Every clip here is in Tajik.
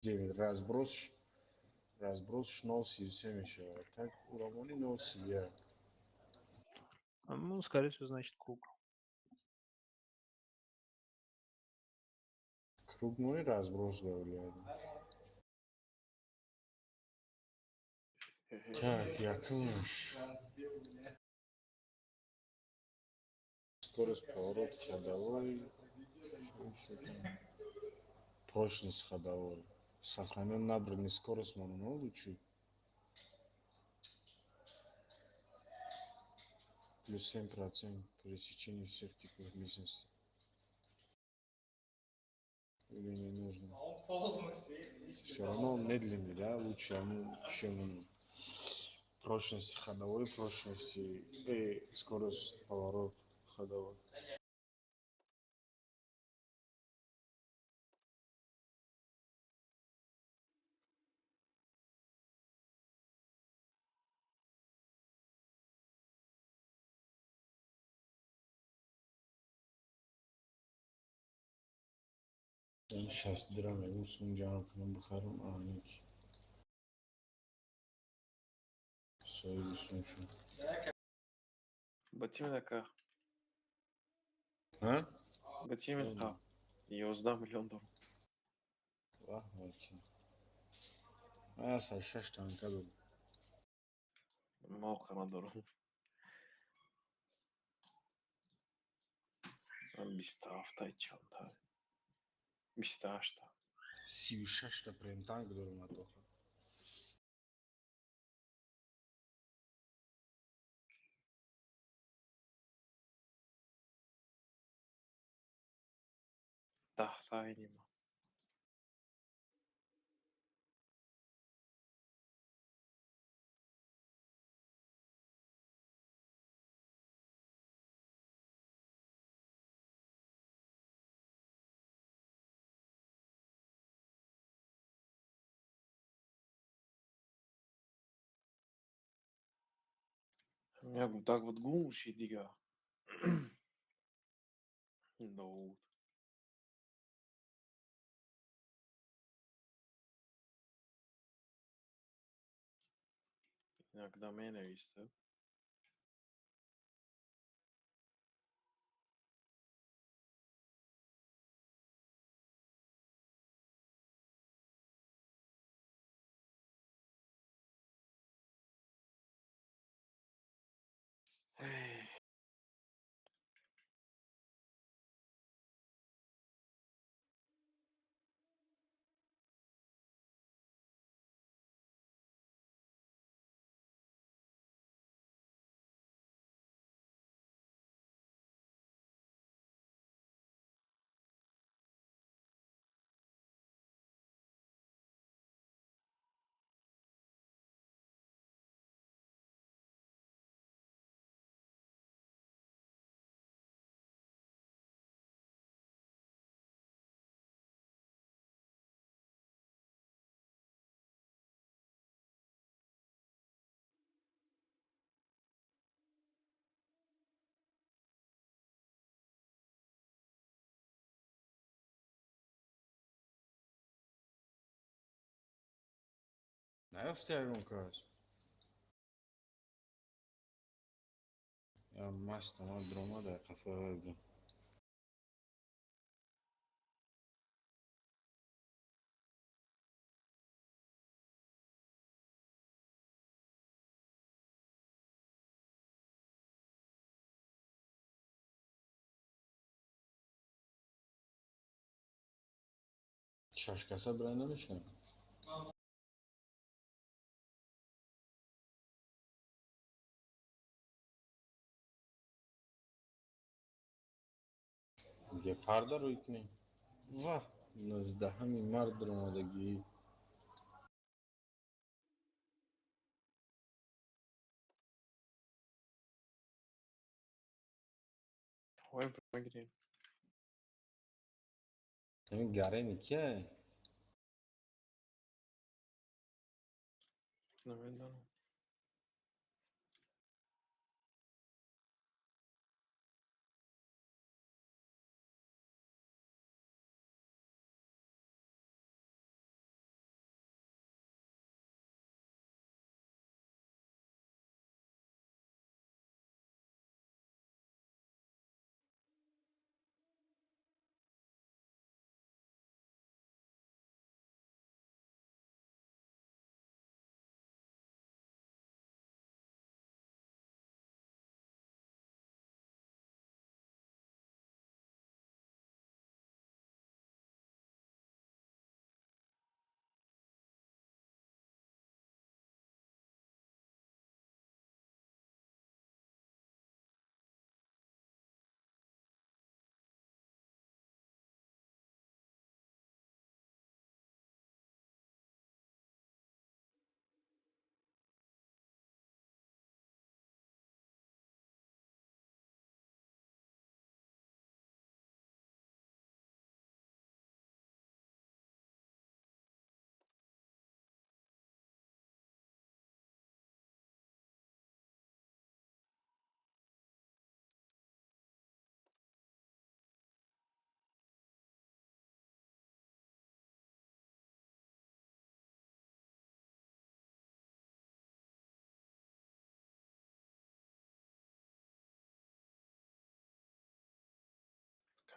9. Разброс 0,33 мешавад. Так уравони 0,31. Ну, скорее всего, значит, круг. Круг мой разброс влияет. Так, якумш. Скорость поворот ходовой. Прочность ходовой. Сохранен набранный скорость мануал лучше. Плюс 7% пересечение всех типов местности. Или не нужно? Все равно он медленный, да? Лучше, чем он. Прочность ходовой, прочности и скорость поворот ходовой. Сейчас драма, усун ҷамъ кунам, бихарам, аник. Соҳиби сум шуд. Ба чӣ минака? А? Ба чӣ минқа? 11 миллион дорам. Ваҳ, ваки. Ман шаш танка дорам. Ман оқа надорам. Ман 27-та чанда. 28-та. 36-та премтанк дорам атоха. 10-та айнима. Як так вот гум шид дига. Ноут. Иногда менависад. Наёфти ягон кас? Я маст омад, биромад, ай қафои вай будам. Шаш каса бирай намешавад? Гепарда рӯй кунем. Ваҳ, 19-ҳами март даромадагӣ. Ой, мегирем. Ҳамин Гарени кия? Намедонам.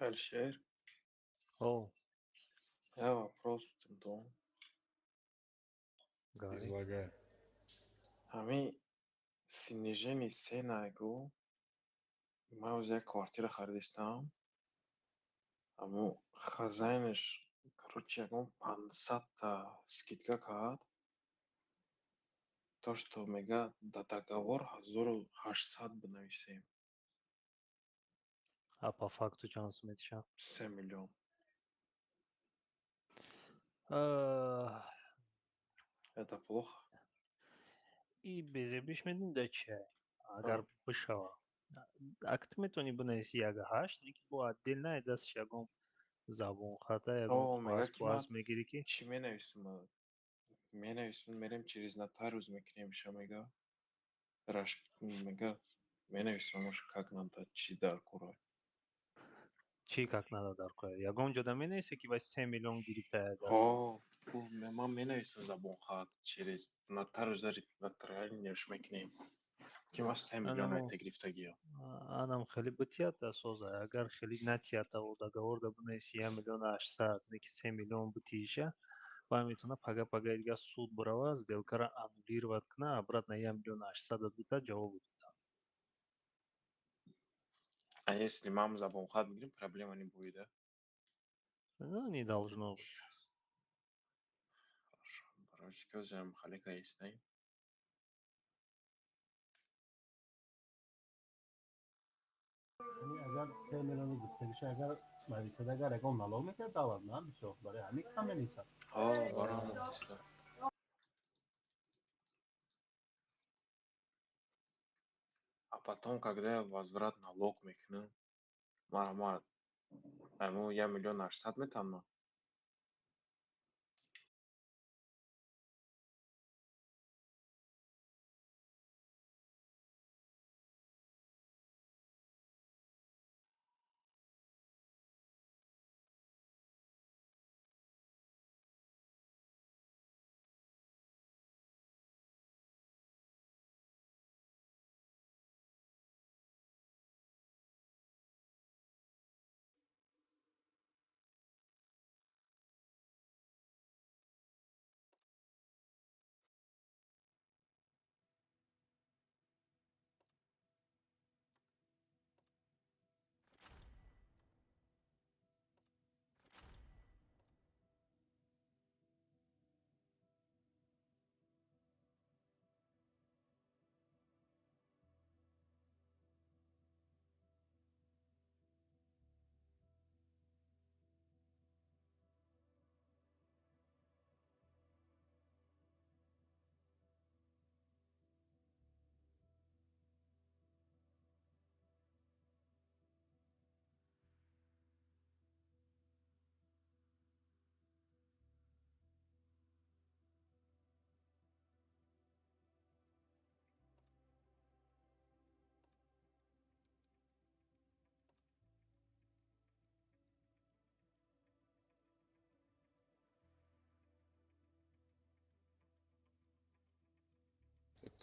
Алишер, О, я вопрос дом. Говори. Излагай. Ҳами снижение цена гу, ман оз як квартира харидистам. Ҳамо хозяинаш, короче, ягон 500-та скидка кард. То, что мега, да договор 1800 бинависем. А по факту чанд сум метиша? 3 миллион. Это плохо? И безебиш медуни да чи, агар бишава. Ак ту метавонӣ бинависи як ҳашт, лекин бо отдельно дастш ягон забонхата, ягон О, мега ки қоғаз ман мегирӣ ки чӣ менависам? Менависам, мерем, через нотариус мекунем ша, мега. Раш мега, менависам, аш как надо, чӣ дар кора. Чӣ как надо дар кора? Ягон ҷода менависе ки вай 3 миллион гирифта даст? О, гуфт, ман менависам забонхат, через нотариус нотариальныйш мекунем. Ки ман 3 миллион айта гирифтагиям. Анам хеле битията соза. Агар хеле натията у договор да бинависи 1 800 000, не ки 3 миллион битиша, вай метавона пага-пага дига суд бирава, сделкаро аннулировать куна, обратно 1 800 000 бита, ҷавоб бита. А если мам забонхат бигирем, проблема не будет, да? Ну, не должно быть. Хорошо. Барои чӣ ки ҳозирам халика истаем. Яъне агар 3 миллиони гуфтагиша агар нависад, агар ягон налог мекард давлат, на бисёр, барои ҳамин кам менависад. Ҳо, барои ҳамон гуфтиста. А потом, когда я возврат налог мекунам, мара мо 1 800 000 метавонам?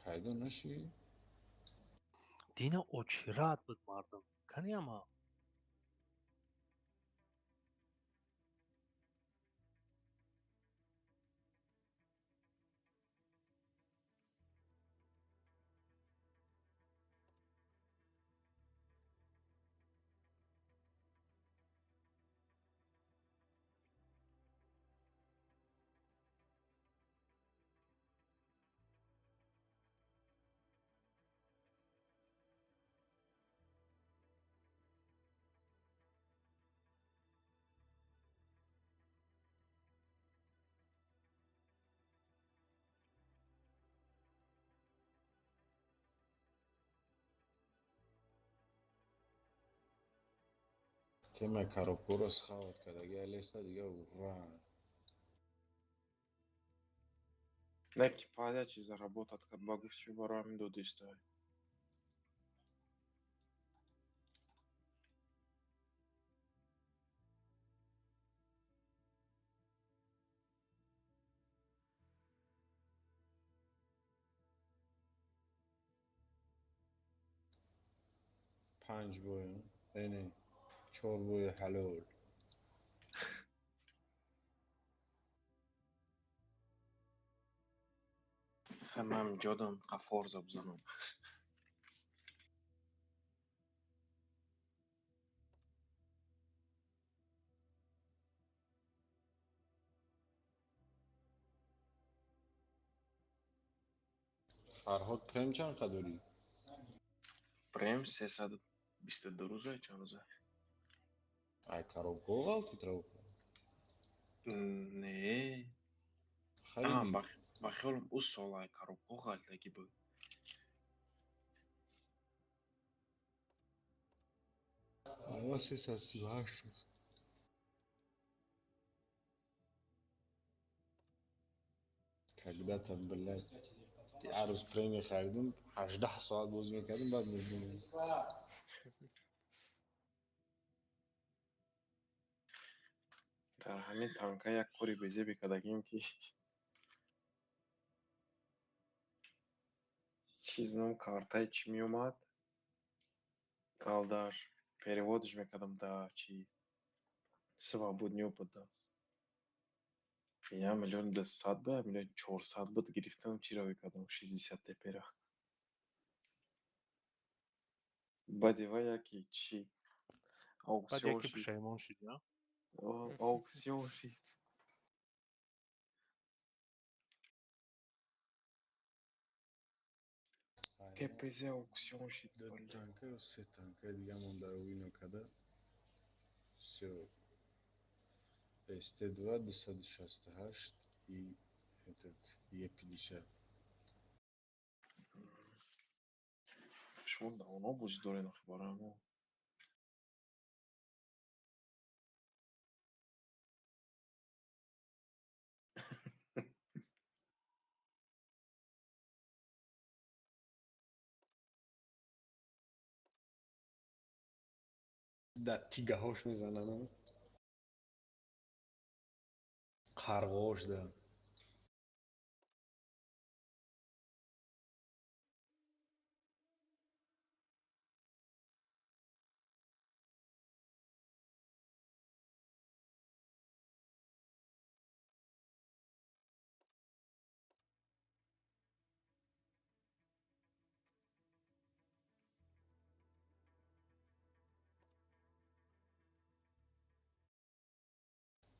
Пайдо нашӣ? Дина очират буд мардум. Кани ама? Темаи коробкаро схават кардаги алеста дига, ура. Не ки падячи заработать кард, ба гуфти, барои ҳамин додистай. Панҷ боем, э не. Чорбои ҳалол. Хамам ҷодам қафорза бизанам. Фарҳод, прем чанд қа дорӣ? Прем 322 рӯза, чанд рӯза? Ай, коробко ғалтид равка? Не. Харидӣ? Ба хиёлам, ӯ сол ай коробко ғалтагӣ буд. Ама 338. Когда-то, блядь, як рӯз премия харидум, 18 соат бозӣ мекардем, баъд мебинем. Дар ҳамин танка як кори безебе кардагим, ки чиз ном картаи чӣ меомад, галдаш переводш мекардам да чи свободный опыт да 1 200 000 ба 1 400 000 буд, гирифтам, чиро мекардам, 60 тепера. Баъди вай яки чи Баъд аукцион яке шид. Пушаймон шуд, я? Аукцион шид. КПЗ аукцион шид. Ду танка ё се танкаи дига монда, вино када. Всё. СТ2 268 и этот Е50. Шумо давно бозӣ доред охи барои мо. Дар тигаҳош мезананд, қарғош да.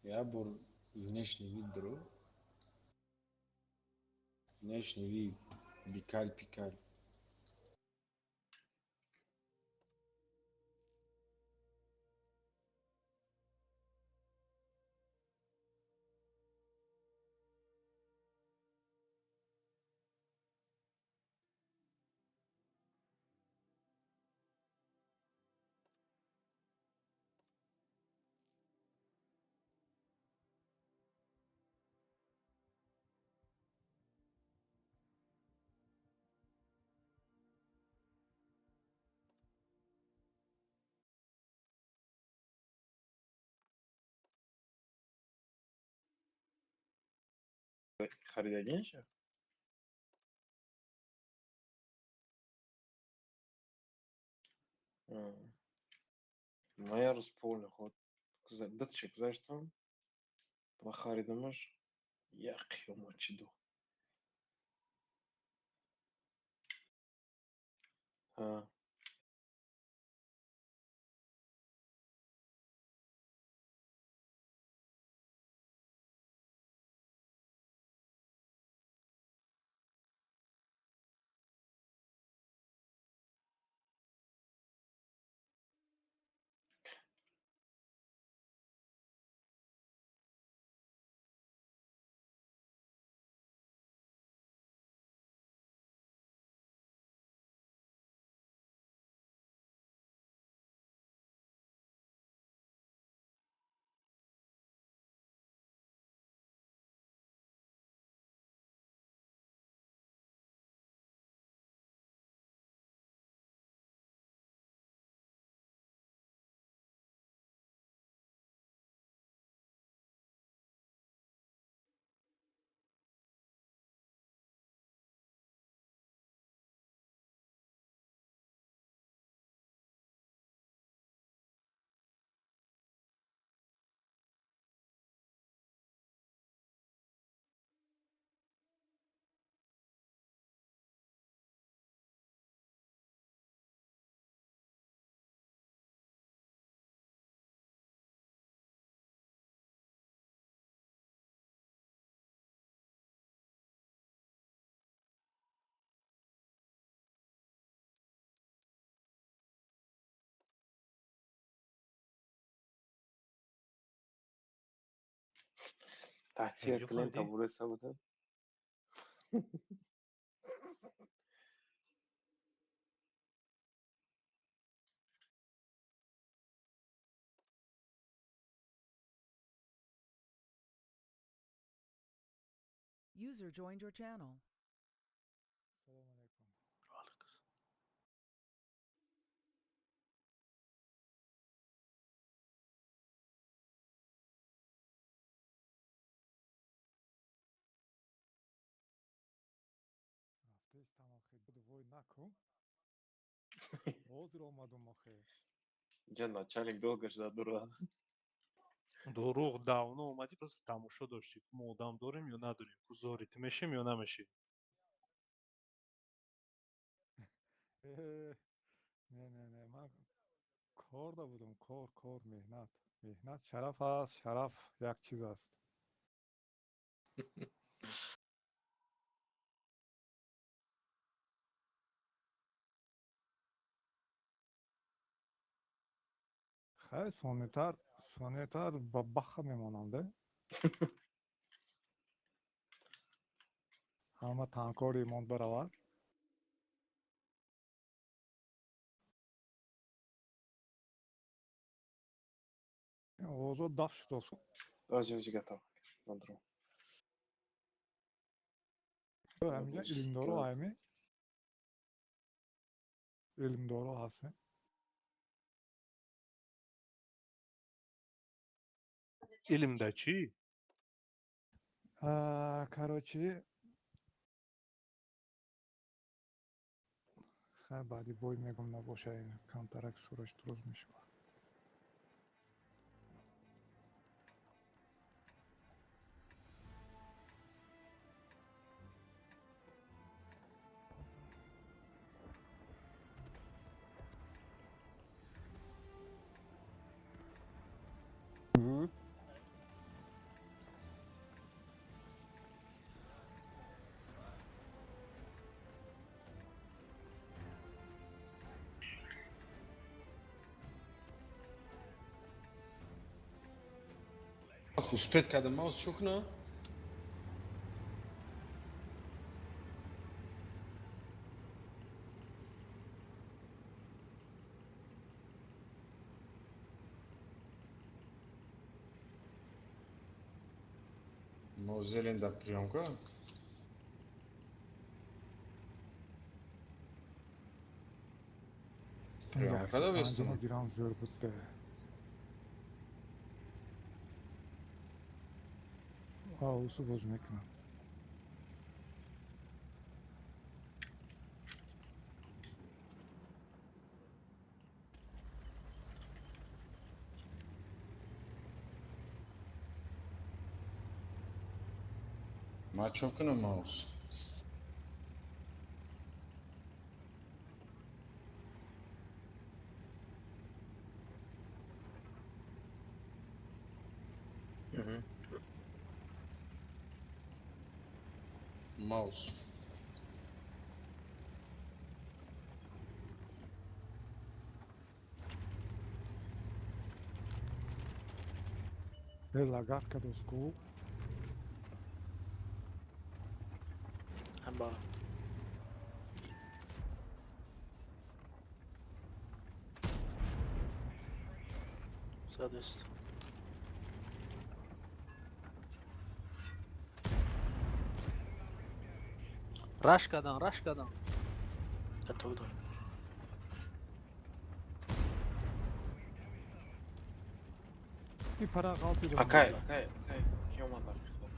Як бор внешний вид дро, внешний вид, декаль пикаль. Харидагинша? Ман як рӯз полный худ дутша гузаштам ва харидамаш, як қиёмат чӣ дод. А. Таксия Инҷо клиента фаҳмидӣ? Буреса буда. User joined your channel. Салом алейкум. Ваалайкум. Рафтестам охи, вой накун. Ҳозир омадум охи. Инҷа начальник долго ждать дура. Дурӯғ, давно омадӣ, просто тамошо доштӣ, мо одам дорем ё надорем, кузори ту мешем ё намешем. Э, не, не, не, ман корда будум, кор, кор, меҳнат. Меҳнат шараф аст, шараф як чиз аст. Хайр, сонетар, сонетар ба баха мемонам, де? Ҳама танкори монд баравад. Овозо даф шудос. Ози, ози, готов. Мандру. Ҳаминҷа илмдоро ҳами? Илмдоро ҳастем. Илм да чӣ? Короче, хай, баъди бой мегум, набоша, камтарак сураш дуруст мешавад. Успеть кардам, маус чӯ кунам? Маус зелен дар приёмка. Приёмка да 150 вестам. Гирам зӯр буд бе. Усу боз мекунам. Ман чӯ кунам маус? Маус. Э, лагат кадоску. Амба. Задест. Раш кадан, раш кадан. Готов дор. И пара ғалтидум. Акай, акай, акай. Ки омад дар қишлоқ?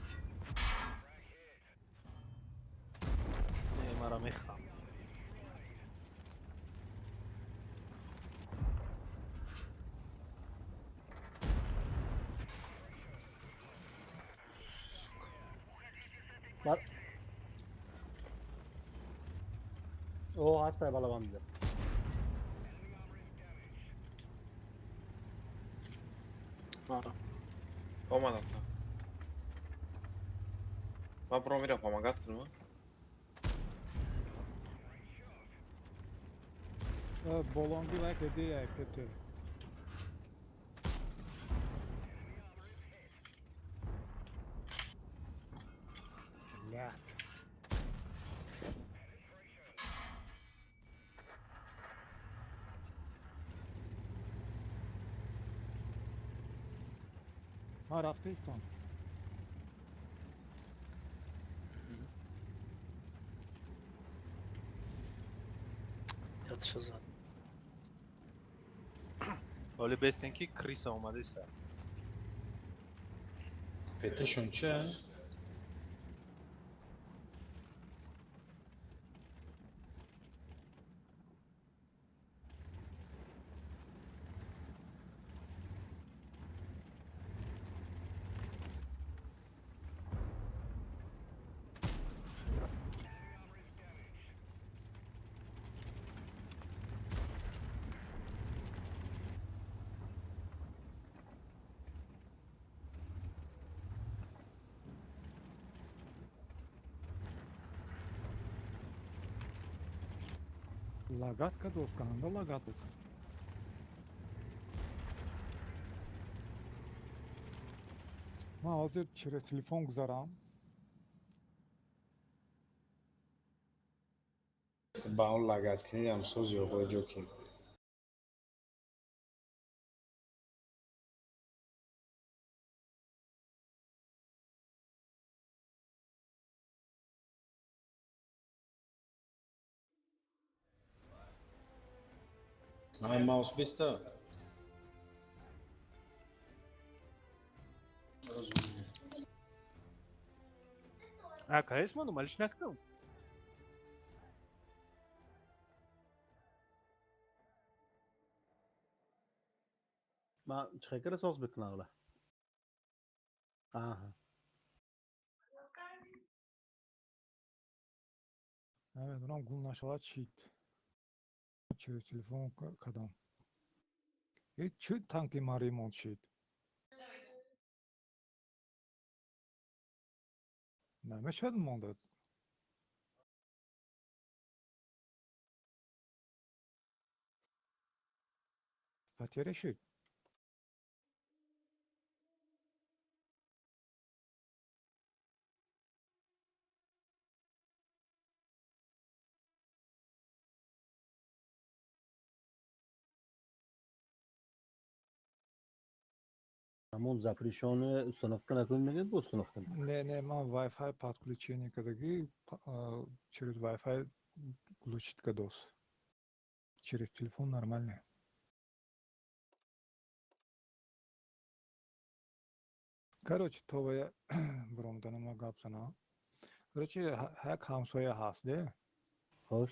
Не, мара мехам. Бар. О, ҳастай балабанда. Мара. Омад, ака. Ман бро мира помогать кунам? Болонги лайк эдеяй пете. Блядь. Ман рафтаистам. Ятша зад. Ҳоли бестен ки криса омадеса. Петешон чи? Лагать кадос, канда лагатус. Ман ҳозир через телефон гузарам. Ба он лагат кунӣ ҳамсози оғои ҷо ки. Ай маус биста. А каес ману малиш накунам. Ман чӣ кара соз бикунам ла? Аҳа. Намедонам, гум нашавад шид. Через телефон кадам. Э, чӣ танки ман ремонт шид? Намешавад мондад. Потеря шид. Ҳамон запрещённая установка накунед, мегӯяд, бо установка. Не, не, ман Wi-Fi подключение кардагӣ, через Wi-Fi глючит кадос. Через телефон нормально. Короче, то ва буромданама гап занам. Короче, як ҳамсоя ҳаст, де? Хош.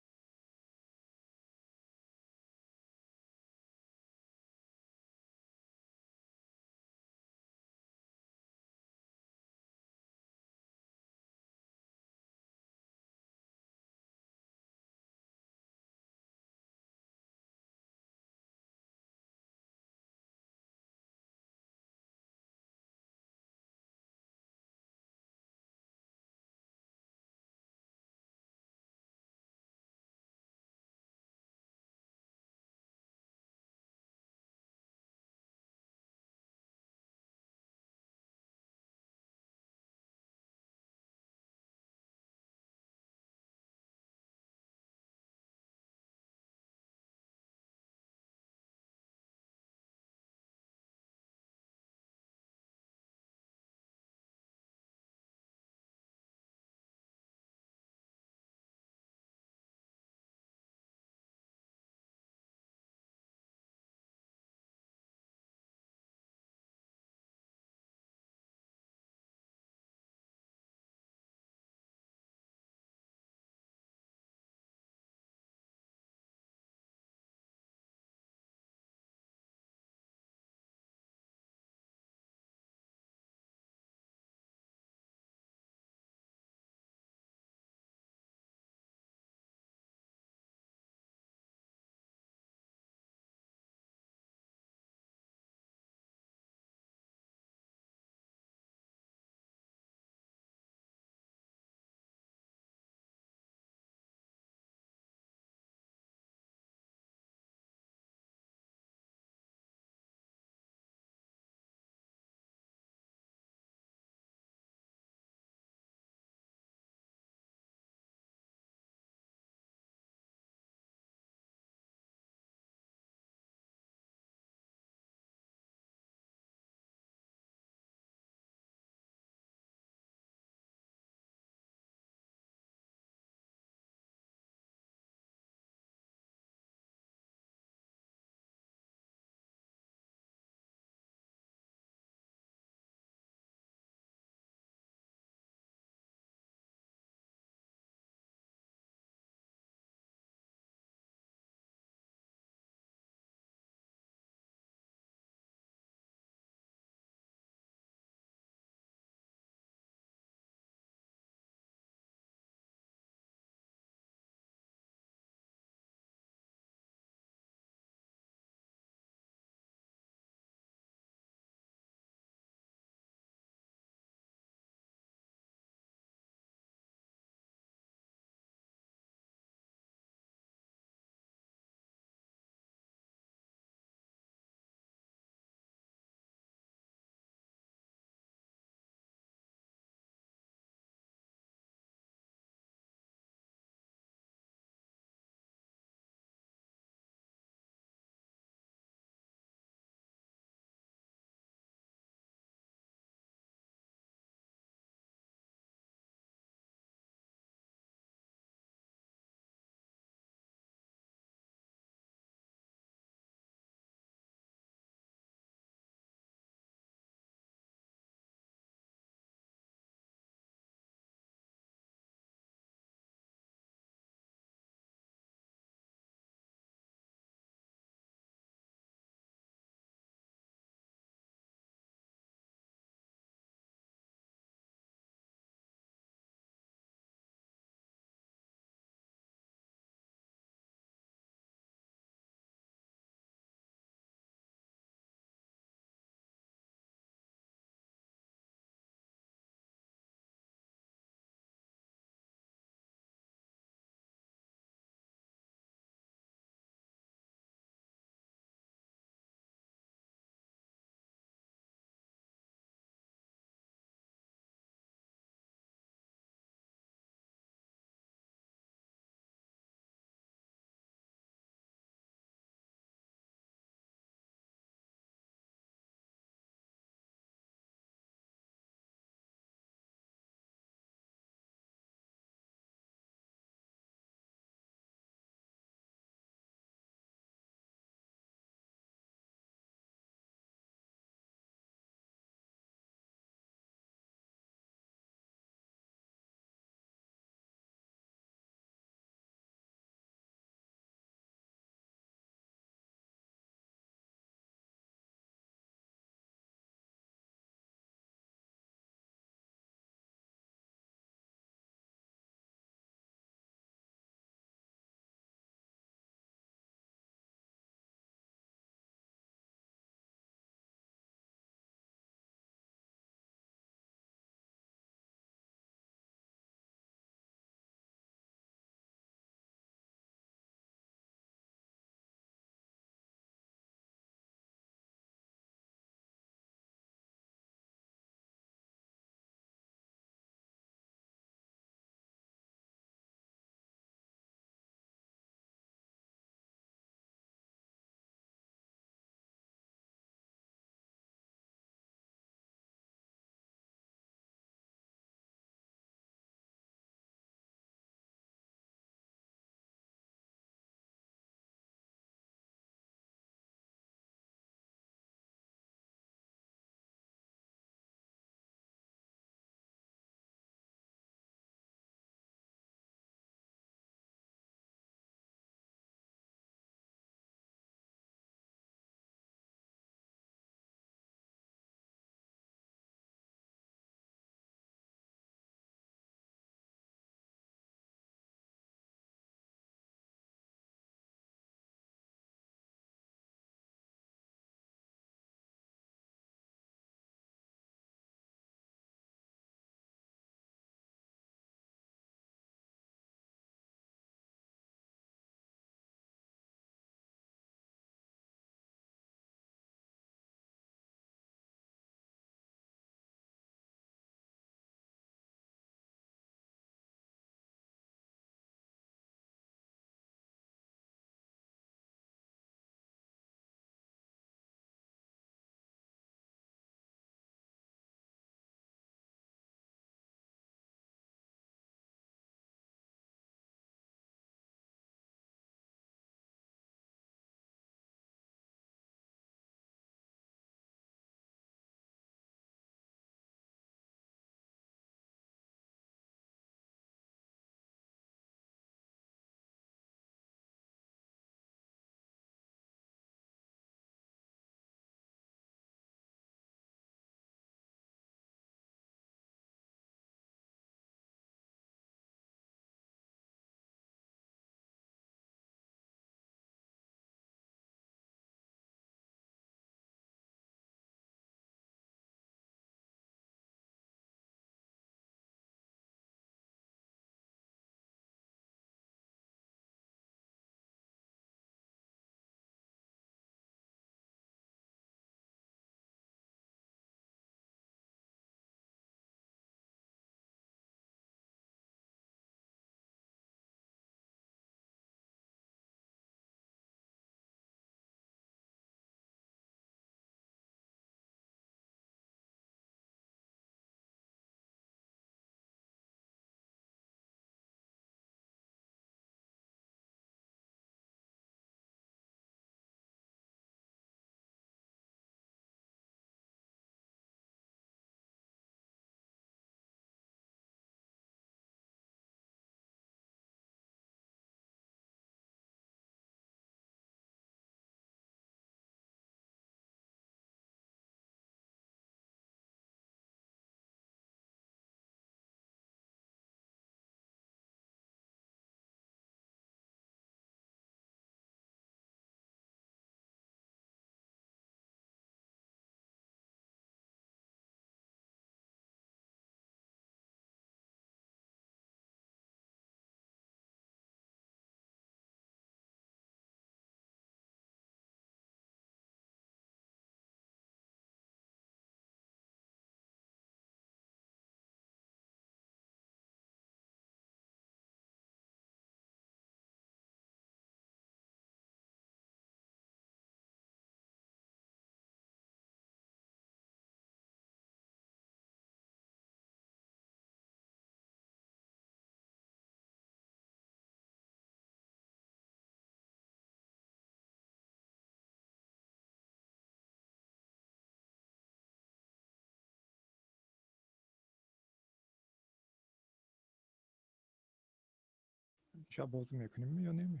Имшаб бозӣ мекунем ё не?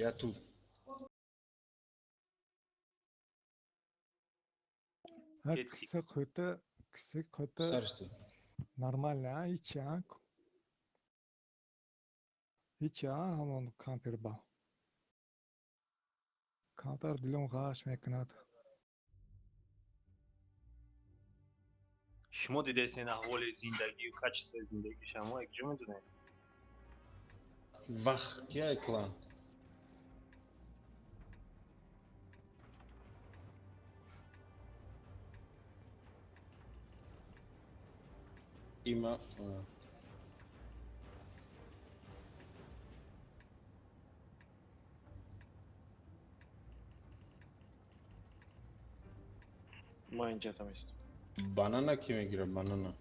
Я тут. Кисе қӯта, кисе қӯта. Нормально, а? Ҳичи, а? Ҳичи, а? Ҳамон кампер ба. Камтар дилом ғаш мекунад. Шумо дидаистед аҳволи зиндагию качествои зиндагиша, мо якҷо медонем. Вах, кия клан? Има. Ма инҷа местам. Банана ки мегирад, банана?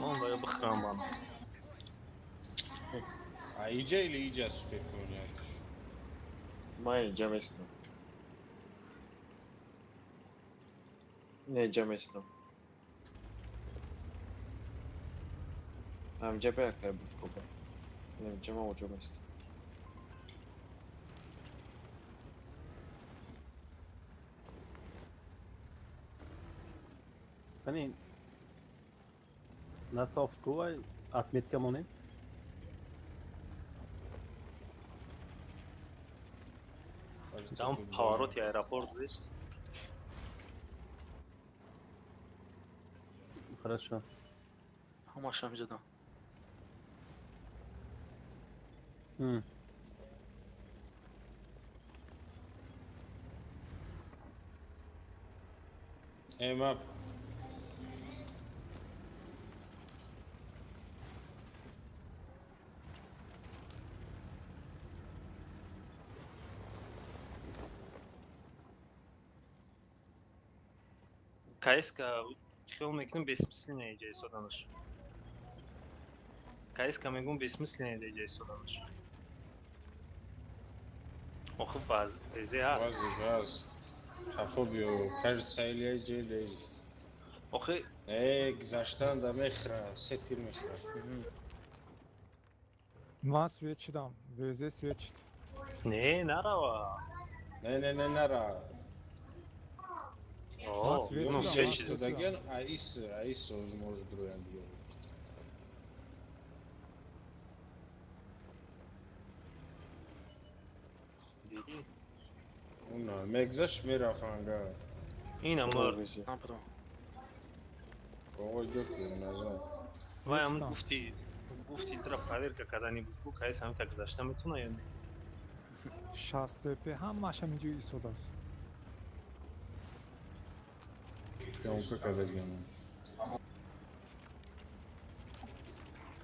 Ман бояд бихӯрам банан. А иҷа или иҷа суперконият? Ма инҷа местам. Не, инҷа местам. Ҳамҷа беякай букоба. Не, инҷа ма оҷо местам. Кани натофту отметка монем? Там повороти аэропорт здесь. Хорошо. Ҳамааш ҳамҷода. Ема. Каиска хиёл мекунем бессмысленное иҷа истоданаш. Каиска мегӯм бессмысленное иҷа истоданаш. Охи везе ҳаст. Вазе ҳаст. Хафо биё, кажется, или иҷа, или иҷа. Охи Э, гузаштан да мехӯра, се тир мехӯра. Ман свет шидам. Везе свет шид. Не, нарава. Не, не, не, нара. Ман свет Юно шидам, свет ман свет шидам. шидагиан, аис, аис может друян биё. Дидӣ? Уна, мегзашт мерафт анга. Ина мурд. Нападам. Оғои ҷо ки назар. Вай Свет ҳамн шидам. гуфти, гуфти тра проверка кардани буд. Гу каис ҳамин гузашта метавона ё не? 60 п ҳамааш ҳаминҷо истодааст. Съёмка кардагиан.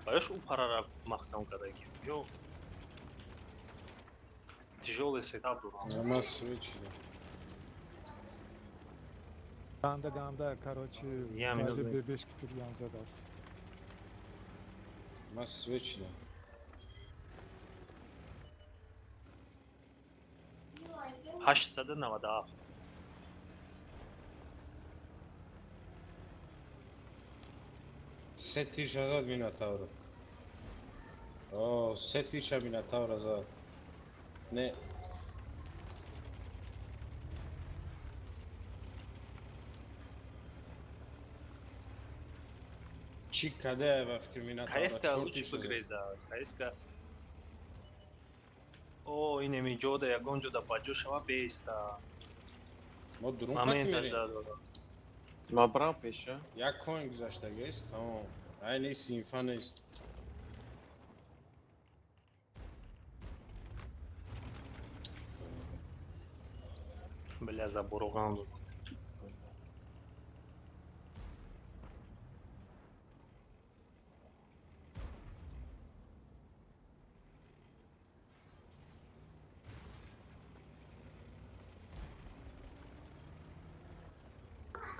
Баёш ӯ парара маҳкам кардаги. Ё тяжёлый сетап дорам. Ама свет шидам. Ганда ганда, короче, Я даже минут. бебешки кирган задааст. Ма свет шидам. 897. Се тирша зад Минотавра. О, се тирша Минотавра зад. Не. Чӣ каде ба фикр Минотавра? Каиска Чор лучше тирша зад. бигреза. Каиска О, инеми ҷода ягон ҷода ба ҷо шава беиста. Мо дурун қати Моменташ мерем. дадора. Ма брам пеша. Як коин гузаштагист, тамом. Ай нест, инфа нест. Бля, забуруған буд.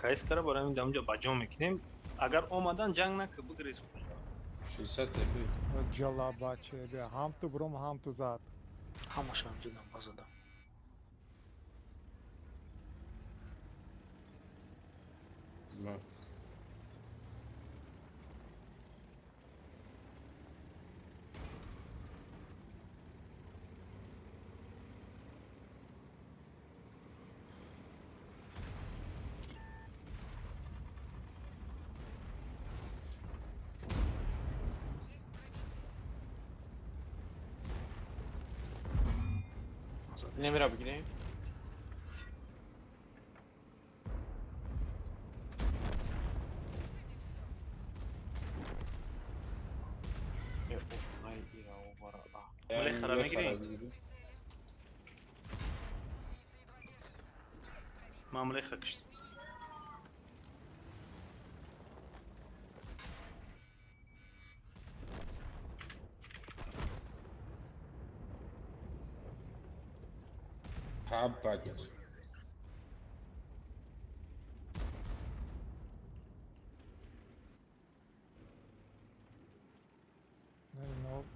Каискара барои ҳамин дамҷо ба ҷо мекунем. Агар омадан ҷанг нака, бигрез. 60 ТП. Ҷалабаче, бе ҳам ту бром, ҳам ту зад. Ҳамааш ҳамҷода базада. Ма. Немира бигирем. Млехара мегирем? Ман млеха киштам. Хаббагер.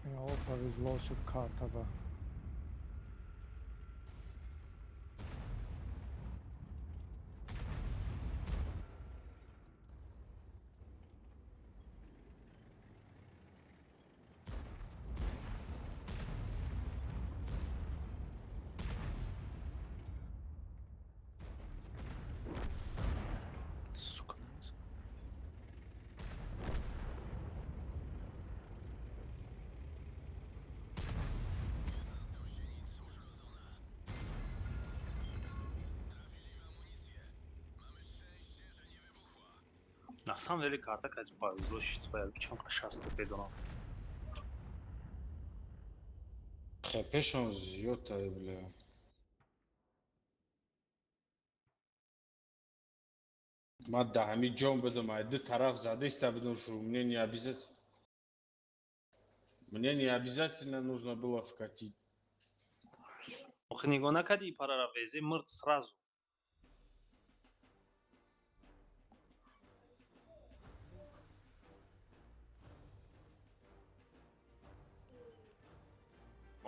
Ино повезло шуд карта ба. Сука, На самом деле карта кати повезло, что я чанд 60 ТП дорам. ХПшон зиёд, бля. Ма да ҳами ҷон будам, ай ду тараф задаиста будам, шу мне не обязательно. Мне не обязательно нужно было вкатить. Охи нигоҳ накардӣ, парара везе мурд сразу.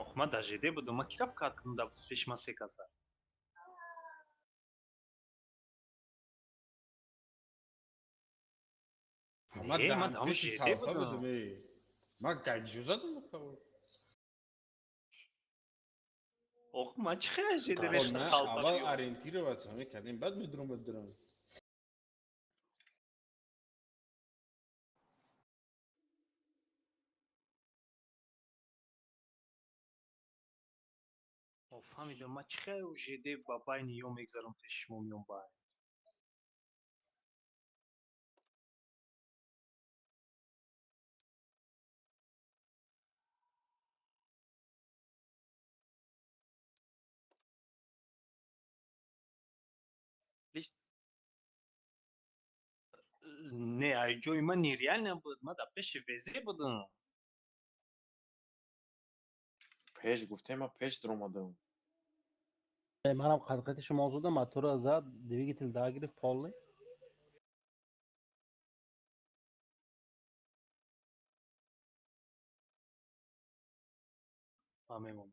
Ох, ма дар ЖД будам, ма кира вкат кунам дар пеши ма се каса. Ма Не, ма дар дар пеши ЖД талфа будам. будам, эй. Ма гаҷо задам кого? Ох, ма чӣ хел ЖД Да, мешта На, талфа аввал биём? ориентироваться мекардем, баъд медурам ба дурам. О, фаҳмидам, ма чӣ хел ЖД ба байни ё мегзарам пеши шумо меём бай. Не, ай ҷои ман нереально буд, ма дар пеши везе будам. Пеш гуфтем, ма пеш даромадам. Манам қадқати шумо зудам, мотора зад, двигатель да гирифт полный. Ман мемонам.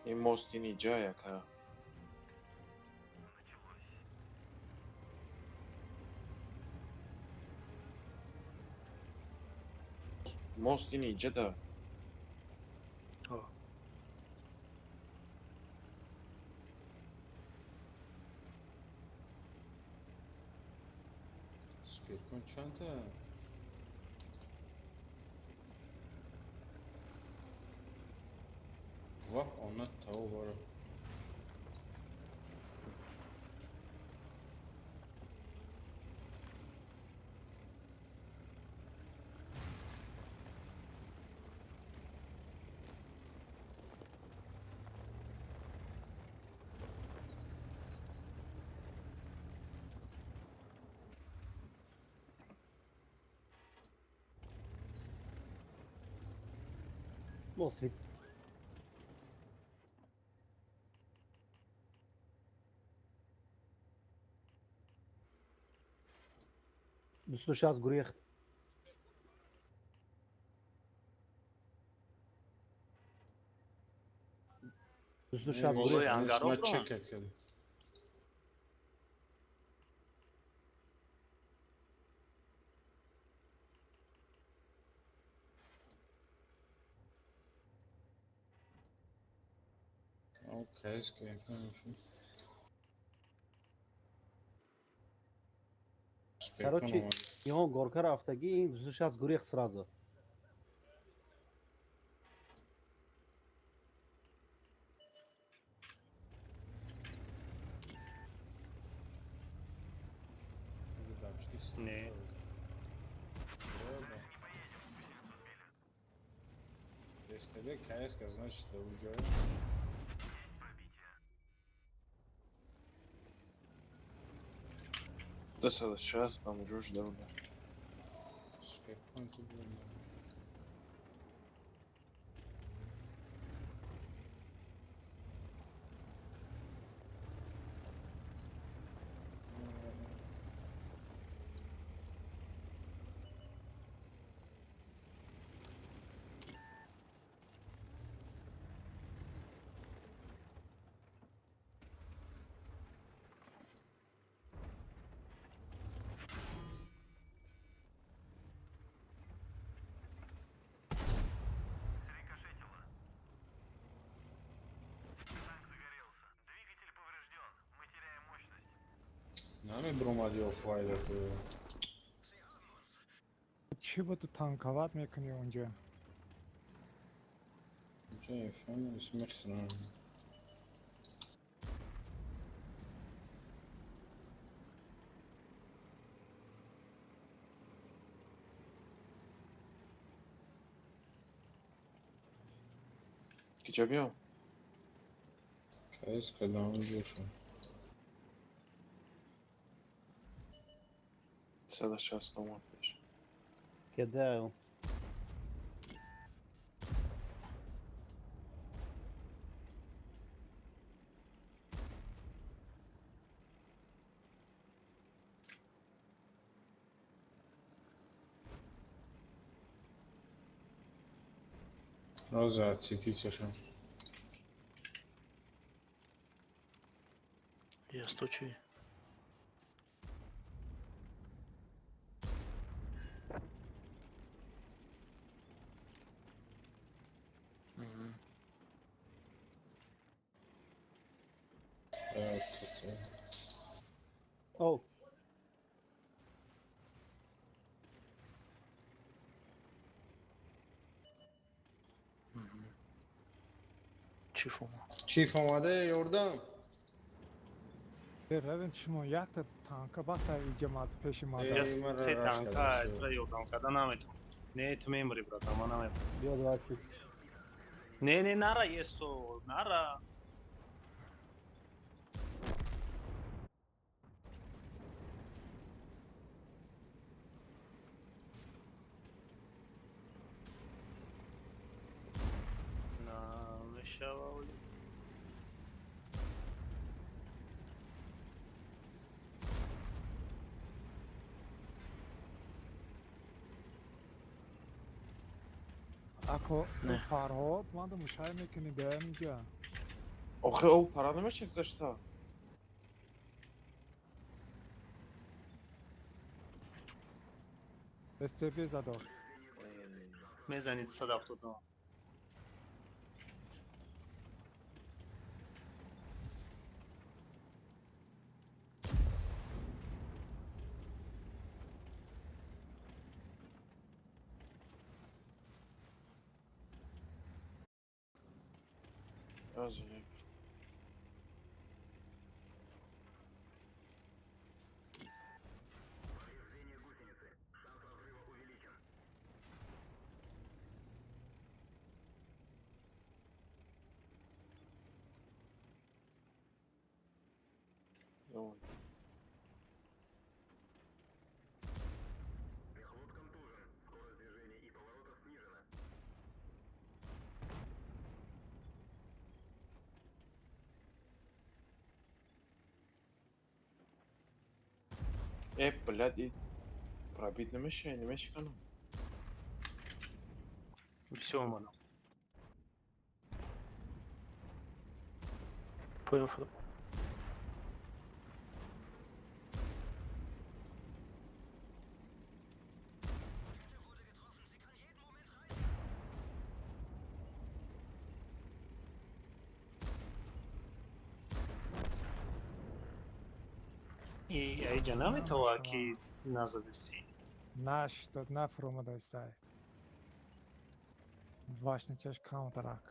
Ин мост ини ҷа яка. Мост ини ҷа да. Спиркон чанда? Ваҳ, она того бара. Мосвит. Дусту шаст гурехт. Дусту шаст гурехт. Короче, иҳо горка рафтагӣ, ин 260 гурехт сразу. Не. СТД, КСК, значит, уйдём. Да, сейчас там уже ждал, да. Намебромади офлайда ту. Чӣ ба ту танковат мекунӣ онҷа? Онҷа ефам смехрам. Киҷа биём? Кайс кадам ҷоша. 160 томон пеш. Кидаю. Роза, отсеките. Я стучу. Оу. Чиф омад. Чиф омада, ёрдам. Равен шумо якта танка баса иҷа пеши мада. Се танка тра ёрдам карда наметавонам. Не, ту мемри, братан, ман наметавонам. Биё 20. Не, не, нара есто, нара. Ако Фарҳод манда мушай мекунӣ даям инҷа. Охе об пара намеша гузашта. СТБ задос. Мезани 279. Блядь, и пробить намеша, намешканам. Всё, мана. Понял. И айҷа наметавонад ки назадисӣ. Наш дод нафуромада истай. Башничаш камтарак.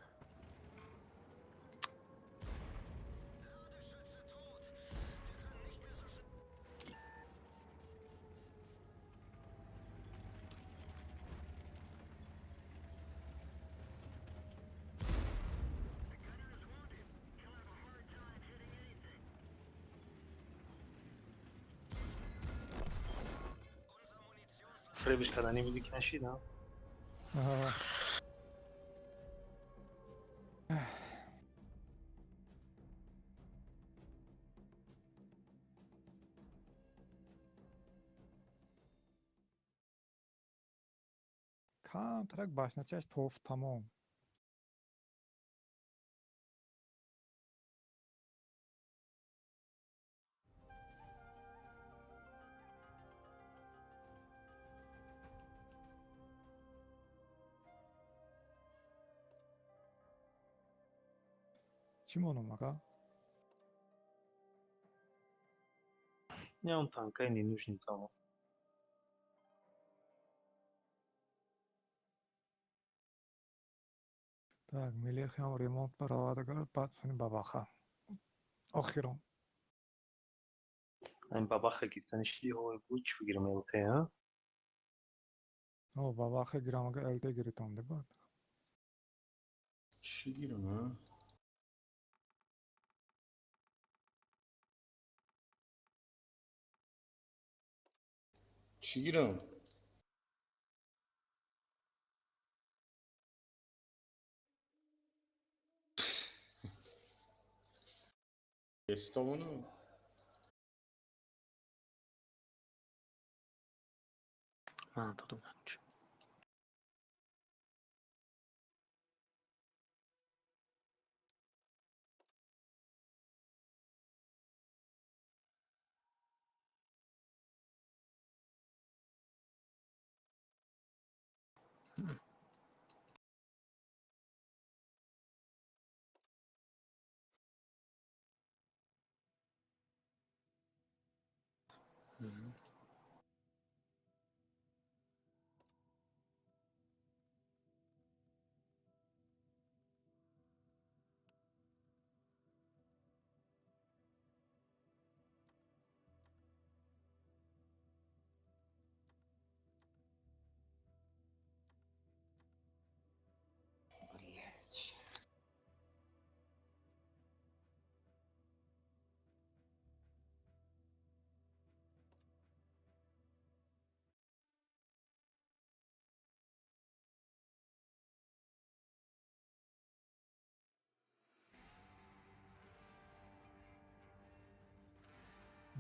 Фребиш карданӣ буди ки нашидам. Камтарак башначаш тоф тамом. Чӣ монам ака? Не, он танкай не нужен тому. Так, мелехиам ремонт баровад агар баъд сани бабаха. Охирон. Айн бабаха гирифтани шиди ҳовай буд чӣ бигирам ЛТ, а? О, бабаха гирам агар ЛТ гиритам де баъд. Чӣ гирам, а? Чӣ гирам? Эстомону? Ман додум ҳанҷ. Блять.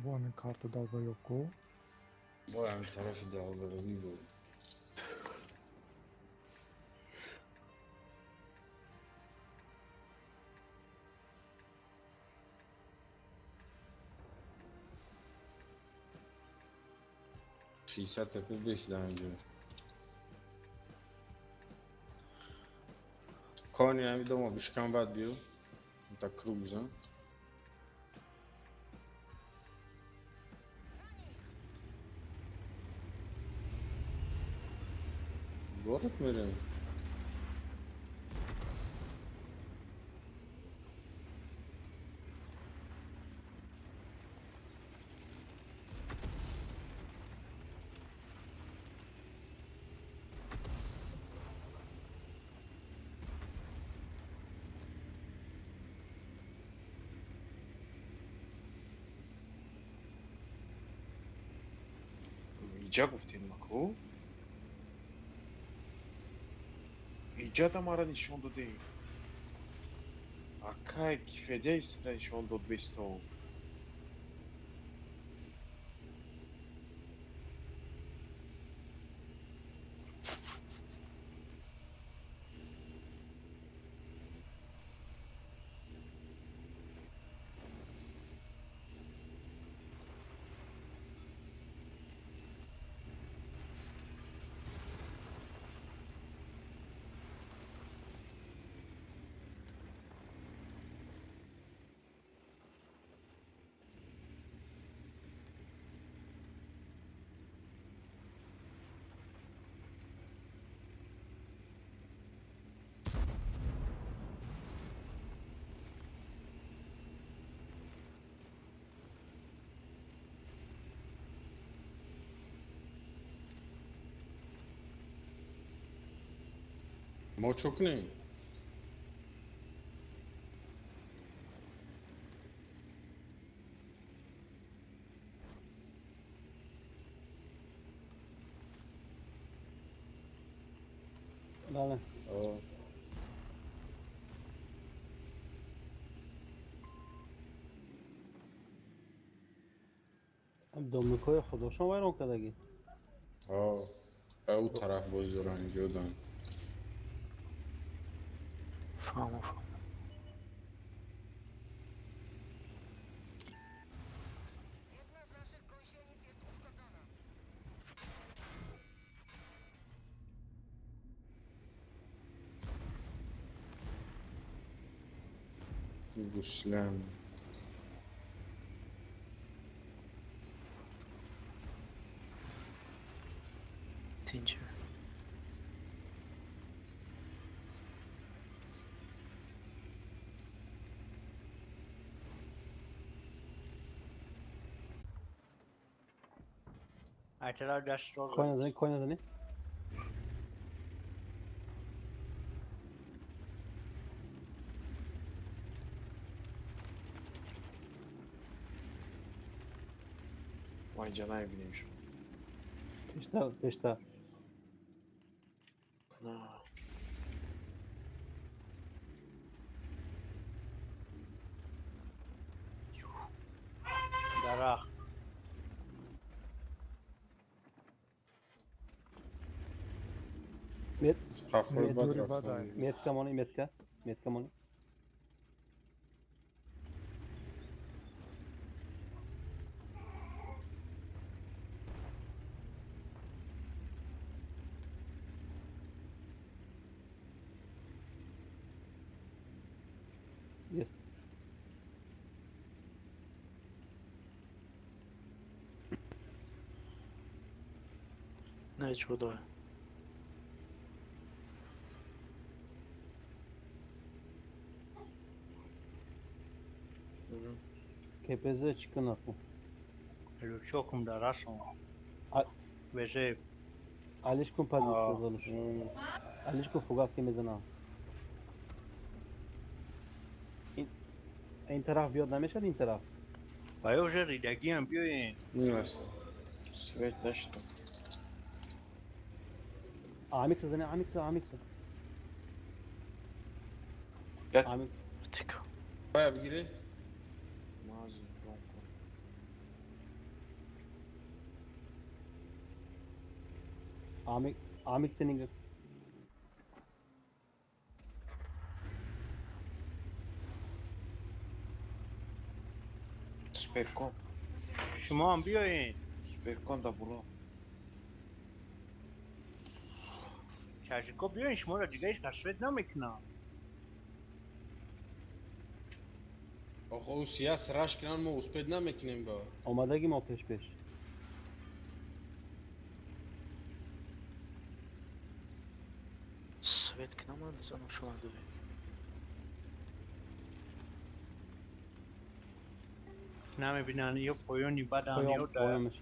Бо ҳамин карта долбоёб ку. Бо ҳамин тарафи долбоёбӣ буд. 60 ТП бесида инҷо. Кони ҳами дома бишкан, баъд биё. Так круг бизан. Город мерем. Иҷа гуфтем маку? Иҷада мара нишон додем. Акай кифедя истида нишон дод бестов. Мо чӯ кунем? Бале. Домикҳои худошон вайрон кардагӣ? Ӯ тараф боз доранд, инҷодан. Фаҳмо, фаҳмо. Гуслям. Тинчер. Коин назани, коин назани. Ма инҷа намебинем шумо. Пештар, пештар. На. Дарахт. Метка мони, метка, метка мони. Есть. На чудо. КПЗ чӣ кунад? Лючокум дарашон. Веже. Алиш кун позиция залуш. Алиш кун фугас ки мезанам. Ин тараф биёд намешад ин тараф. Ба ё уже ридагиам биёен. Нест. Свет нашта. Амикса зани, амикса, амикса. Амик. Тика. Бая бигирӣ? Амик, амик сенинг. Суперкон. Шумоам биёен. Суперкон да буро. Таҷико биёин, шуморо дига ҳеҷ кас свет намекунад. Охо, ӯ сияс раш кунанд, мо успеть намекунем ба. Омадаги мо пеш пеш. Свет кунам, ман мезанам, шумо додед. Намебинанд, ё поёни бадан, ё Поён, поёнаш.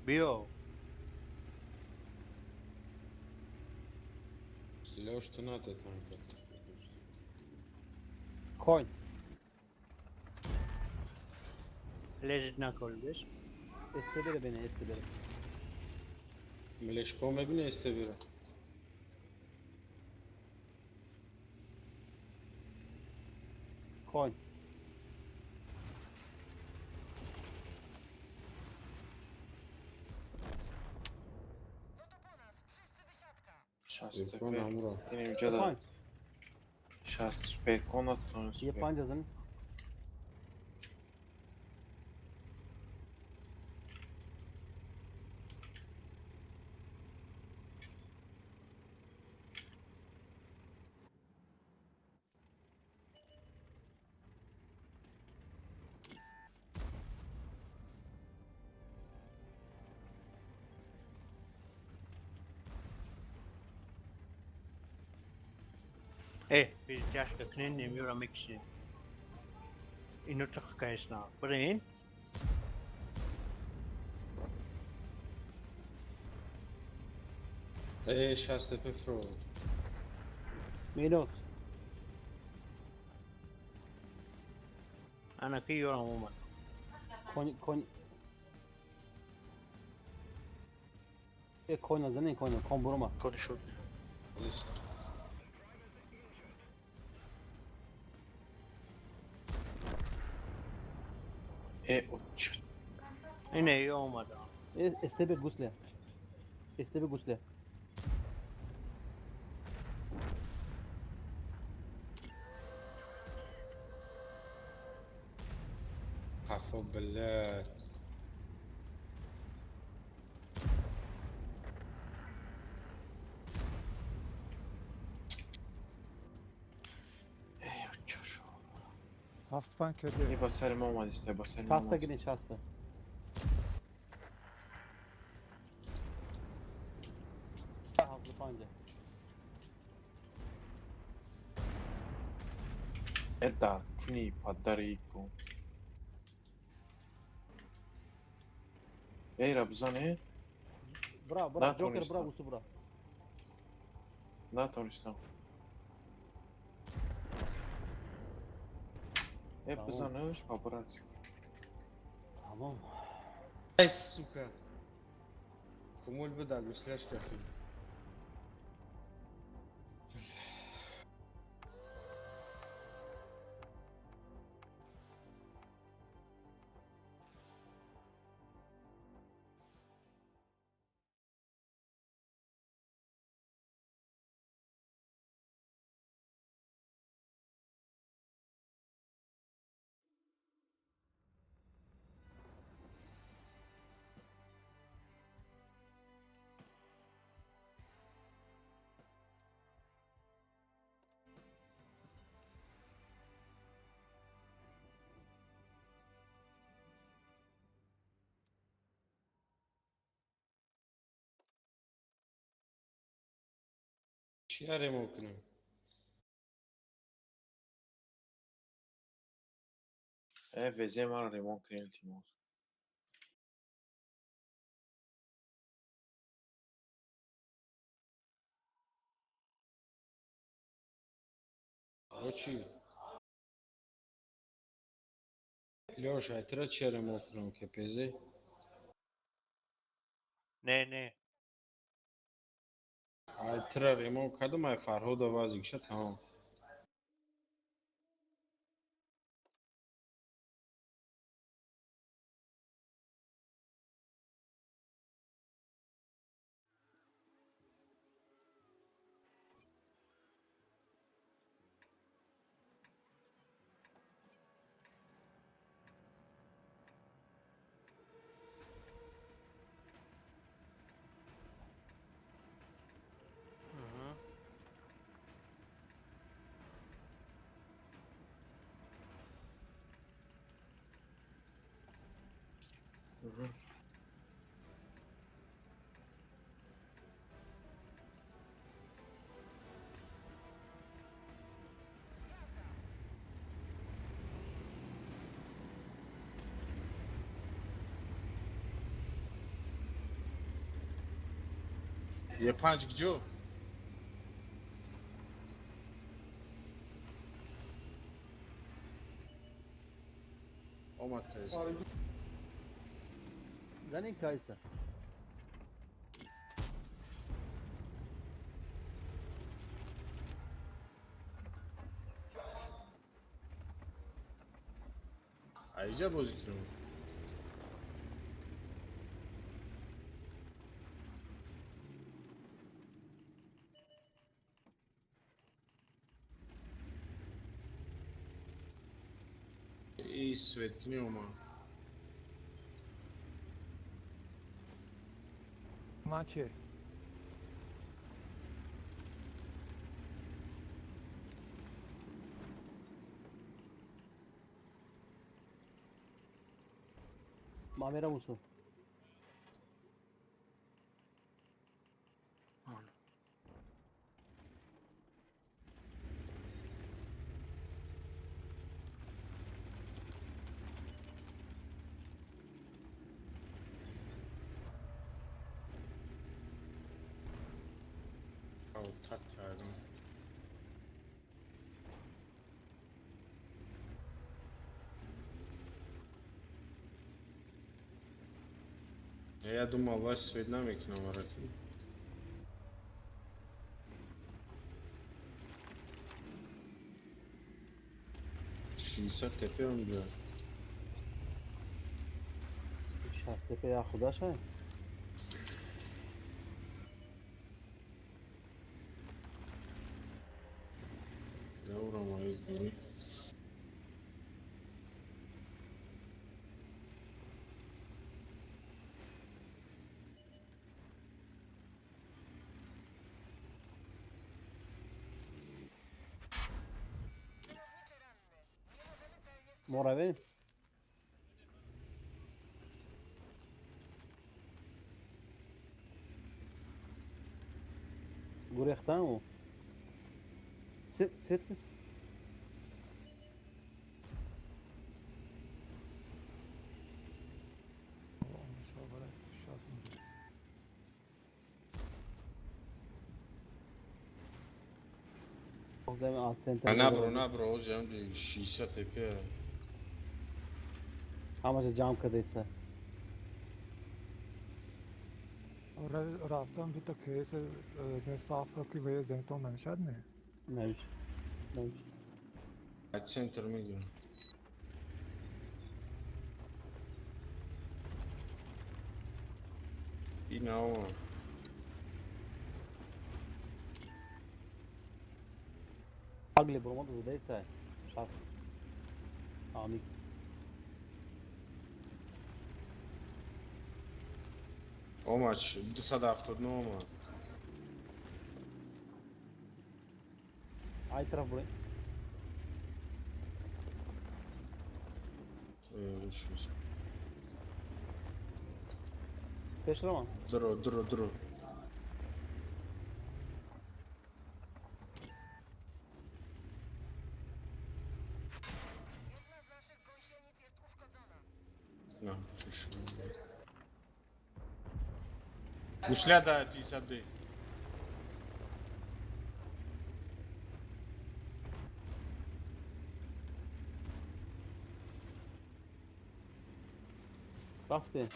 Биё. Лёш, ту нате танка. Конь. Лежит на колбеш. Эстебере бене, эстебере. Млешко мебине эстебере. Конь. Шаст Конь амро. Инем ҷода. Конь. 65 кон Е натонест. панҷа зан. Э, перетяжка кнен немёра мекши. Ино тахкаесна. Брин. Э, 65 фро. Минус. Ана ки ёрам омад. Конь, конь. Е конь назани, конь, кон бурума. Кони шуд. Э, отчет. Ине ё омада. Э, эстебе гусля. Эстебе гусля. Хафо, блядь. Э, отчет шо. Ҳафт панҷ каде. И ба сари мо омадист, ба сари мо Шаста омадист. гирин, шаста. Ҳафту панҷа. Э, да, куни падари кун. Эй, рабзан, э? Бра, бра, Ҷокер, бра, Натонистам. усу бра. Натонистам. Э, Тамом. бизанаш, по-братски. Тамом. Ай, сука. Кумуль буда, гусляшка фи. Чия ремонт кунем? Э, везе маро ремонт кунем, илтимос. Очи. Лёша, ай тра чия ремонт кунам КПЗ? Не, не. Ай тра ремонт кардам, ай Фарҳода вазикша тамом. Е5 куҷо? Омад кайса. Занин кайса. Аиҷа бозӣ кунем. И светкини омад. Маче. Ма мерам усу. Тат кардам. Я думал, вас свет намекунам араки. Шистад тепе онҷо. 60 тепе я худаша? Даврам аз дурӣ. Мо равем? Гурехтан ӯ. Свет нест? Сейчас инҷо. Центр. Набро, набро, ҳозир ҳамҷо 60 тепе. Ҳамаша ҷамъ кардеса. Рафтам дута КС нест ки вая зенитон намешавад не? Намешавад. Намешавад. Центр мегирам. Ина омад. Агли буромад задеса. 60. Амикс. Омад, 279 омад. Ай тараф бурем. Пеш равам? Дро, дро, дро. На, Гусля да 52. Рафте.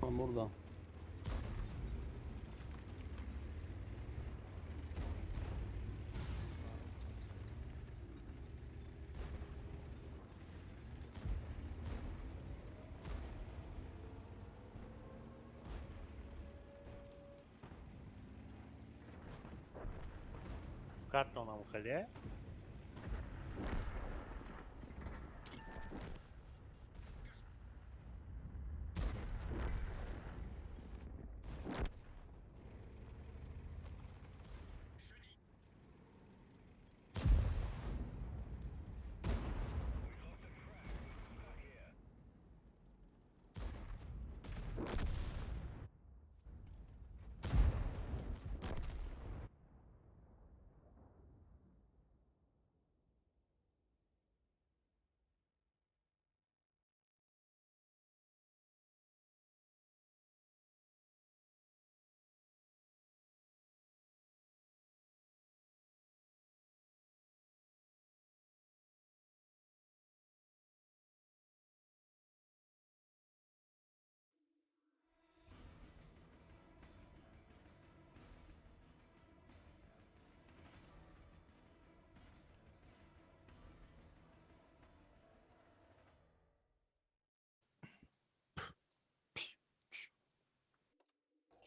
Ман мурдам. Картонам хеле.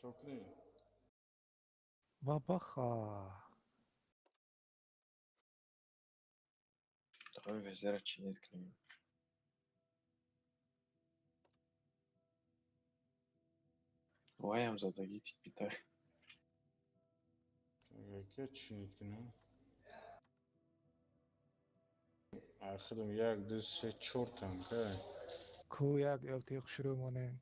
Чо кунем? Бабаха. Давай везера чинить кунем. Ваям задагӣ титпита. Яке чинить кунем? Ахирам як, ду, се, чор танка. Ку як ЛТ хушрӯ монем.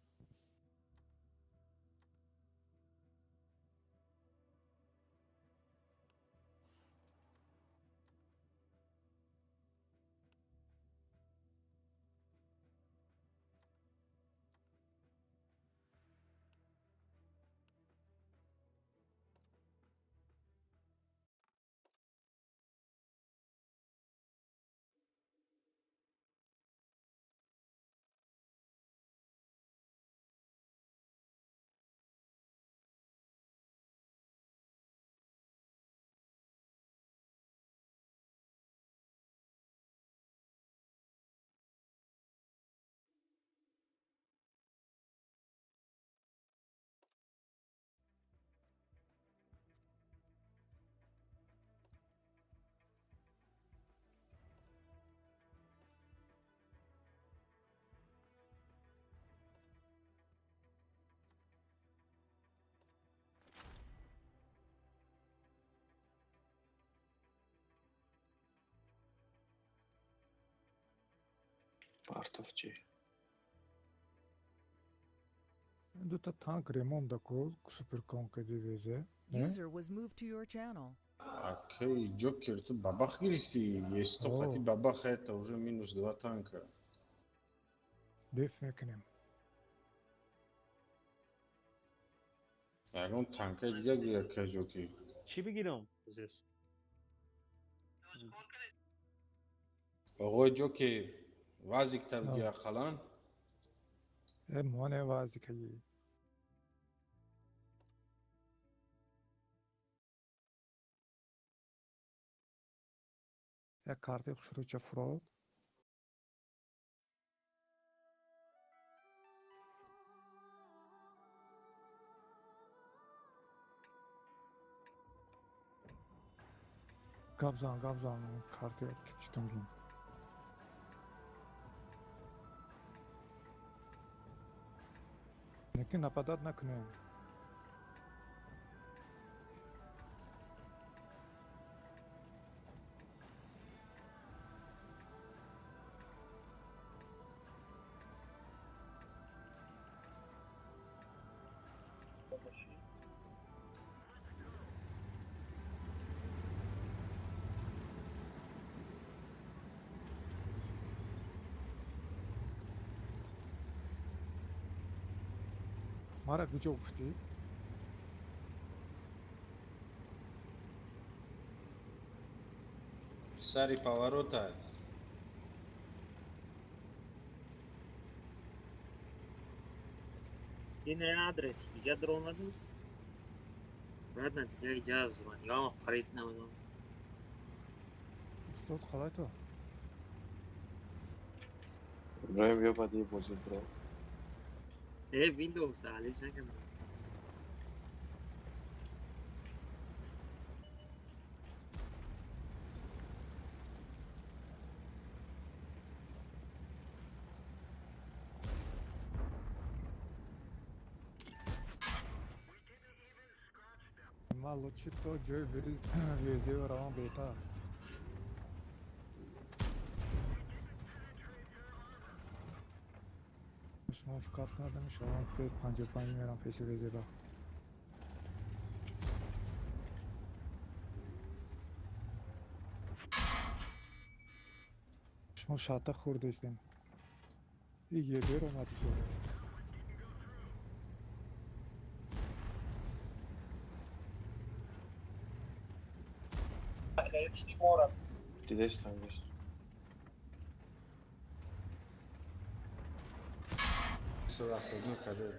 Партов чӣ? Дута танк ремонт дако суперконка дивезе. User was moved to your channel. Окей, Джокер, ты бабах гирифти? Если то хати бабах, это уже минус 2 танка. Деф мекунем. Ягон танка дига гир, акай Джокер. Чӣ бигирам? Здесь. Оғои Джокер, вазик та бигир ақаллан. Э, моне вазикаи. Як карти хушрӯча фурод. Гап зан, гап зан, карти кипчитон гин. Лекин нападать накунем. Мара куҷо гуфтӣ? Сари поворота. Ин адрес дига даромадӣ? Ладно, дига иҷа звонила, харид намудам. Устод, қалай ту? Иброҳим, биё баъди бозӣ бро. Э, Windows алиш накардам. Ма лучи то ҷои везеро равам беҳтар. Шумо фикр кунад намешавам, 55 мерам пеши везеба. Шумо шата хӯрдестем. И ебер омад иҷо. Дидестам, дидестам. 179 каде.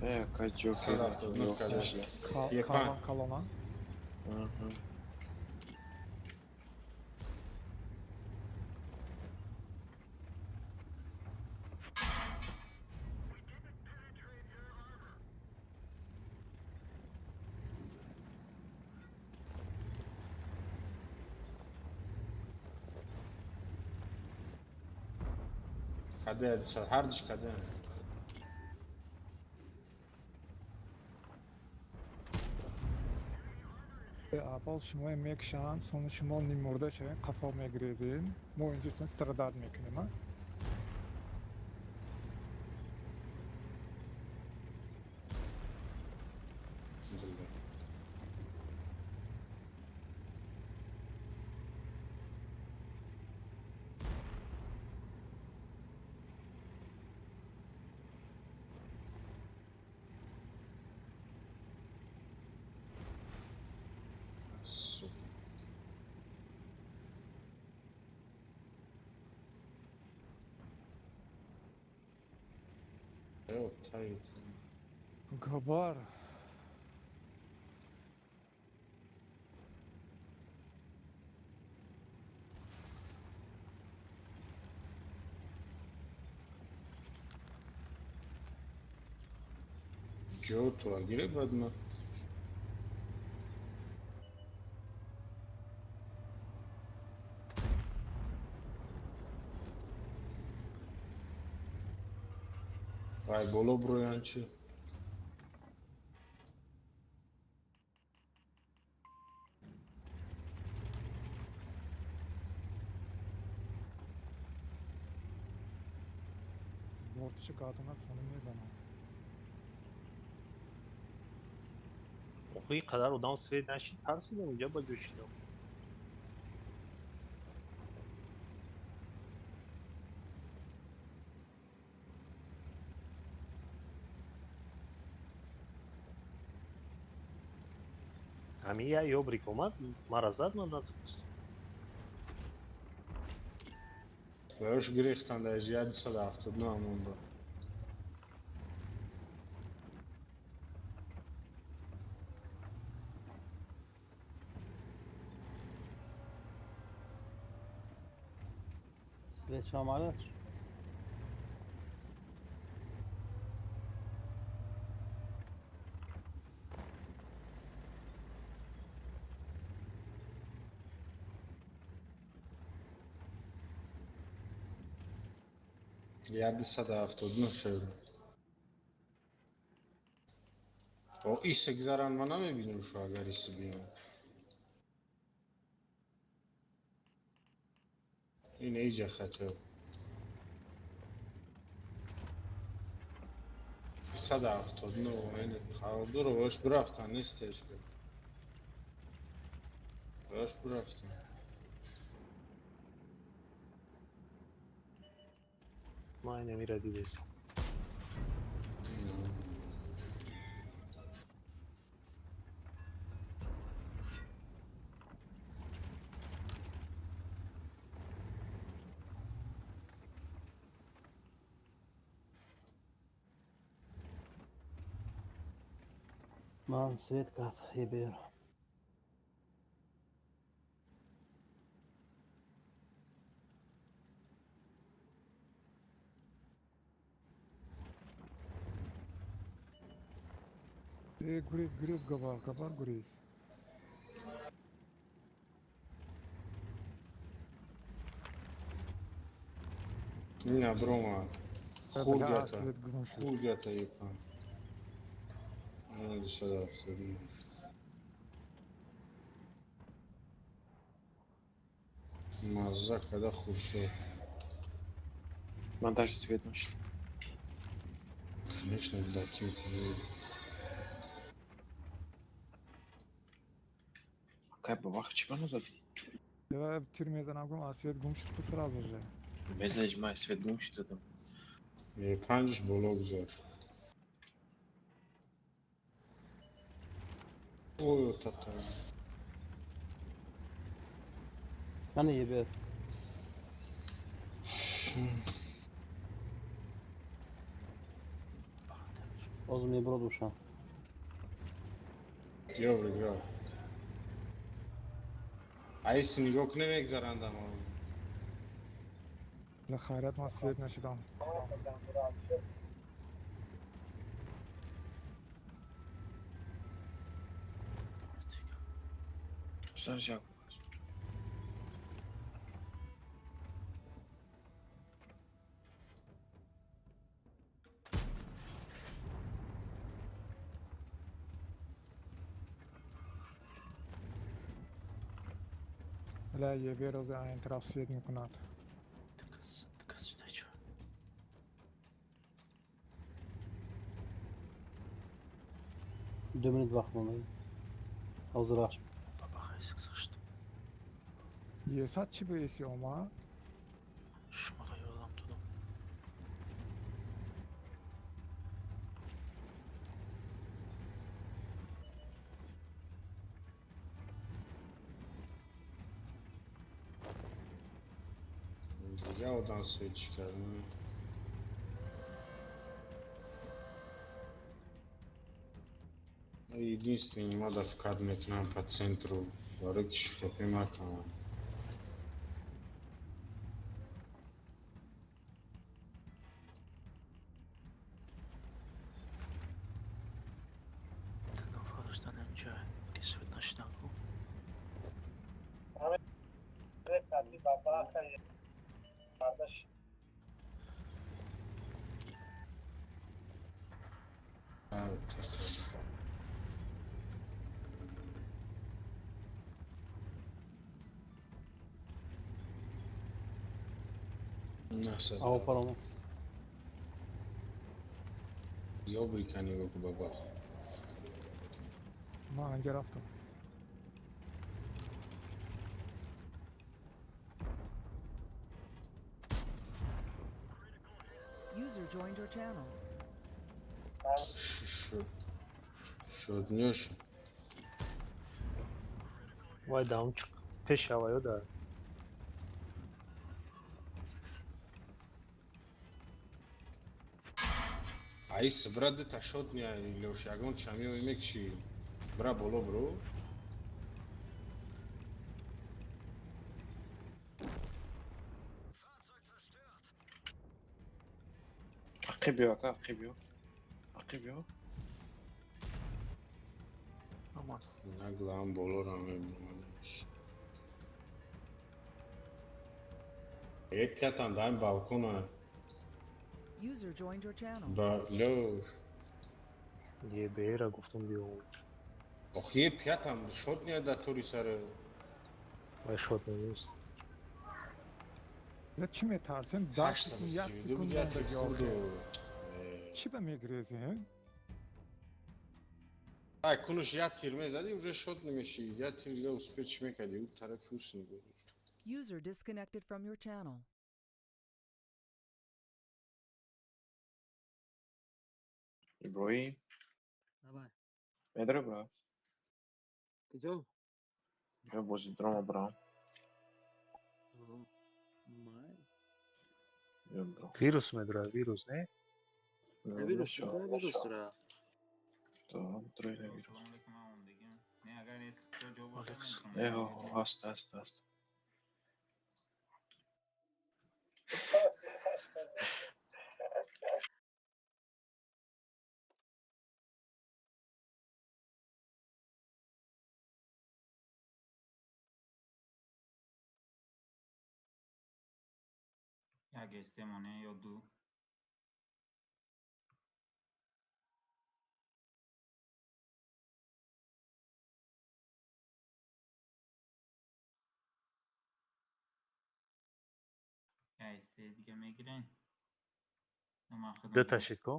Э, акай Джокер. 179 каде. Калон, калона. Каде ҳардуш каде. Аввал шумоя мекушанд, сони шумо ниммурда шавем, қафо мегирезем. Мо инҷо сон страдать мекунем, а? Габар. Ҷо тура гире баъд ма. Вай боло броян чи? Бортичи катанак сони мезанам. Охи қадар одам свет нашид, тарсидам, инҷа ба ҷо шидам. Ҳамин як ёбрик омад, мара зад, ман натонистам. Баёш гирехтанд аз 179 монда. Свет шамалаш. 179 шуд. О, исе гузаран ман намебинам шу агар исе биём. Ин иҷа хато. 179 ин қарордоро бош бирафтан нестеш. Бош бирафтан. Ман инамира дидесам. Ман свет кард, ебер. Гурез, гурез, габар, габар, гурез. Ина брома. Бля, свет гум шуд. Хургата епа. 179. Мазза када хуршед. Ман даже свет нашел. Конечно, да, тихо. Кай ба вақт чӣ ба назадӣ? Давай тир мезанам, гум, а свет гум шуд ку сразу же. Мезаниш, ман свет гум шуд задам. Панҷш боло гузор. Ой, тата. Мана ебер. Ҳозир мебурад уша. Ёбрик, ё. Айси нигоҳ кунем мегзарандам. Бля, хайрат, ман свет нашидам. Саржак. Ла ебе роза айн тараф свет мекунад. Дикас, дикас шида чо. 2 минут вақт монда. Ҳозир рахш. Баба хайсик зашт. Есад чӣ ба еси омад? Шуморо ёрдам додам. Дига одам свет чӣ кард? Единственный мада вкат мекунам по центру, барои ки шхепе макунам. Дадам фароштан ҳамҷа ки свет нашидан ку. Ао паромо. Ёбрика нигоҳ ку баба. Ман анҷа рафтам. User joined your channel. Шоднёш. Вай даун чиқ. Пеш шава ё да. Айс бра дута шот меяй Лёш, ягон чамиёи мекши. Бра боло бро. Ақиб биё, ака, ақиб биё. Ақиб биё. Омад. Наглам болоро мебурмадаш. Як пятан даем балкона. User joined your channel. Ба Лёш. Ебера гуфтам биё. Ох, е пятам шот меяд да тори сар. Вай шот нест. Я чӣ метарсем? 10 секунд, як секунд мондаги охир. Чӣ ба мегрезем? Ай, кунуш як тир мезади, уже шот намеши. Як тир дига успеть чӣ мекарди? Ӯ тарафи ус нигоҳ дошт. User disconnected from your channel. Иброҳим. Давай. Медаре бра? Куҷо? Ё бози дрома брам. Май. Ё бро. Вирус медура, вирус, не? Вирус, вирус ра. Да, дроида вирус. Алекс. Э, ҳаст, ҳаст, ҳаст. Як СТ моне ё ду. Як СТ дига мегирем. Ман худам Дута шид ку?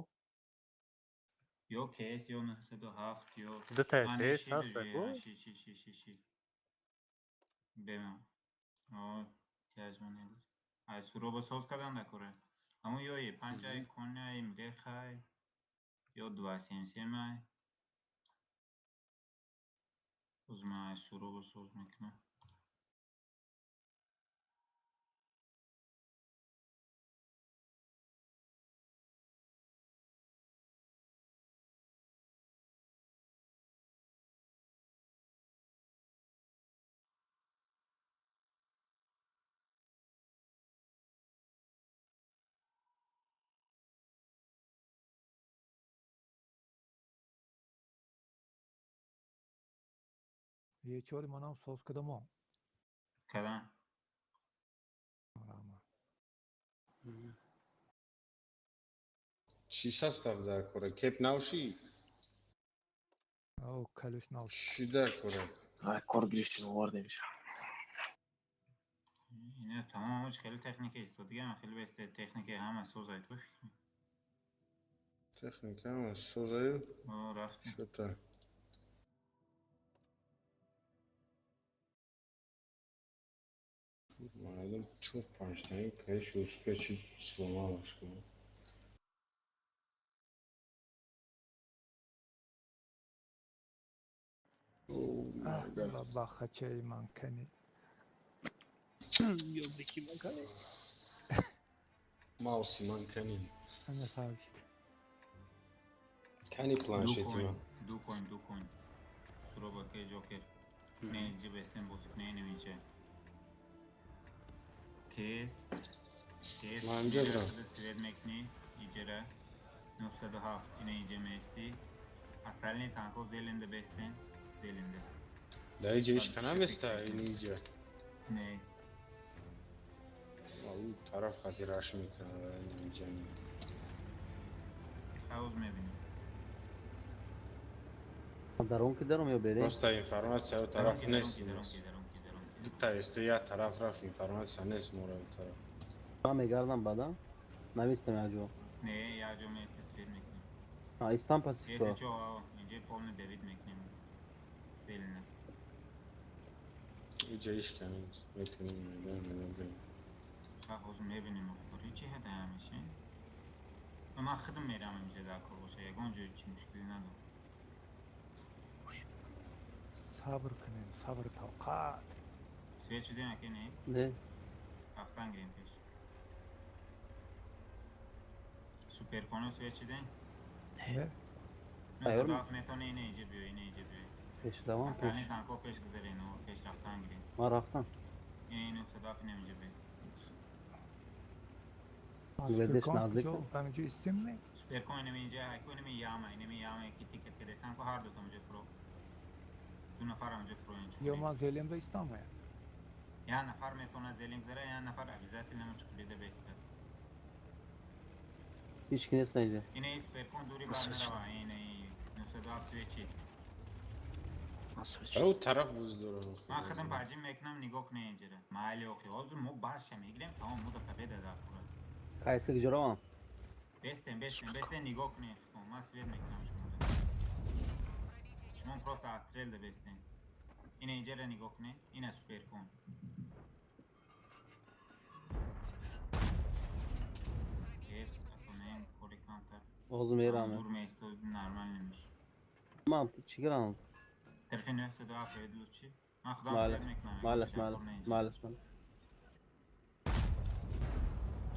Ё КС ё 907 ё Дута А, ТС не, шид ҳаста уже, ку? а, шид, шид, шид, шид, шид. Бема. О, тяж моне буд. Ай суроба соз кардан дакора. Ҳамун ё Е5 ай, Кони ай, Мрех ай, ё 277 ай. Боз ман ай суроба соз мекунам. Е4 манам соз кадамо. Кадан? Раҳмат. Чӣ состав дар кора? Кеп навши? О, калиш навши. Чӣ дар кора? Ай, кор гирифтем, овардемша. Ина тамом оч хеле техника истодига, хеле бесте техника ҳама созай ту фикр. Техника ҳама созаю. О, рафтем. Что-то. Мардум чор панҷтаи конечно успеть сломалась. Ба хачаи ман кани. Ёбики ман кани. Мауси ман кани. Ана савчит. Кани планшети ман. Ду коин, ду коин. Суроба ке Ҷокер. Не, иҷи бестем бозик, не, немиче. Тез, тез. Ман ҷабрам. Свет мекни, иҷера. 907 ина иҷе мести. Остальные танков зеленде бестен. Зеленде. Да иҷа ҳеч ка наместа ин иҷа. Не. Ӯ тараф хати раш мекунад ин иҷа. Хаоз мебинем. Дарон ки даром ё берем? Просто информация ӯ тараф нест. Дута эсте як тараф рафт, информация нест мора ӯ тараф. Ман мегардам баъдан? Наместам як ҷо. Не, як ҷо мести свет мекунем. А, истам пасиф. Если чо, инҷа полный давид мекунем. Зелена. Иҷа ҳеч ка нест. Метавонем майдан майдан. Ҳозир мебинем охори чи ҳада ҳамеша. Ман худам мерам инҷа дар кор боша, ягон ҷои чи мушкилӣ надорам. Сабр кунед, сабр тоқат. Свет шудем аке не? Не. Рафтан гирем пеш. Суперконо свет шудем? Не. Метавонӣ ина инҷа биёй, ина инҷа биёй. Пеш равам пеш. Остальные танкҳо пеш гузарен, пеш рафтан гирем. Ман рафтам. Ина ина садаф ина инҷа биёй. Бангладеш наздик. Ҳаминҷо истем не? Суперкон инами инҷа, ҳайко инами яма, инами яма ки тикет кардасан ко ҳар дутам инҷа фуро. Ду нафар ҳаминҷа фуро инҷа. Ё ман зелен ба истам я? Як нафар метавонад зелен гузара, як нафар обязательно мучқулида беистад. Ҳеч ки нест инҷа. Ина и суперкон дури бар нарава, ина и 907 свечи. Ӯ тараф буз дорам. Ман худам паҷим мекунам, нигоҳ кунед инҷара. Майли охи, ҳозир мо баъзша мегирем, тамом мо да победа дар кора. Кайска куҷо равам? Бестен, бестен, бестен, нигоҳ кунед худтон. Ман свет мекунам шуморо. Шумо просто отстрел да бестен. Ина инҷара нигоҳ кунед, ина суперкон. Ес, атонем кори камтар. Ҳозир мерам. Дур меистод, нормал намешавад. Ман чӣ гирам? Тарафи 907 равед лучше. Ман худам свет мекунам. Малаш, малаш, малаш, малаш.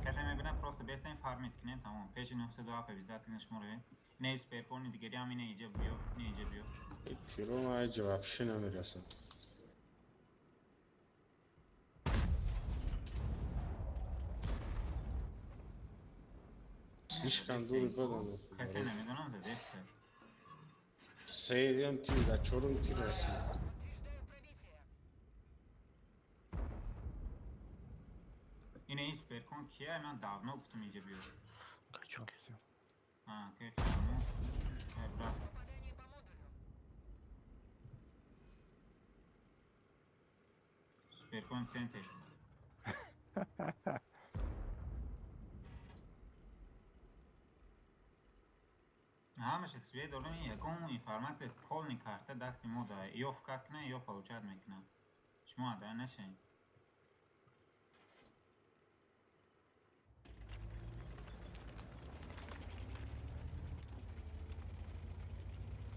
Касе мебинад просто бестен фармит кунед, тамом. Пеши 907 обязательно шумо равед. Ина суперкони дигари ҳам ина инҷа биё, ина инҷа биё. Тиро ман инҷа вообще намерасам. Слишком дури бадам. Касе намедонам задеста. Сеюм тир, да чорум тир расид. Ина ин суперкон кия? Ман давно гуфтам инҷа биё. Качок. А, ке фармо. Рафт. Суперкон центр. Ҳамаша свет дорем, ягон информация полный карта дасти мо да. Ё фикр кунад, ё получать мекунад. Шумо ада нашавед.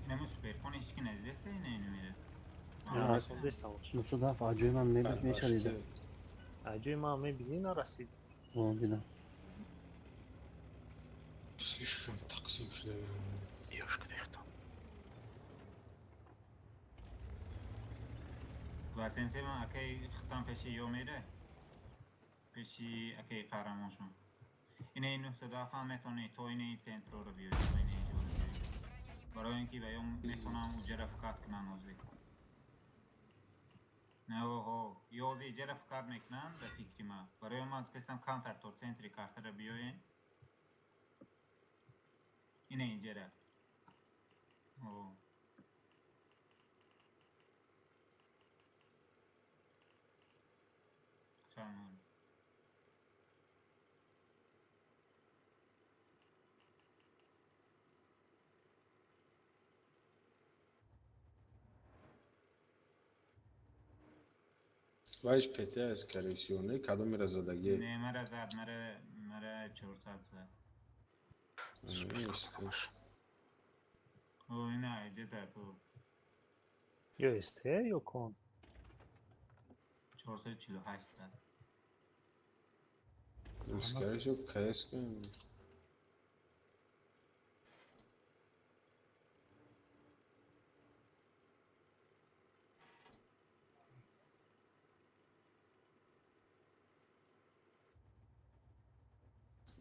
Инами суперкон ҳеч ки надидаста ина инамира? Нусудаф аҷои ман мешавида. Аҷои ман мебинӣ нарасид. О, дидам. Слишком тақсим шуда. Ёшка дехтам. Ва сенсей ман акай хитам пеши ё мере? Пеши акай қаҳрамоншон. Ина ин 907 ҳам метавонӣ то ина ин центроро биёӣ, то ина ин ҷоро биёӣ. Барои ин ки ва ё метавонам уҷара фикат кунанд ҳозир. Не, оҳо, ё ҳозир иҷара фикат мекунанд ба фикри ман. Барои ман гуфтастам камтар то центри картара биёем. Ина инҷара. О. Хамон. Вайш ПТ скорее всего, не? Кадомера задагӣ? Не, мара зад, мара 400 зад. Супер кадомаш. О, ина, иҷа зад. Ё СТ ё кон? 448 зад. Скорее всего, КС.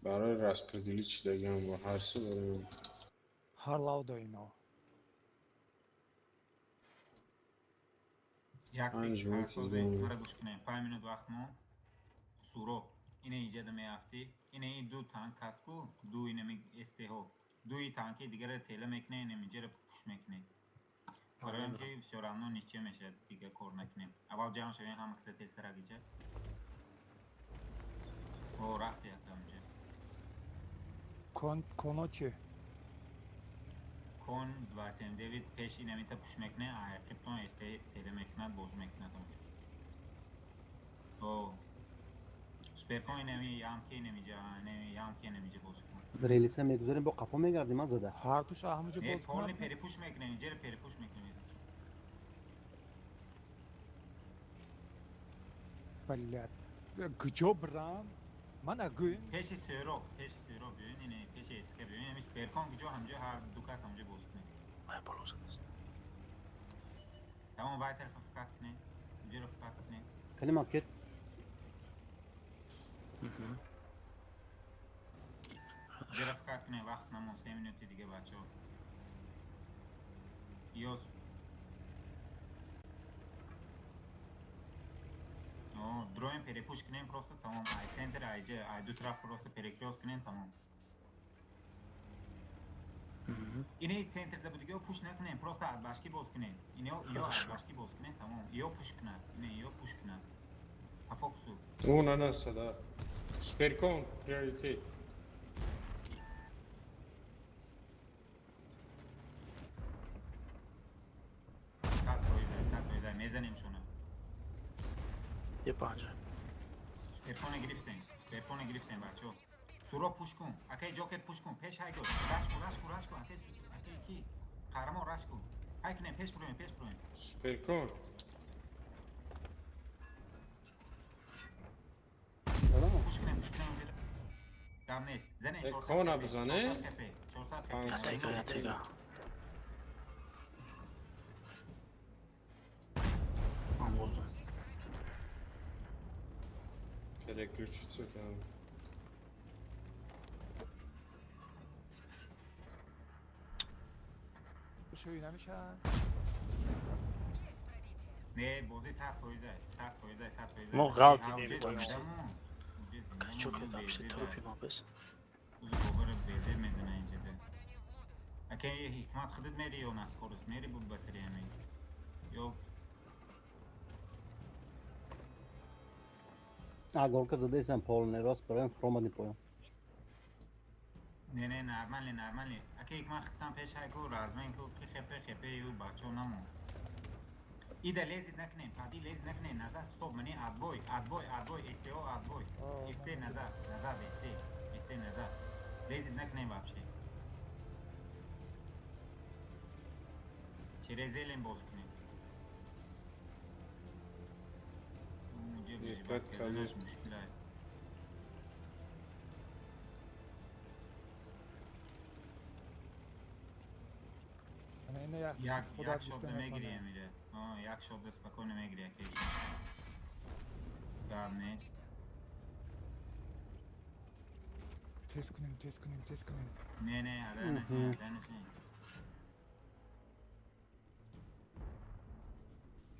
Барои распределить шидагиам бо ҳар су дорем. Ҳар лав да ино. Як Панҷ минут мара гӯш кунем. 5 минут вақт мо. Суро. Ина иҷада меафтӣ. Ина ин ду танк ҳаст ку, ду инами СТ-ҳо. Дуи танки дигарро тела мекунем, инам иҷаро пуш мекунем. Барои он ки всё равно ничья мешавад, дига кор накунем. Аввал ҷамъ шавем ҳама каса тезтарак иҷа. О, рафти якам иҷа. Кон коно чи? Кон 279 пеш инамита пуш мекунем, ақибтон СТ тела мекунад, боз мекунад онҷо. О, суперкон инами ямки инамиҷа, инами ямки инамиҷа боз кун. Релиса мегузарем, бо қафо мегардем, а зада. Ҳардуш ҳамаҷо Не, боз полни кунад. перепуш мекунем, иҷаро перепуш мекунем. Блядь. Куҷо бирам? Ман агӯем. Пеши сӯроб, пеши сӯроб биёин, ине пеши СК биёин, ами суперкон куҷо ҳамҷо ҳар ду кас ҳамҷо боз кунем. Май боло задааст. Тамом, вай тарафа фикат кунем, иҷаро фикат кунем. Кани макет. Иҷаро фикат кунем, вақт намон, 3 минути дига бачаҳо. Ё О, дроем перепуш кунем просто тамом. Ай центр, ай ҷа, ай ду тараф просто перекрёст кунем тамом. Ине центрда будиги пуш накунем, просто адбашки боз кунем. Ине ё адбашки боз кунем тамом. Ё пуш кунад, ине ё пуш кунад. По фокусу. О, на нас, да. Суперкон, приоритет. Сад фоиза, мезанем шуна. Е панҷа. Суперкона гирифтем, суперкона гирифтем бачаҳо. Суро пуш кун, акай Ҷокер пуш кун, пеш ҳай гӯ. Раш кун, раш кун, раш кун, акай акай ки? Қаҳрамон раш кун. Ҳай кунем, пеш буроем, пеш буроем. Суперкон. Пуш кунем, пуш кунем. Гап нест. Занем 400. Кона бизане? 400 хп. Ятега, ятега. Ман болдум. Переключиться кардам. Шӯй намешавад? Не, бозӣ 100%, 100%, 100%. Мо ғалтидем. Качок вообще тропи ман бес. Узу бобара безер мезана инҷа. Акай ҳикмат худат мери ё на скорость мери буд ба сари ҳамин. Ё А горка задаисам полный рост бароем фуромадем поён. Не, не, нормально, нормально. Акай ҳикмат худтан пеш ҳай ку размен ку ки хепе хепе ю бачо намон. Ида лезид накунем, пади лезид накунем, назад, стоп, мани отбой, отбой, отбой, СТО отбой. СТ назад, назад, СТ, СТ назад. Лезид накунем вообще. Через зелень боз кунем. Унҷа выживать карданаш мушкил аст. Як як шотда мегири амира. Як шотда спокойно мегири акей. Гап нест. Тез кунем, тез кунем, тез кунем. Не, не, ада нашин, ада нашин.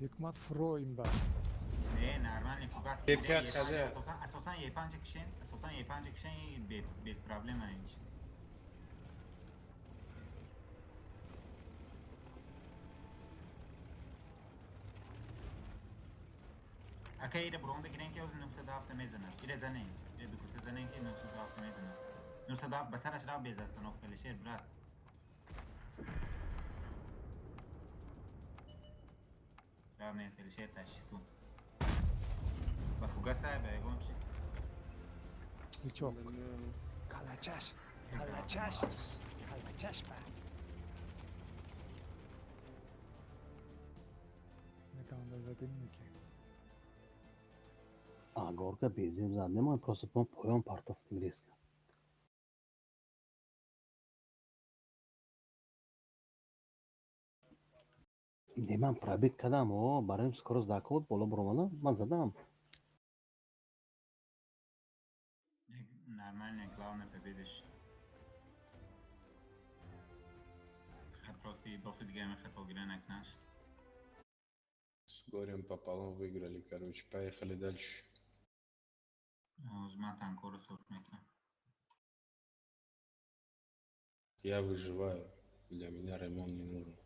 Ҳикмат фуроим ба. Не, нормально, фугас. Е5 каде. Асосан Е5 кишен, асосан Е5 кишен без проблема ин. Акай ира буронда гирен ки оз 907 мезанад. Ира занем. Ира дукуса занем ки 907 мезанад. 907 ба сараш рафт без остановка лишер брат. Рав нест лишер ташиту. Ба фугаса ба ягон чи. Личок. Калачаш. Калачаш. Калачаш ба. Неканда задим неки. А, горка бензин зад. Неман просто по поён партофтим резко. Не, ман пробит кардам, о, барои скорость дако боло буромадам, ман задам. Нормально, главное победишь. Просто бофи дига мехатал гиренак наш. С горем пополам выиграли, короче, поехали дальше. Ман танкору сорт мекунам. Я выживаю. Для меня ремонт не нужен.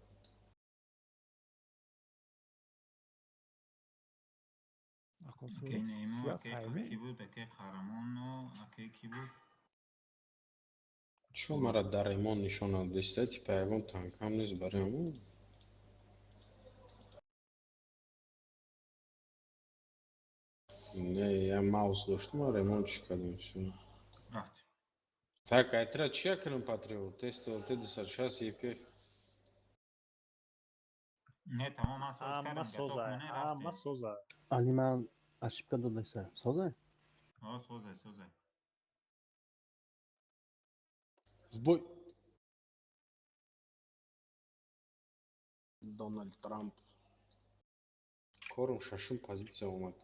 Окей, нему, окей, ки буд, окей, Қарамону, окей, ки буд. Чё мара дар ремонт нишон надоста, типа ягон танкам нест барои ҳамун? Не, я маус доштум, а ремонт чӣ кардам, всё. Рафт. Так, айтра чия кунам патриот? Тест ЛТ 260 ЕП. Не, тамом, ман соз кардам. Ама соза, ама соза. Али ман ошибка додаса. Соза? О, соза, соза. В бой! Дональд Трамп. Корм шашум позиция омад.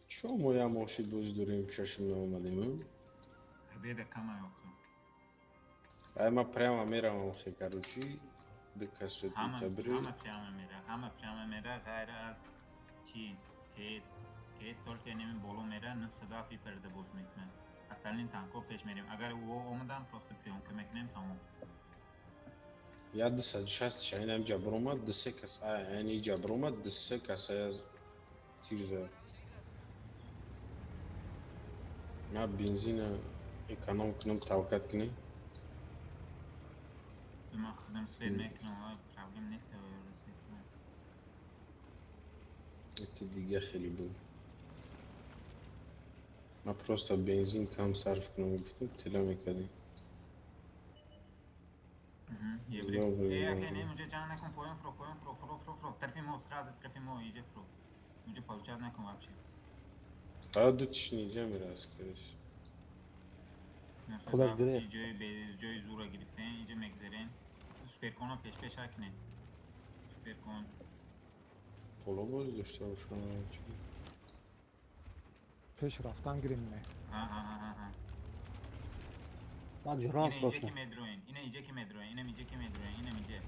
Чё мо я моши боз дорем шашум наомадем? Беда кама ёхта. Ай ма прямо меравам охе, короче, ду касо декабри. Ҳама прямо мера, ҳама прямо мера, ғайр аз чи? КС. КС только неми боло мера, 907 перда боз мекунад. Остальные танко пеш мерем. Агар ӯ омадан, просто приёмка мекунем, тамом. Я 260 шайнам ҷабр омад, ду се кас, ай, ҷабр омад, ду се кас аз тир зад. Ма бензина эконом кунам, талкат кунем. Ман худам свет мекунам, проблем нест, свет кунам. Это дига хеле буд. Ма просто бензин кам сарф кунам гуфтам, тела мекардем. Э, не, муҷа ҷанг накун, поён фуро, поён фуро, фуро, фуро, фуро. Тарафи мо, сразу тарафи мо, иҷа фуро. Муҷа получать накун вообще. А ду тишни иҷа мераз, короче. Худаш гирифт. Ҷои зура гирифтем, иҷа мегзарем. Суперконро пешпеш накунем. Суперкон. Боло боз дошта бошам. Пеш рафтан гирим ме. Ҳа. Ман ҷуранс дошта. Ина иҷа ки медроен, ина иҷа ки медроен, инам иҷа ки медроен, инам иҷа.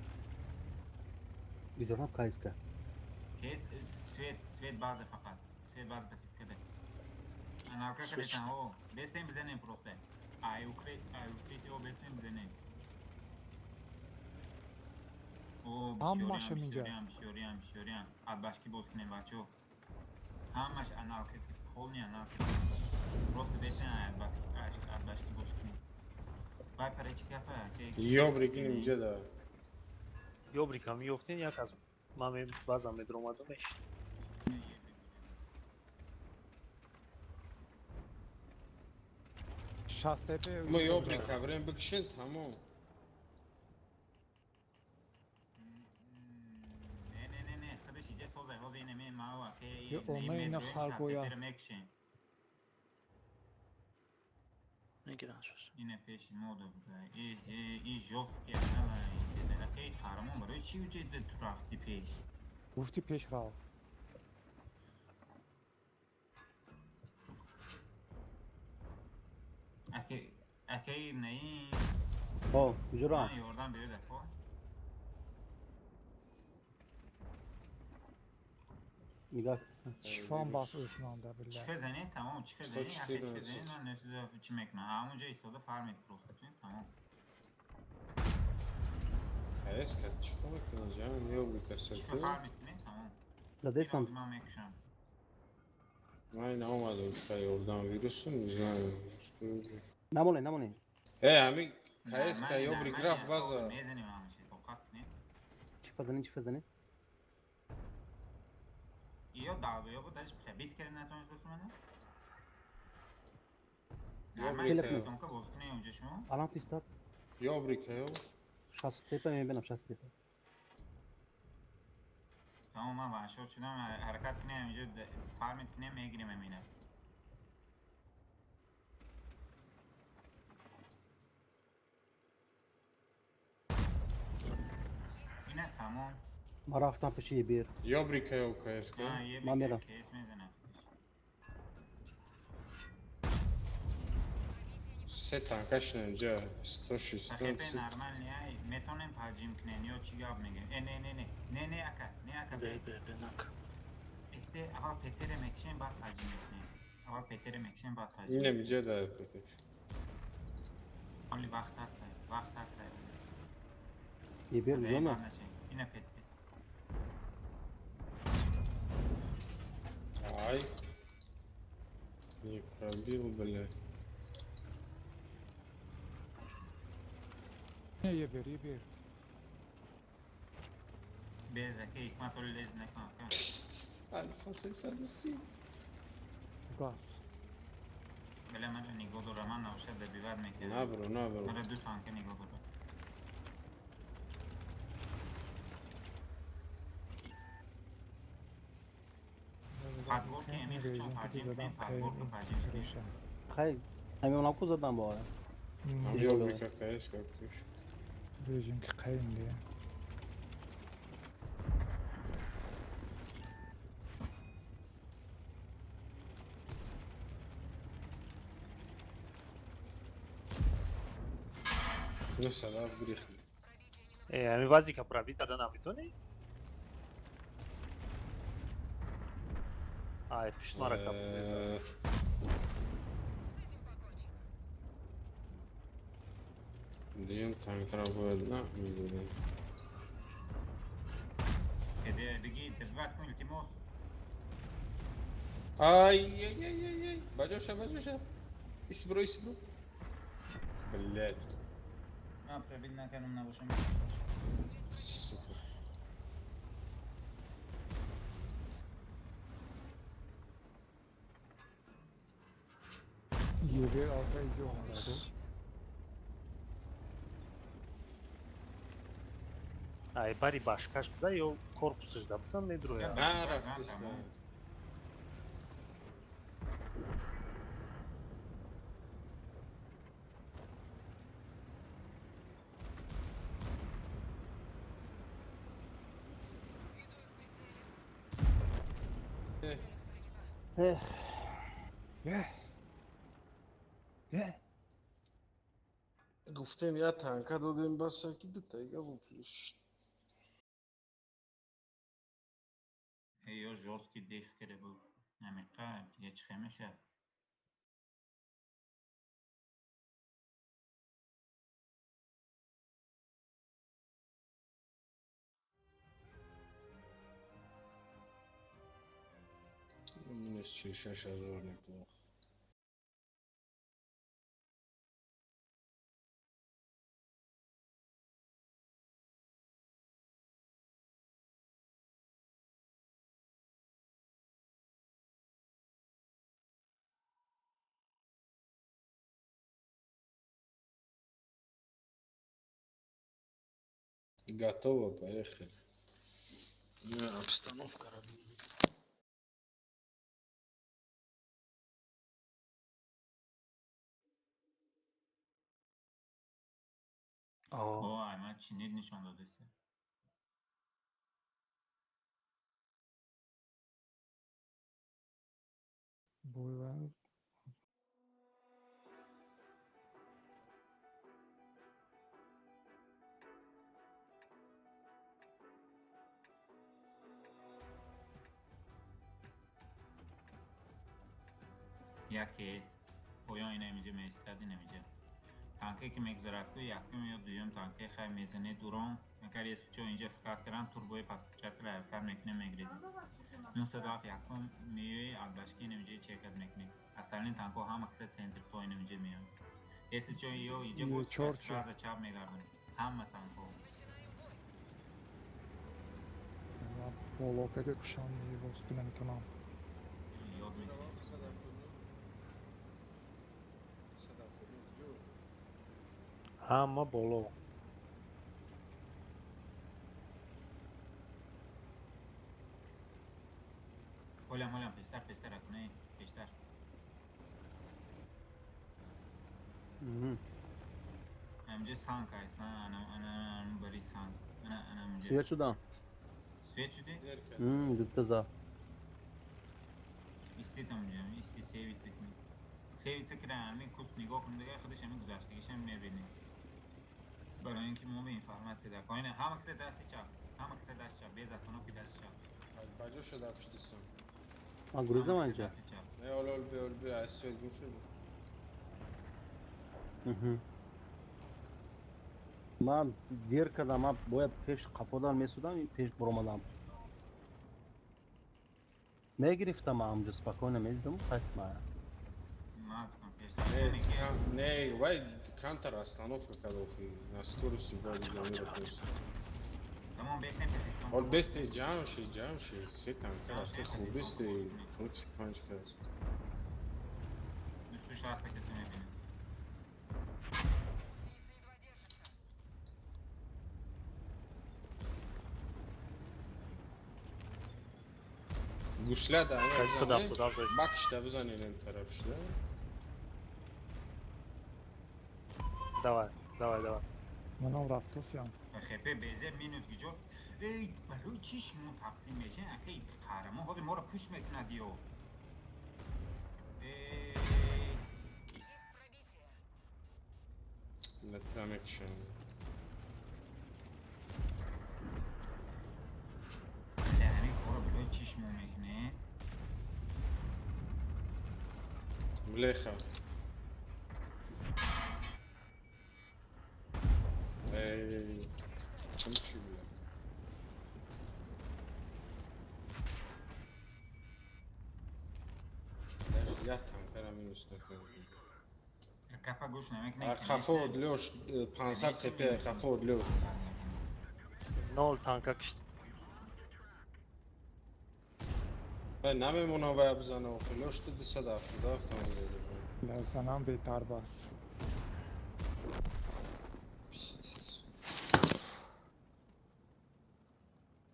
Иҷорам кайска. Кес свет, свет база фақат. Свет база пасифика да. Аналка кардетан, о, бестем бизанем просто. Ай укрит, о, бестем бизанем. О, ҳамаша минҷа. Бисёриам, бисёриам, бисёриам. Адбашки боз кунем, бачаҳо. Ҳамаш аналка, полный аналка. Просто бестем адбашки боз кунем. Вай паре чӣ гапа? Ёбрик ин инҷа да. Ёбрик ҳам ёфтем, як аз ман баъзан медромадам мешид. Мо ёбрик кабрем бикшен, тамом. Не, не, не, не, худаш иҷа созай, ҳозир ина ме мава, ке Она ина харгоя. Мегирам шош. Ина пеши мо да буда. Э, э, и жёсткий анала. Акей қаҳрамон барои чӣ уҷа ту рафти пеш? Гуфти пеш рав. Акей, акей наи. О, ҷурам. Ёрдам биёд ако. Нигоҳ кун. Чифон бас ӯсмонда билла. Чифе занед, тамом, чифе занед, ахе чифе занед, ман несида чӣ мекунам. Ҳамон ҷо истода фармед просто, тамом. КС кад чикор мекунад, ҷамъ ёбрик аст. Чифе фармед кунед, тамом. Задестам. Ман мекушам. Ман наомадам, ка ёрдам вирусу, не знаю. Намонед, намонед. Э, ҳамин КСК ёбри граф база. Мезанем ҳамаша, тоқат кунем. Чӣ фазанем, чӣ фазанем? Ё долбоёб даже пробить карда натавонист босумана? Нормально сумка боз кунем унҷа шумо? Алам тистад. Ёбри каё. 60 тепа мебинам, 60 тепа. Тамом, ман ваншот шудам, ҳаракат кунем инҷо, фармит кунем, мегирем амина. Ина тамом. Ман рафтам пеши ебер. Ёбри каё КСК. Ман мерам. КС мезанам. Се танкаш инҷа 160. Хепе нормал не, метонем ҳаҷим кунем ё чӣ гап мегем? Э, не, не, не. Не, не, ака, не, ака. Бе, бе, бе, нак. Эсте аввал Петере мекшем, баъд ҳаҷим мекунем. Аввал Петере мекшем, баъд ҳаҷим. Инам инҷа да Петер. Оли вақт ҳаст, вақт ҳаст. Ебер зона. Ина Петер. Ай. Не пробил, блядь. Не, ебер, ебер. Без аки, ҳикмат оли лез накун ака. Альфа 607. Фугас. Бля, мара нигоҳ дора, ман навшад добиват мекардам. Набро, набро. Мара ду танка нигоҳ дора. Подборки ами хчон ҳаҷим кунем, подборку ҳаҷим кунем. Хай, ҳамин ку задам бо. Ёбри КС каш. Режим ки қайин де. Ну садав грих. Э, ами вазика пробить карда наметонӣ? Ай, пишмара кап зеза. Дуюм танкра бояд на мезадем. Беги, добиват кун, илтимос. Ай, ай, ай, ай, ай. Баҷоша, баҷоша. Исбро, исбро. Блядь. Ман пробить накардам, набошам. Сука. Ебер алка иҷо омада. Ай, бари башкаш бизан ё корпусаш да бизан медроя. На, рафтиста. Эх. Е. Е. Гуфтем я танка додем баса ки дутайга бо плюс. Ё жёсткий деф карда буд. Намиқа дига чӣ хел мешавад? Минус 46 ҳазор неплохо. Готово, поехали. Обстановка родная. О, ман чинид нишон додеста. Бойва Яке аст. Поён ина инҷа меистад, ина инҷа. Танке ки мегузарад ку якум ё дуюм танке хай мезанед урон. Агар если чо инҷа фикр кардам турбои подключатка ҳаракат мекунем мегрезем. 907 якум меои албашки ина инҷа чекат мекунем. Остальные танко ҳама киса центр то ина инҷа меоянд. Если чо ё иҷа боз Е4 чӣ? сразу чап мегардонем. Ҳама танкҳо. Ман боло кади хушам меи, боз ки наметонам. Ёд мегирем. 179 куҷо? Ҳама боло. Олям, олям, пештар, пештар, акуне, пештар. Ҳамҷа санк ай, сан, ана, ана, ана, бари санк. Ана, ана ҳамҷа. Свет шудам. Свет шуди? Дута за. Истед ҳамҷа, исти севица кунӣ. Севица кира ҳамин куст нигоҳ кун дига, худаш ҳамин гузаштагишам мебинӣ. Барои ин ки мо информатсия дар коина ҳама киса дасти чап, ҳама киса дасти чап, без остановки дасти чап. Ба ҷо шуда пиштисон. Ман гурезам Ҳама киса анҷа. дасти чап. Не, ол ол би, ол би, аз свет гум шуд. Ман дер кардам, ман бояд пеш қафодан месудам, пеш буромадам. Мегирифтам ҳамҷо, спокойно медидам, сайт ма. Ман гуфтам пештар. Не, Коне ки не, вай камтар остановка кард охи. На скорости бояд ҷамъ. Тамом, бестем позицион. Ол бесте, ҷамъ ши, ҷамъ ши. Се танка рафти, хубисти против панҷ кас. 260 касе мебинем. Гусля да 177 бакшда бизанед ин тарафшда. Давай, давай, давай. Манам рафтосиям. ХП БЗ минус гиҷо. Эй, барои чӣ шумо тақсим мешен? Акай қаҳрамон ҳозир моро пуш мекунад ё. Эй, Латра мекушам. Ҳамин корро барои чӣ шумо мекунед? Блеха. Эй, чӣ бля? Даже як танкара минус накардам. Гапа гӯш намекунед. Қафо Лёш, 500 хп, қафо Лёш. Нол танка кишт. Вай намемонам вай бизана охи. Лёш, ту 277 тамон додӣ. Занам бетарбас. Пиздец.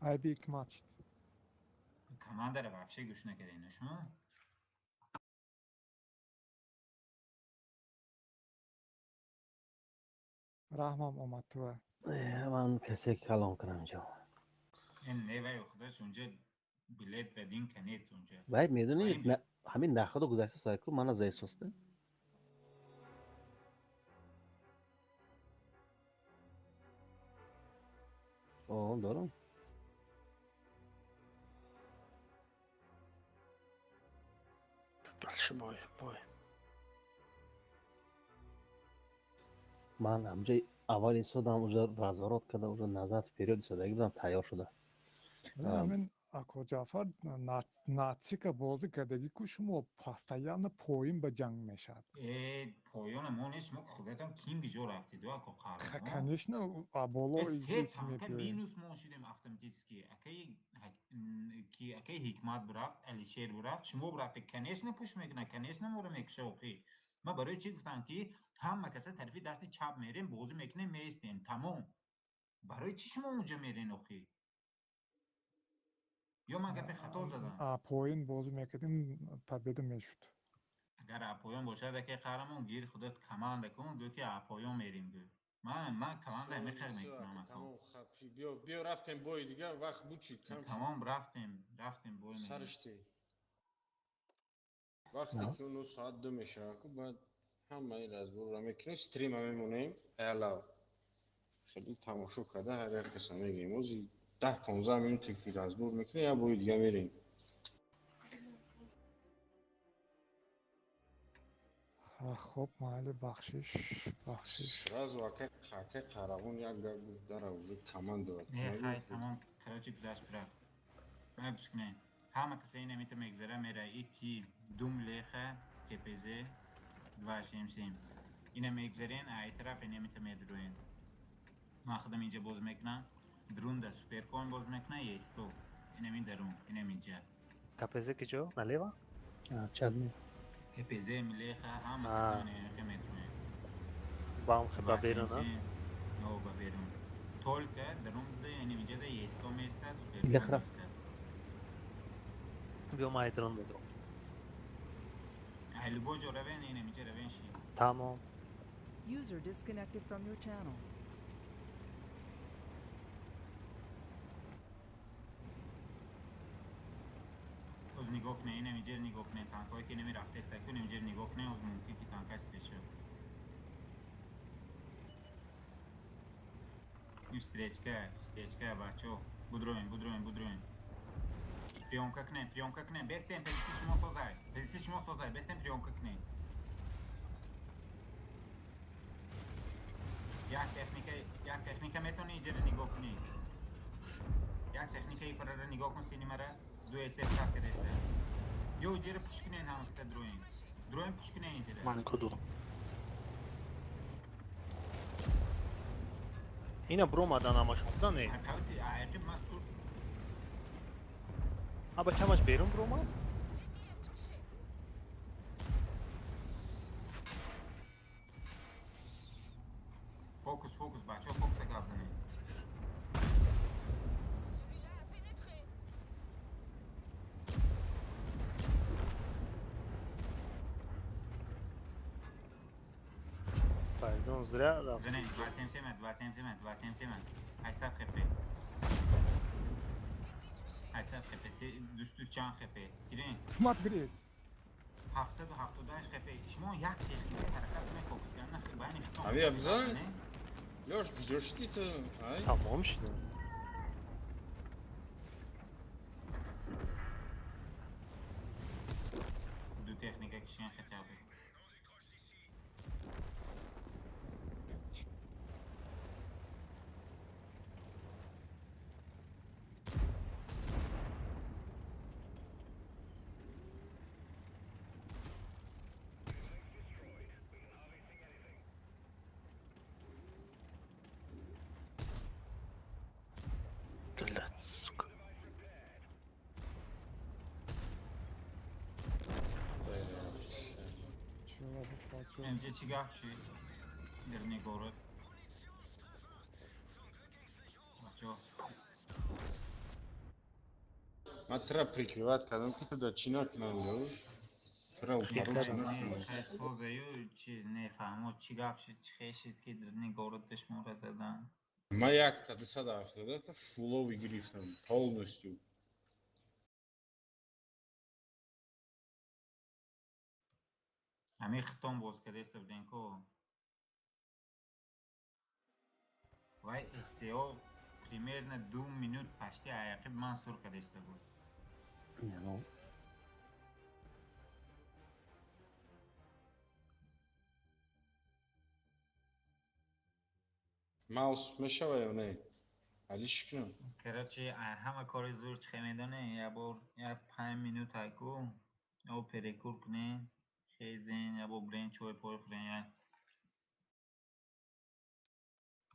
Айби ҳикмат шид. Командара вообще гӯш накардед шумо? Раҳмам омад туа. Ман касе калон кунам инҷо. Ин не, вай худаш унҷа билет ва дин конец унҷа. Вай медонӣ, ҳамин нахудо гузашта сайку мана заисоста. О, дорам. Дальше бой, бой. Ман ҳамҷа аввал истодам, уже разворот карда, уже назад вперёд истодаги будам, тайёр шуда. Ҳамин ако Ҷаъфар нацика бозӣ кардагӣ ку, шумо постоянно поин ба ҷанг мешавад. Э, поёна мо нест, шумо худатон ким биҷо рафтед, ако қаҳрамон. Конечно, боло Се танка минус мо шудем автоматически. Акаи ки акаи Ҳикмат бурафт, Алишер бурафт, шумо бурафтед, конечно пуш мекунад, конечно моро мекуша охи. Ман барои чӣ гуфтам, ки ҳама каса тарафи дасти чап мерем, бозӣ мекунем, меистем, тамом. Барои чӣ шумо онҷо мерен охи? Ё ман гапи хато задам? Поин бозӣ мекардем, победа мешуд. Агар поён бошад, аке қаҳрамон, гир худат команда кун, гӯ ки поён мерем, гӯ. Ман команда мехел мекунам ако. Биё, биё, рафтем бои дига, вақт бучид кам. Тамом, рафтем, рафтем бой мерем. Саришти. Вақте ки уно соат 2 мешавад ку, баъд ҳамаи разборро мекунем, стрима мемонем, аялав. Хеле тамошо карда ҳар як каса мегӯем. Ози 10-15 минуте ки разбор мекунем, як бори дига мерем. Хоб, майли, бахшиш, бахшиш. Сразу ака қаҳрамон як гап гуфт, дара уже команда. Не, хай, тамом, короче, гузашт, рафт. Мана гӯш кунед. Ҳама каса ина мита мегзара мера и ки дум леха КПЗ 277. Ина мегзарен, ай тараф инамита медроен. Ман худам инҷа боз мекунам. Друнда суперкон боз мекуна, есто. Инамин дарун, инаминҷа. КПЗ киҷо? Налево? Чад ми. КПЗ, Милеха, ҳама касоне хе медроен. Бам хе ба берун, а? О, ба берун. Только дарун да инаминҷа да есто места, суперкон Милех рафт. места. Биё ман ай дарун медром. Ай любой ҷо равен, инаминҷа равен ши. Тамом. User disconnected from your channel. Оз нигоҳ кунед, инаминҷа нигоҳ кунед, танкҳое ки инами рафтаеста ку инаминҷа нигоҳ кунед, оз мумкин ки танка встреча. Ин встречка, встречка, бачаҳо. Будроен, будроен, будроен. Приёмка кунед, приёмка кунед. Бестен, позитсияи шумо созай. Позитсияи шумо созай, бестен приёмка кунед. Як техника, як техника метавонӣ иҷара нигоҳ кунӣ. Як техника ипарара нигоҳ кун синимара. Ду эстеп саф кадаеста. Ё иҷара пуш кунед ҳама каса дроин. Дроин пуш кунед иҷара. Ман никоҳ додам. Ина бромадан ҳамашон зане. Ҳақавти, аяқиб ман сур. А ба чамаш берун бромад? Фокус, фокус, бачаҳо фокуса гап занед. Пардон, зря рафт. Занед, 277, 277, 277. 800 хп. 800 хп, дусту чанд хп. Гирен. Мат грез. 778 хп. Шумо як техника ҳаракат кунед фокус кардан, байни хитон. Ави абзан? Лёш, куҷо шудӣ ту? Ай? Тамом шудем. Ду техника кишен хотя бы. Блядь, сука. Инҷа чӣ гап шуд? Дар Нигород. Бачаҳо. Ман тура прикрывать кардам, ки ту да чӣ накунам, Лёш? Тура упару чӣ накунам? Хай созаю, чи нефаҳмо, чӣ гап шуд, чӣ хел шуд ки дар Нигород душмонро задан? Ман якта 270 фулови гирифтам, полностью. Ҳамин хитон боз кардеста будем ко. Вай СТО примерно 2 минут пашти аяқиб ман сур кардеста буд. Ну. Маус мешава ё не? Али чӣ кунам? Короче, ҳама кори зур чӣ хел медонӣ? Як бор, як 5 минут айку, ё перекур кунем, хезен, як бор бирем чой пой хӯрем, як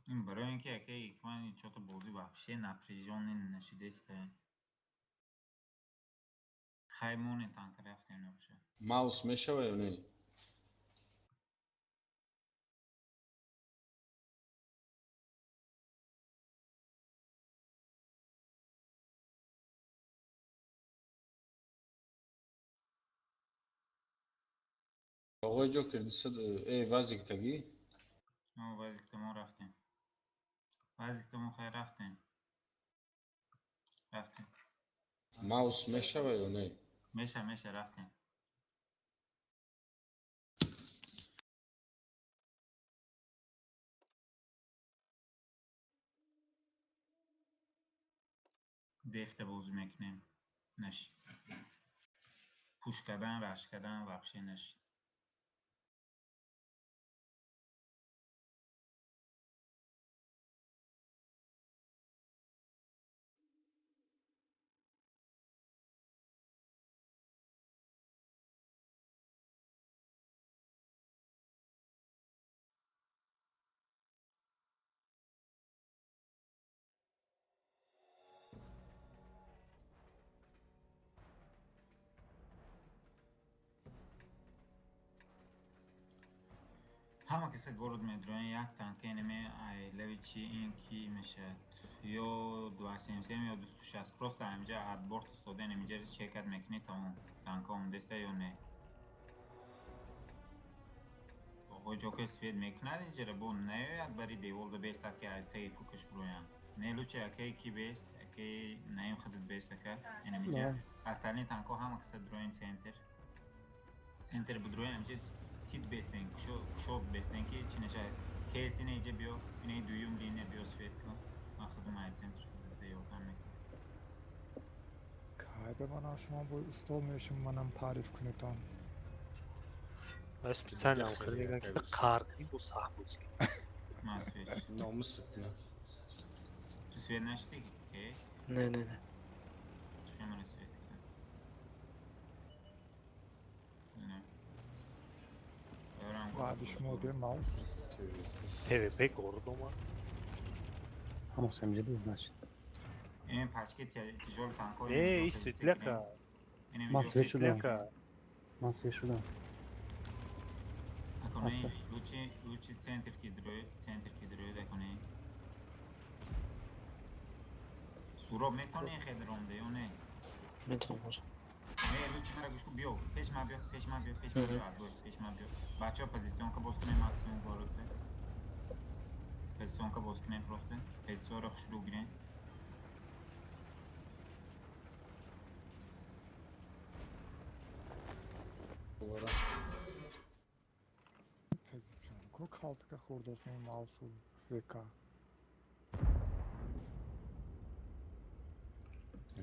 ин барои ин ки якаи икман чото бозӣ вообще напряжённый нашидеста. Хай монем танка рафтем набошад. Маус мешава ё не? Оғои Ҷокер дусад вазик тагӣ? О, вазик мо рафтем. Вазик мо хай рафтем. Рафтем. Маус мешава ё не? Меша, меша, рафтем. Дефта бозӣ мекунем. Наши. Пуш кардан, раш кардан вообще наши. Ҳама киса город медроен, як танка инаме ай леви чи ин ки мешавад. Ё 277 ё 260. Просто ҳаминҷа отбор истоден, ҳаминҷа чекат мекунӣ, тамом. Танка омадеста ё не. Оғои ҷоке свет мекунад инҷара, бо наёяд бари деволда бестад ки ай таги фукаш буроянд. Не, лучше акаи ки бест, акаи наим худат бест ака. Инаминҷа. Остальные танко ҳама киса дроен центр. Центр будроен ҳаминҷа тит бестен, кушод бестен ки чӣ нашавад. Кейс ина иҷа биё, инаи дуюм линия биё свет кун. Ман худам ай центр худата ёрдам мекунам. Кай ба манам шумо бо устод мешум, манам таъриф кунетон. Ман специально ам хеле мегӯям ки қаҳр кунӣ, бо сахт бозӣ кунӣ. Ман свет. Номусат на. Ту свет нашидӣ ки? Кейс? Не, не, не. Чӣ мара свет кунам? Не. Баъди шумо де маус. ТВП город омад. Ҳамос ҳамҷа значит. Ин пачки тяжёл танко. Не, и светляка. Ман свет шудам. Светляка. Ман свет шудам. Аконе, лучи, лучи центр ки дрои, центр ки дрои даконе. Суроб метони хедром де ё не? Метавонам бозам. Не, лучи мара гӯш кун, биё. Пеш ма биё, пеш ма биё, пеш ма биё, отбой, пеш ма биё. Бачаҳо позиционка боз кунем максимум город. Позиционка боз кунем просто. Позиционро хушрӯ гирем. Позиционку калтака хӯрдосем маусу ВК.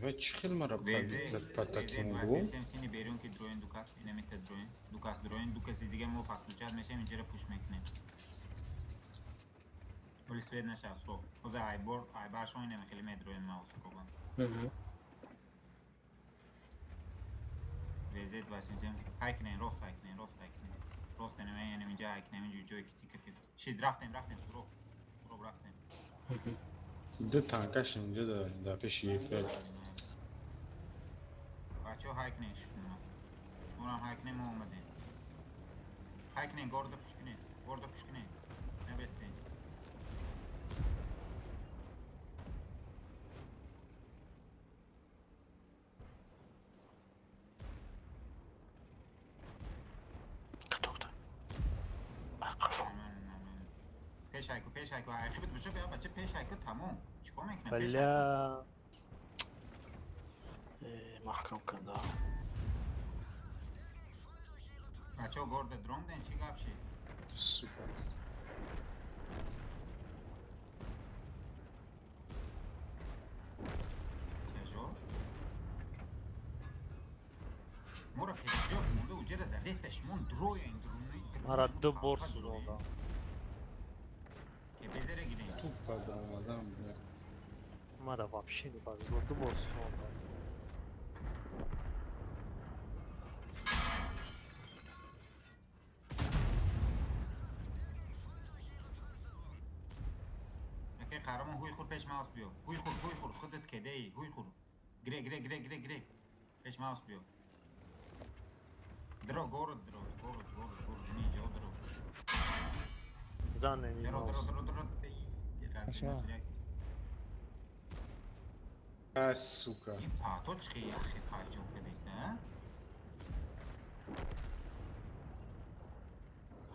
Ва чӣ хел мара Везе, по везе, таким углом? сини берун ки дроен дукас, инамита дроен, дукас дроен, дукаси дига мо подключать мешем, инҷара пуш мекунем. Оли свет наша стоп. Оза айбор, айбаршон инаме хеле медроен маус пробан. Везе 277, ҳай кунен, рост ҳай кунен, рост ҳай кунен. Рост инаме, инаме инҷа ҳай кунем, инҷо ҷое ки тика ки. Шид, рафтем, рафтем, суроб. Суроб рафтем. Ду танкаш инҷа дар пеши Ефел. Бачаҳо ҳай кунен шумо. Шуморам ҳай кунен, мо омадем. Ҳай кунен, горда пуш кунен, горда пуш кунен. Набестен. Катокта. Қафо. Пеш ҳай ку, пеш ҳай ку, ақибат бошо бия бача, пеш ҳай ку, тамом. Чикор мекунем? Пеш ҳай ку. Бля. Маҳкам карда. Бачаҳо горда дронден, чӣ гап шид? Сука. Тяжёл? Мора пешҷоқ монда уҷара задеста шумон дроен друни. Мара ду бор сӯзондам. Ке безера гирем. Тупо даромадам, бля. Мара вообще не повезло, ду бор сӯзондам. Аке қаҳрамон ҳуй хур пеш маус биё. Ҳуй хур, ҳуй хур, худат кедаи, ҳуй хур. Гире, гире, гире, гире, гире. Пеш маус биё. Дро, город, дро, город, город, город, ини ҷо дро. Зан ини Дро, дро, маус. дро, дро. Аша. А, сука. Ин пато чӣ яхи паҷо кадеста,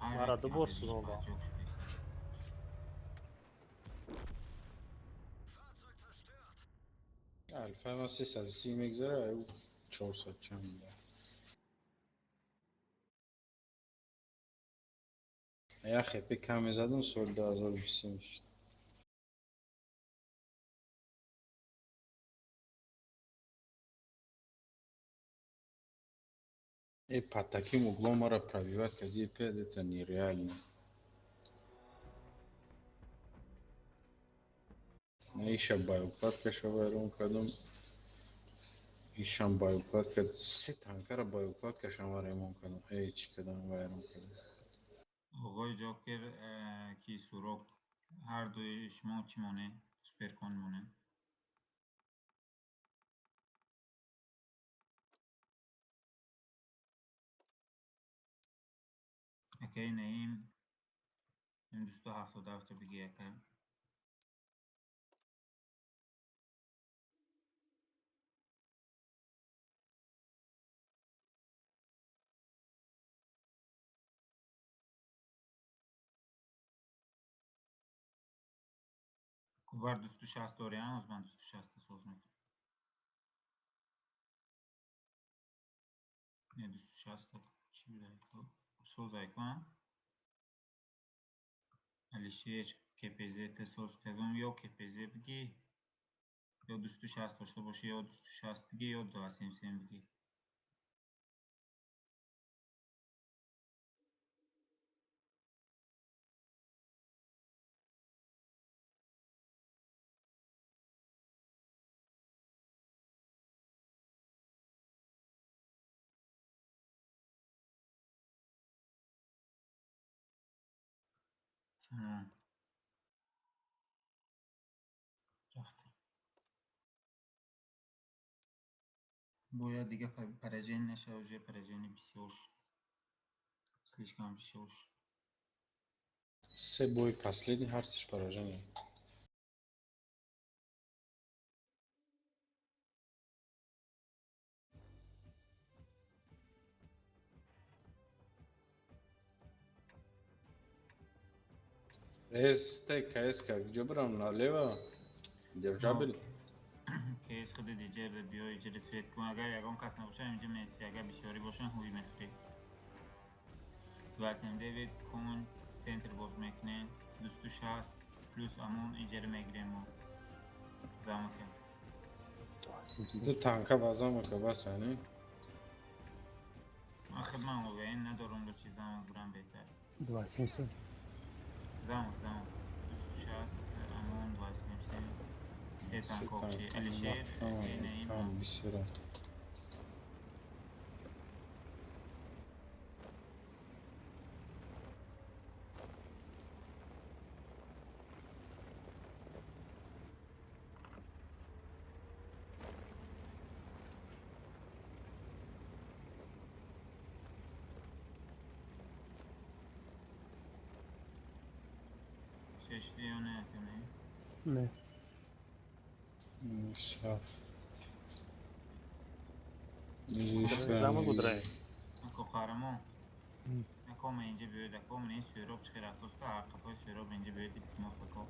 а? Мара ду бор сӯзондам. Алфа ма 330 мегзара, аю 400 чанд бля. Я хп кам мезадам, соли 2023 мешид. Под таким углом мара пробивать кади пед, это нереально. Иша боеукладка вайрон кардам. Ишам боеукладка, се танкара боеукладка шама ремонт кардам. Эй, чӣ кардам, вайрон кардам. Оғои Ҷокер ки Суроб, ҳардуи шумо чӣ монед? Суперкон монед. Акаи Наим, Ин 277 биги яка. Кубар 260 дори, а? Ман 260 соз мекунам. Не, 260 чӣ буда? Соз айкун. Алишер КПЗ те соз кардам, ё КПЗ биги, ё 260 дошта бошӣ, ё 260 биги, ё 277 биги. Рафтем. Бояд дига поражение наша, уже поражение бисёр шуд. Слишком бисёр шуд. Се бой последний ҳар сеш поражение. СТ, КС, куҷо бирам? Налево? Держабель? КС худи диҷер биё иҷери свет кун. Агар ягон кас набошад, инҷа меисти. Агар бисёрӣ бошанд, ҳуй мехӯрӣ. 29 кун, центр боз мекунем. 260 плюс амон иҷери мегирем мо. Замока. Ду танка ба замока бас, ани? Ахир ман огаин надорам до чи замок бурам беҳтар. 277. Замок, замок. 260, амон 277. Се танк общий. Алишер, Там бисёра. Шешти ё не, не? Не. Шаф. Замок удрай. Ако қаҳрамон. Ако ма инҷа биёед, ако ман ин сӯроб чӣ рафтоста, қафои сӯроб инҷа биёед, илтимос ако.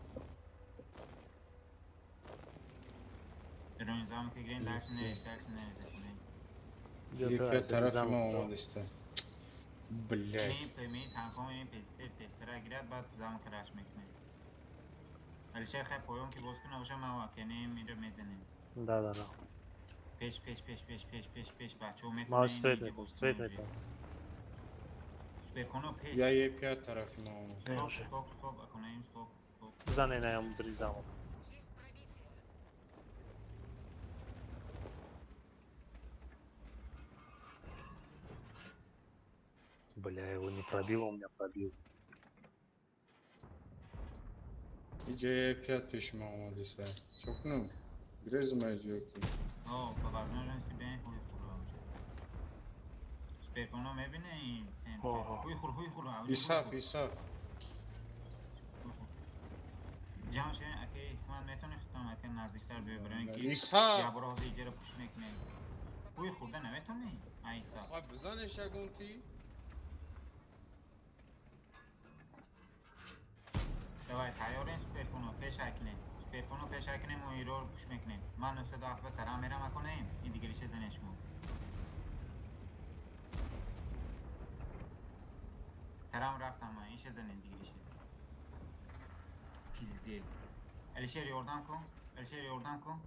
Бероин замок гирен, дальше не, дальше не, не. Яке тарафи ма омадиста. Блядь. Ми танком ин песте тестера гирад, баъд замок раш мекунем. Алишер хай поён ки боз кунам, боша ма акенем инро мезанем. Да, да, да. Пеш, пеш, пеш, пеш, пеш, пеш, пеш, бачаҳо Ма метавонанд свет инҷа мекунам, боз свет кунем. мекунам. Суперконо пеш. Я Е5 тарафи ма омад. Не, Стоп, уже. стоп, стоп, аконаим, стоп, стоп. Зане на мудри замок. Бля, его не пробил, он меня пробил. Иҷа Е5 пеши ма омадиста. Чо кунам? Грезу ма иҷо ки. О, по возможности бен хуй хӯр. Суперконо мебине ин центр. Оҳо. Хуй хӯр, хуй хӯр. Авҷи хуй Исаф, хӯр. Исаф. Хуй хӯр. Ҷамъ шавем, ака ҳикмат метавонӣ худтон ака наздиктар биё барои ин ки Исаф! ябро ҳозир иҷаро пӯш мекунем. Хуй хӯрда наметавонӣ? А Исаф. Хай бизанеш ягон ти. Давай, тайёрен суперконо, пеш акнем. Суперконо пеш акнем, мо иро пӯш мекунем. Ман 907 тарам мерам аконаем, ин дигариша занед шумо. Тарам рафтам ман, иша занед дигариша. Пиздец. Алишер ёрдам кун, Алишер ёрдам кун.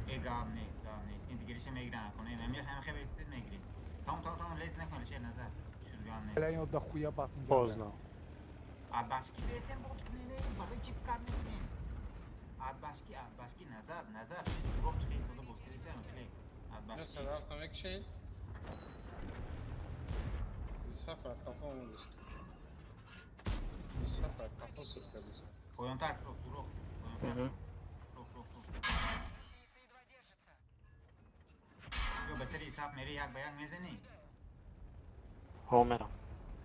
Э, гап нест, гап нест. Ин дигариша мегирам аконаем. Ҳами хеб истед мегирем. Том, том, том, лез накун, Алишер назар. Шуд гап нест. Бля, ин дохуя бас инҷа. Поздно. Абашки бетен боз кунед, барои чӣ фикр мекунед? Абашки, абашки, назар, назар. Суроқ чиқа истода боз кардиста, хеле. Абашки. Садафта мекушен? Исаф қафо омадиста. Исаф қафо сур кардиста. Поёнтар суроқ, суроқ. Поёнтар. Суроқ, суроқ, суроқ. Ё ба сари Исаф мери як ба як мезанӣ? Ҳо, мерам.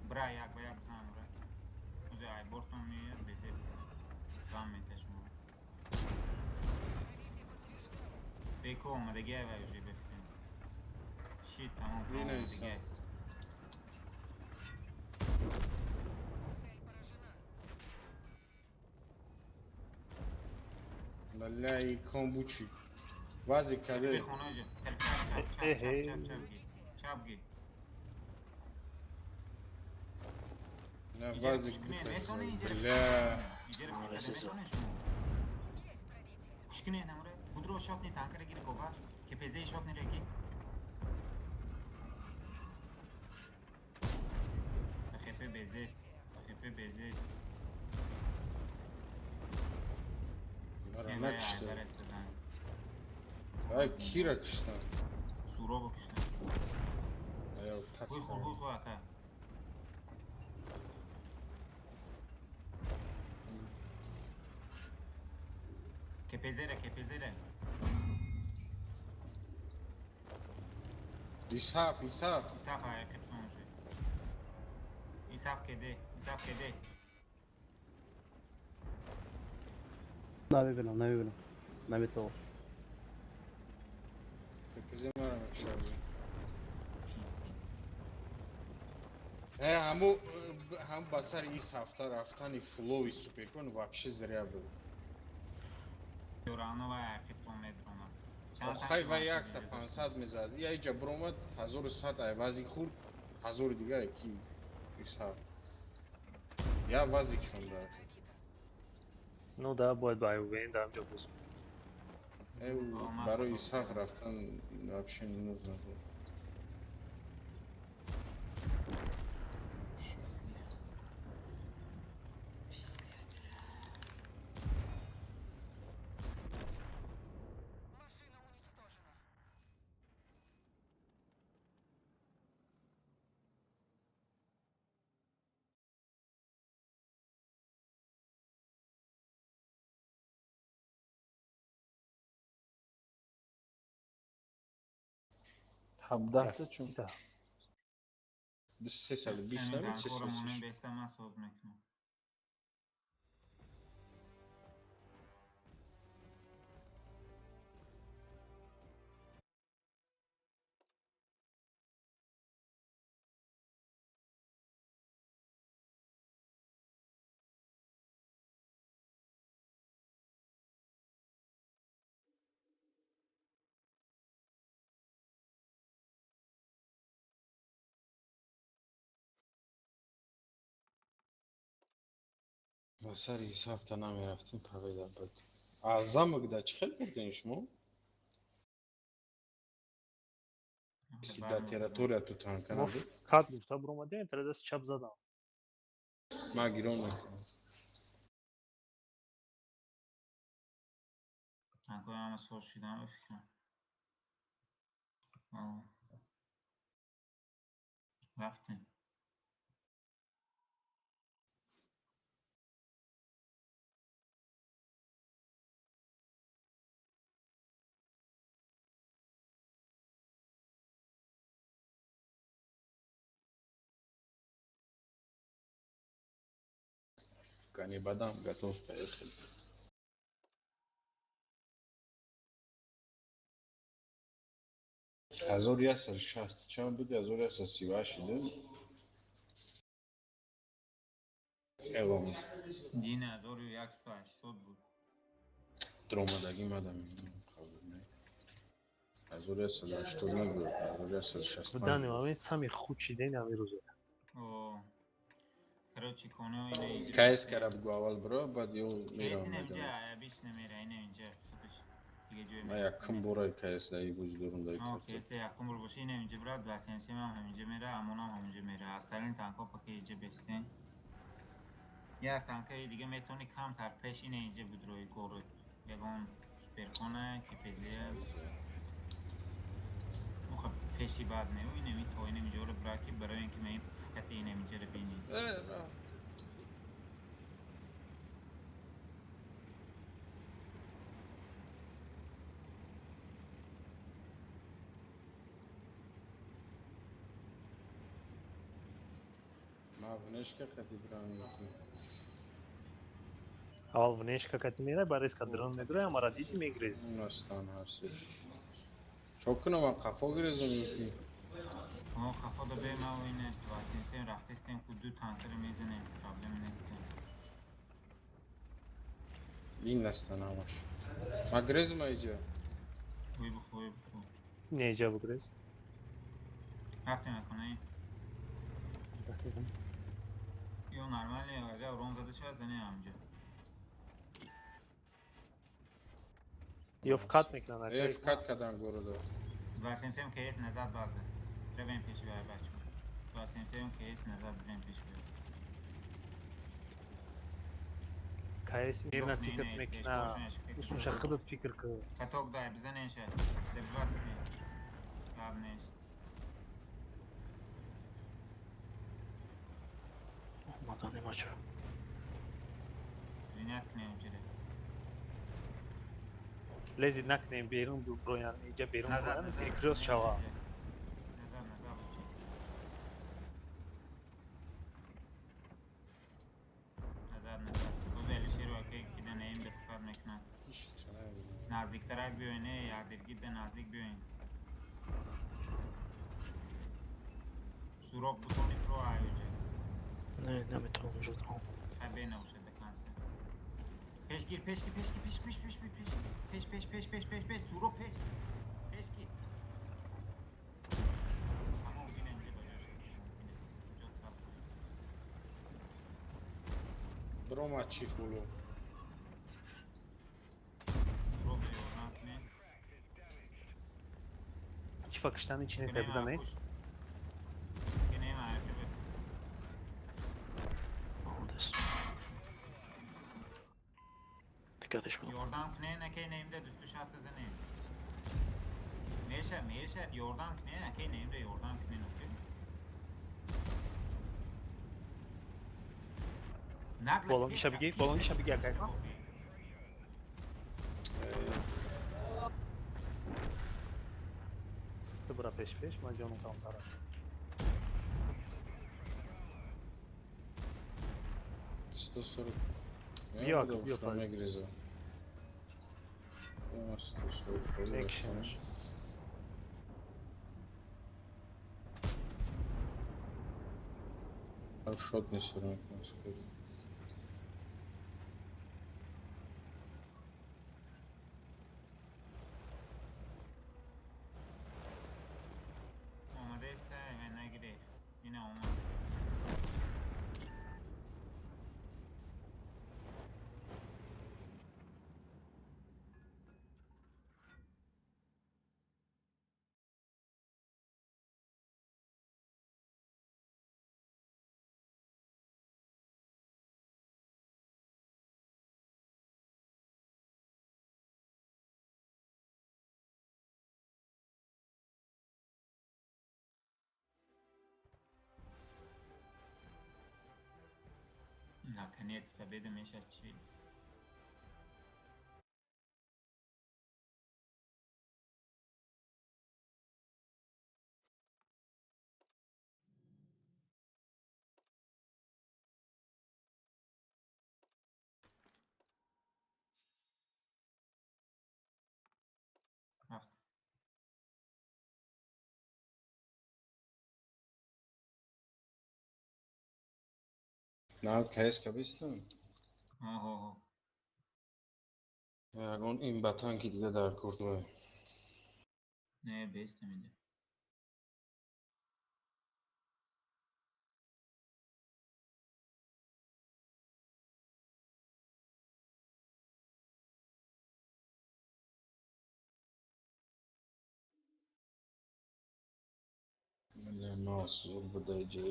Бра як ба як бизан, бра. Айбортон меояд, безеб бам меташмо. Беко омадагӣ ай уже бефикрем. Шит, тамом, омадагӣ. Лаляи комбучи. Вази каде. Чап ги. На вазик бля. Пушкине намуре. Будро шотни танкера гири кова. КПЗ шотни реки. ХП БЗ. ХП БЗ. Накиштан. Ай кира киштан. Сурово киштан. Ай так. Хуй хуй хуй ака. КПЗ-ре, КПЗ-ре. Исаф, Исаф. Исаф ай кептон уже. Исаф кеде, Исаф кеде. Намебинам, намебинам. Наметавон. КПЗ мара мекшавӣ. Ҳаму ҳам ба сари ис ҳафта рафтани флови суперкон вообще зря был. Хай ва якта 500 мезад. Я иҷа биромад 1100 ай вази хурд, 1000 дигар ки исҳаб. Я вазик шонда. Ну да, бояд ба УВН да ҳамҷо бозем. Барои Исҳақ рафтан вообще не нужно было. Ҳабдаҳта чун? 320 300. Ба сари исҳафта намерафтем, победа буд. А замок да чӣ хел бурдем шумо? Да территория ту танка набуд? Кат гуфта буромадем, тарадаст чап задам. Ма гирон накунам. Танкои ҳама соз шудам, ба фикрам. Рафтем. Канибадам готов поехали. Ҳазору яксаду шасту чанд буд? 1138 ду. Элон. Дин 1180 буд. Дромадагӣ мадам қабул не. 1180 набуд, 1165. Буданем, ҳамин сами худ шидем ҳамин рӯзо. О. Короче, коно ине. КС кара бугу аввал биро, баъд ё меравам. КС инҷа, обычно мера, ине инҷа. Дига ҷой. Ма якум бора КС даи буз дорум даи. КС якум бор боша, ине инҷа бира, 277 ҳам ҳаминҷа мера, амонам ҳаминҷа мера. Асталин танко паки инҷа бестен. Як танкаи дига метавони камтар пеш ине инҷа будрои город. Ягон суперкона, КПЗ. Муха пеши бад не, ине ми то ине инҷоро бира ки барои инки ме фақат ине инҷаро бинӣ. Ма внешка қати бирам мекунам. Аввал внешка кати мерай, баъд резко дрон медурай, амара диди мегрези. Настан ҳастиш. Чо кунам, ман қафо гирезам ёки? Мо қафо да бе ма ине 27 рафтестем ку ду танкера мезанем, проблема нестем. Ин настан ҳамаш. Ма гирезам иҷа? Ой бихо, ой бихо. Не, иҷа бигрез. Рафтем акунаи. Ё нормале, агар урон зада шавад, занем ҳамҷа. Ё вкат мекунанд. Э, вкат кардан города. 27 КС назад база. Ревем пеши вай бачо. 27 КС назад бирем пеши вай. КС мирна титат мекуна. Усуша худат фикр кун. Каток дай, бизанеша. Добиват кунед. Гап нест. Омаданем бачо. Принят кунем ҷире. Лези накунем берун броян, иҷа берун броян, перекрёст шава. Назад, назад бучи. Назад, назад. Боз Алишеру акай кида наим дефкат мекунад. Наздиктарак биёен, э, якдиргида наздик биёен. Суроб бутони про аюҷа. Не, наметавонам уже тамом. Хай бе набошад до конца. Пешгир, пешгир, пешгир, пеш, пеш, пеш, пеш, пеш. Пеш, пеш, пеш, пеш, пеш, пеш, суроб пеш. Пешгир. Тамом, инам ҷо ба ҷош. Ҷо трап. Брома чиф було. Суроб ёрдам кунед. Чифа киштани чи нест, бизане? Кинем аҷаб. Молодец. Диққатиш будам. Ёрдам кунед, акай наимда 260 занем. Мешад, мешад, ёрдам кунед, акай наимда ёрдам кунед, окей? Болонгиша бигир, болонгиша бигир акай. Ту бура пеш пеш, ман ҷонум тамомтар. 140. Биё, биё, Что мегреза. Мекшенаш. Шот не все равно скажу. Омадаеста, нагирефт. Ина омад. Наконец победа мешад чӣ? Рафт. На КС кабистам? Оҳо. Ягон ин ба танки дига дар кор дорем. Не, бестам ида. Не, маус зур буда иҷа.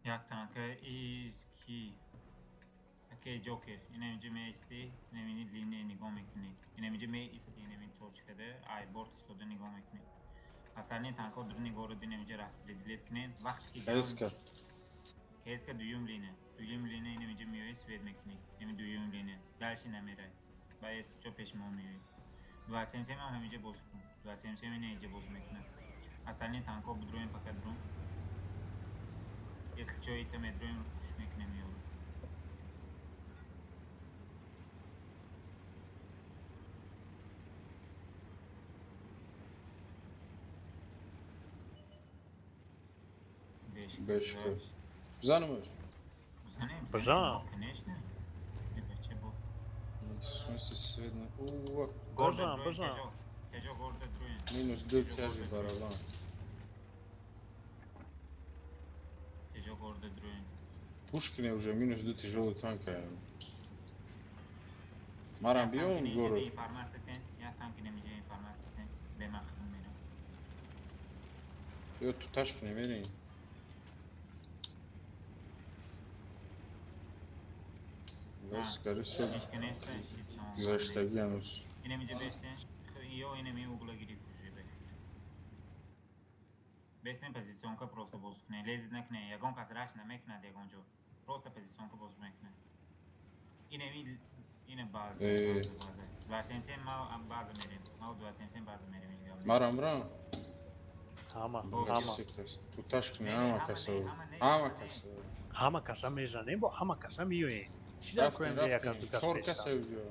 Як танка и ки акей Ҷокер, инам инҷа меистӣ, инам ини линия нигоҳ мекунӣ, инам инҷа меистӣ, инам ин точкада ай борт истода нигоҳ мекунӣ. Остальные танкҳо дуруни город инам инҷа распределить кунед. Вақте ки КСК. КСК дуюм линия, дуюм линия инам инҷа меоӣ, свет мекунӣ, инам дуюм линия, дальше намерай. Баъд чо пеш мо меоӣ. 277 ҳам ҳаминҷа боз кун. 277 ина инҷа боз мекунад. Остальные танков будроем пока дрон. Если что, это медроем пуш мекнем его. Бешка. Бизанемаш? Бизанем. Бизан. Конечно. В смысле свет на... Уа. Бизан, бизан. Минус ду тяжи барабан. Пушкине уже минус ду тяжелый танка. Марам биём город. Ё туташ кне мерем. Скорее всего, гузаштагӣ ҳанӯз. Бестен позиционка просто боз кунед, лезид накунед, ягон кас раш намекунад ягон ҷо. Просто позиционка боз мекунад. Инеми ина база, база. 27 ма база мерем. Ма 27 база мерем. Марам рам. Ҳама, ҳама. Туташ кунед, ҳама каса. Ҳама каса. Ҳама каса мезанем, бо ҳама каса меоем. Чӣ дар кунем як аз ду кас Чор каса уҷо.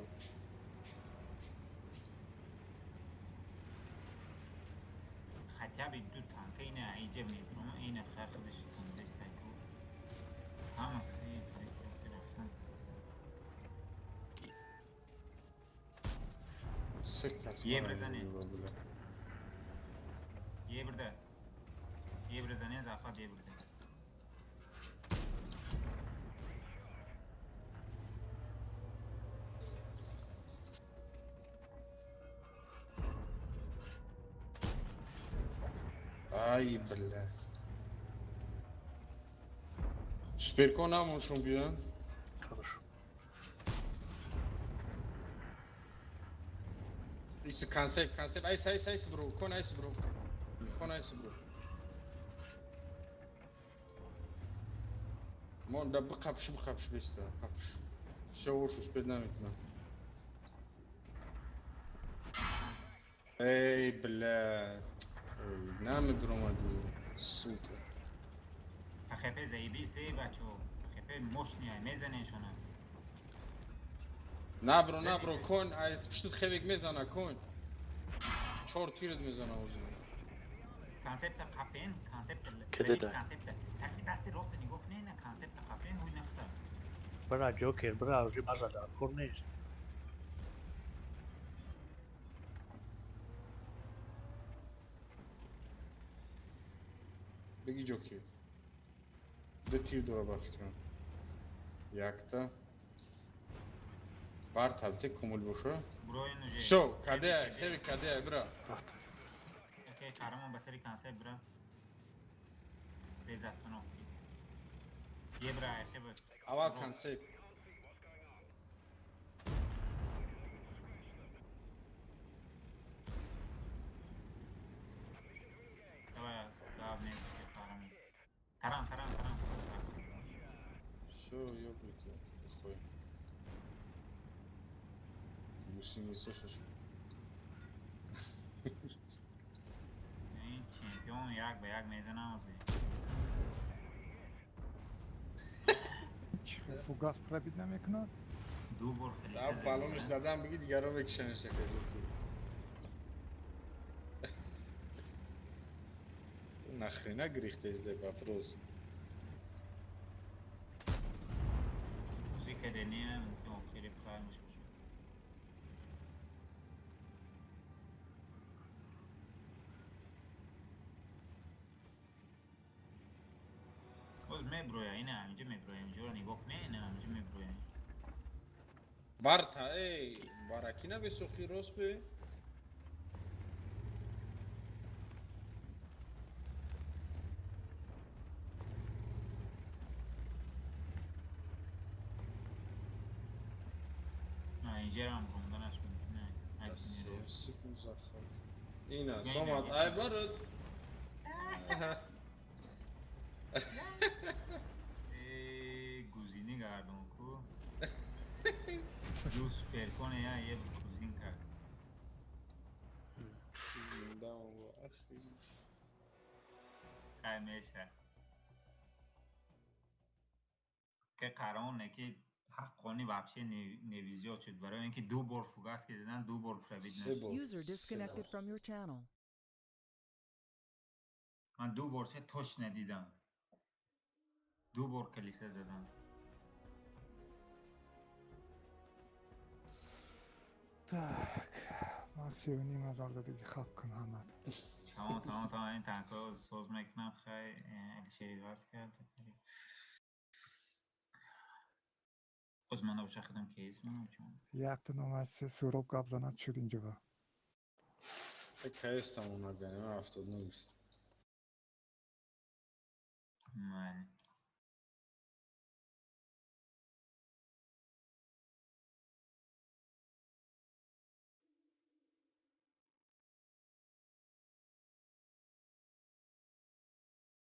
Хотя бы ду танка ина иҷа медурам, ина худаш тундестайку. Ҳама каси рафтан. Се кас. Евро занем. Еврда. Евро занем, захват еврда. Ай, бля. Сперко намон биён. Хорошо. Иси концепт, концепт. Айс, айс, айс, бро. Кон айс, бро. Кон айс, бро. Мон да бқапш, бқапш беста, қапш. Всё, уж успеть наметунам. Эй, бля. Намедуромади, сука. ПХП заебись, эй, бачо. ПХП мощный, мезанешона. На, бро, на, бро, кон, ай, пштут хевик мезана, кон. Чор тирет мезана озу. Концепта қапен, концепта, концепта. Тафи дасти рост нигоҳ кунед, на концепта қапен, ҳуй нахта. Бра, Ҷокер, бра, уже база дар кор нест. Беги Ҷокер. Ду тир дора ба фикрам. Якта. Бар табте кумул боша. Всё, кадея, хеви кадея, бра. Окей, карамон ба сари концепт, бра. Без остановки. Е, бра, хеви. Аввал концепт. Давай, главное. Таран, таран, таран. Всё, ёбнутый, плохой. Гусеница сейчас. Чемпион, як ба як мезанам. Чӣ фугас пробить намекунад? Ду бор хеле. Да, баллонш задам, бигӣ дигарон мекишанаш якаҷо. Нахрена грихтезде вопрос. Музыка не, хеле правильно. Боз меброя, ина ҳаминҷа меброя, инҷоро нигоҳ кунед, ина ҳаминҷа меброя. Барта, эй, баракина бесохи рост бе. Инҷарам ромданаш мумкин аст. Ина, сомад, ай барод. Э, гузини гардон ку. Ду суперконе я еб гузин кард. Зинда он ахи. Хай меша. Ки қарон не ки ҳаққони вообще невизёт шуд, барои ин ки ду бор фугас ки задан, ду бор пробит Се нашуд. бор. User disconnected from your channel. Ман ду бор ше точно дидам. Ду бор калиса задам. Так, ман сеюним ҳазор задагӣ, хаб кун ҳамад. Тамом, тамом, тамом, ин танкҳо соз мекунам, хай, Алишер иваз кард. Боз ман набоша худам кейс манам чун. Якта номаш Суроб гап занад шуд инҷоба. Кейс тамом накардем, ман 79 гирифтам. Майли.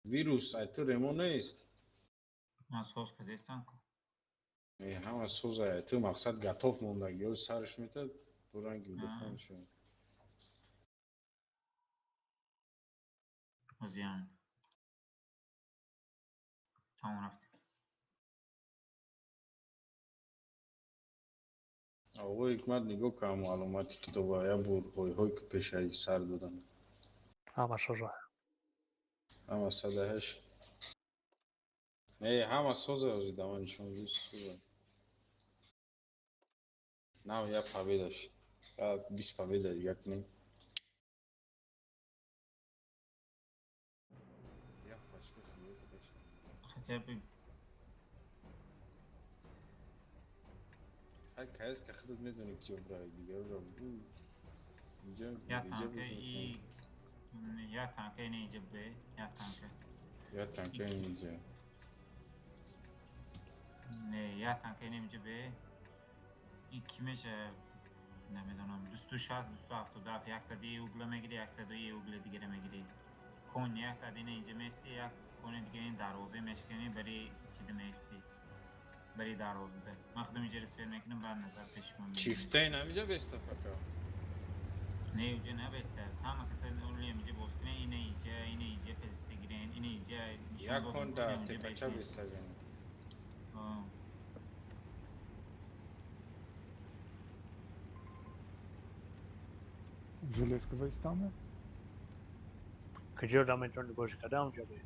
Вирус, ай ту ремо нест? Ман соз кардестам ку. Э, ҳама соза, ай ту мақсад готов мондаги, ё сараш метад, бо ранги духон шуд. Озиям. Тамом рафтем. Оғои Ҳикмат, нигоҳ кун маълумоти китоба, як бор ҳойҳое ки пешаи сар доданд. Ҳама соза. Ҳама 108. Не, ҳама соза, ҳозир да ман нишон соза. Нав як победа шуд. Я 20 победа дига кунем. Як пачка зиёд шуд. Хотя бы Хай кайс ка худат медонӣ ки бравӣ дигарро. Инҷа Я танка и я танка ин инҷа б, я танка. Я танка инҷа. Не, я танка ин инҷа б. И ки меша намедонам 260, 277, якта ди угла мегири, якта ди угла дигара мегири. Кон якта дина инҷа мести, як кони дига ин дарвоза мешкани, бари чида мести. Бари дарвоза. Ман худам инҷа респер мекунам, баъд назар пеши шумо мебинам. Чифтаи намиҷа беста пока. Не, уҷа набеста. Ҳама каса улем инҷа боз кунен, ина инҷа, ина инҷа позитсия гирен, ина инҷа нишон Як дод, кон ина да инҷа тепача бестен. беста гани. Железка истаме? Куҷо да метавонӣ бошӣ, кадам ҷо бе?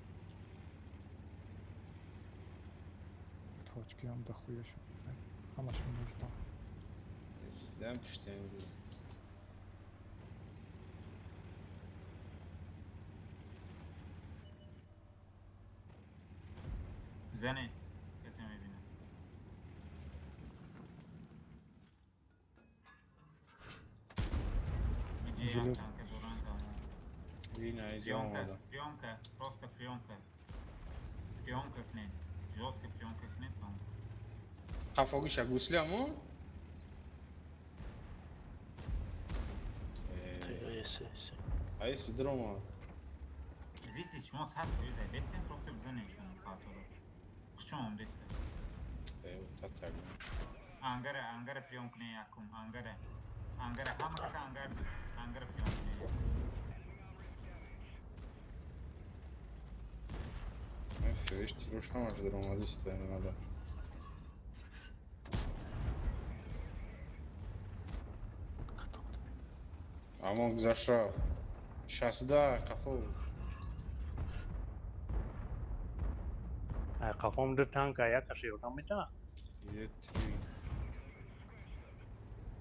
Точкиам дохуя шуд. Ҳамаш меистам. Дам пуштем. Зане, касе мебинад. Инҷа як Желез- танка доран тамом. Ина инҷа Приёмка, омада. приёмка, просто приёмка. Приёмка кунед. Жёстко приёмка кунед тамом. Хафогиша гусли амо? Эс, эс. Ай сидрома. Зисти шумо 100% бестен, просто бизанед шумо паторо. Хучон омдеста. Э, та так. Ангара, ангара приём кунед якум, ангара. Ангара, ҳама каса ангар, ангара приём кунед. Ман феш тирош ҳамаш даромадиста омада. Амон гузашт рафт. 60 қафо. Ай қафом ду танка, як касе ёрдам метавонад? Е три.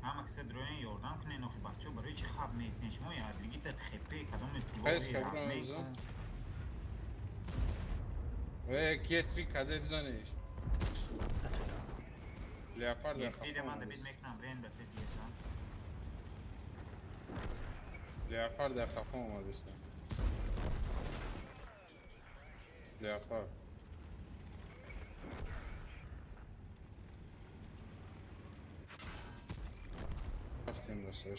Ҳама каса дроен ёрдам кунед, охи бачаҳо барои чӣ хаб меистен? Шумо ядлигита хепе кадоме Хайс тулои кабран размей бизан. кун. Э, ки три каде бизаниш? Леопард дар Е три қафо ман дабид омадааст. мекунам, брен ба се диесам. Леопард дар қафо омадааст. Леопард. Рафтем ба сар.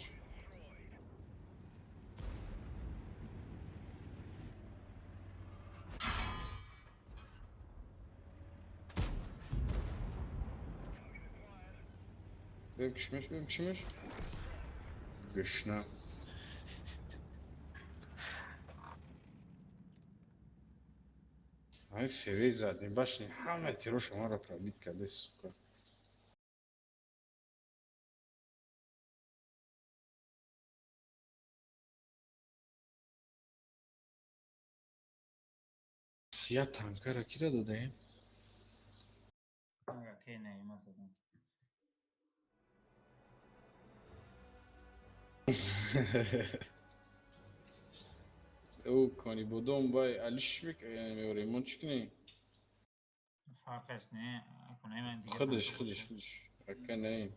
Бикшмиш, бикшмиш. Гушна. Ҳамин феве зад, ин башни ҳама тироша маро пробит карда, сука. Я танкара кира додаем? Ӯ кони бодом бай алиш меорем, мо чӣ кунем? Фарқаш не, худаш, худаш, худаш. Ака не.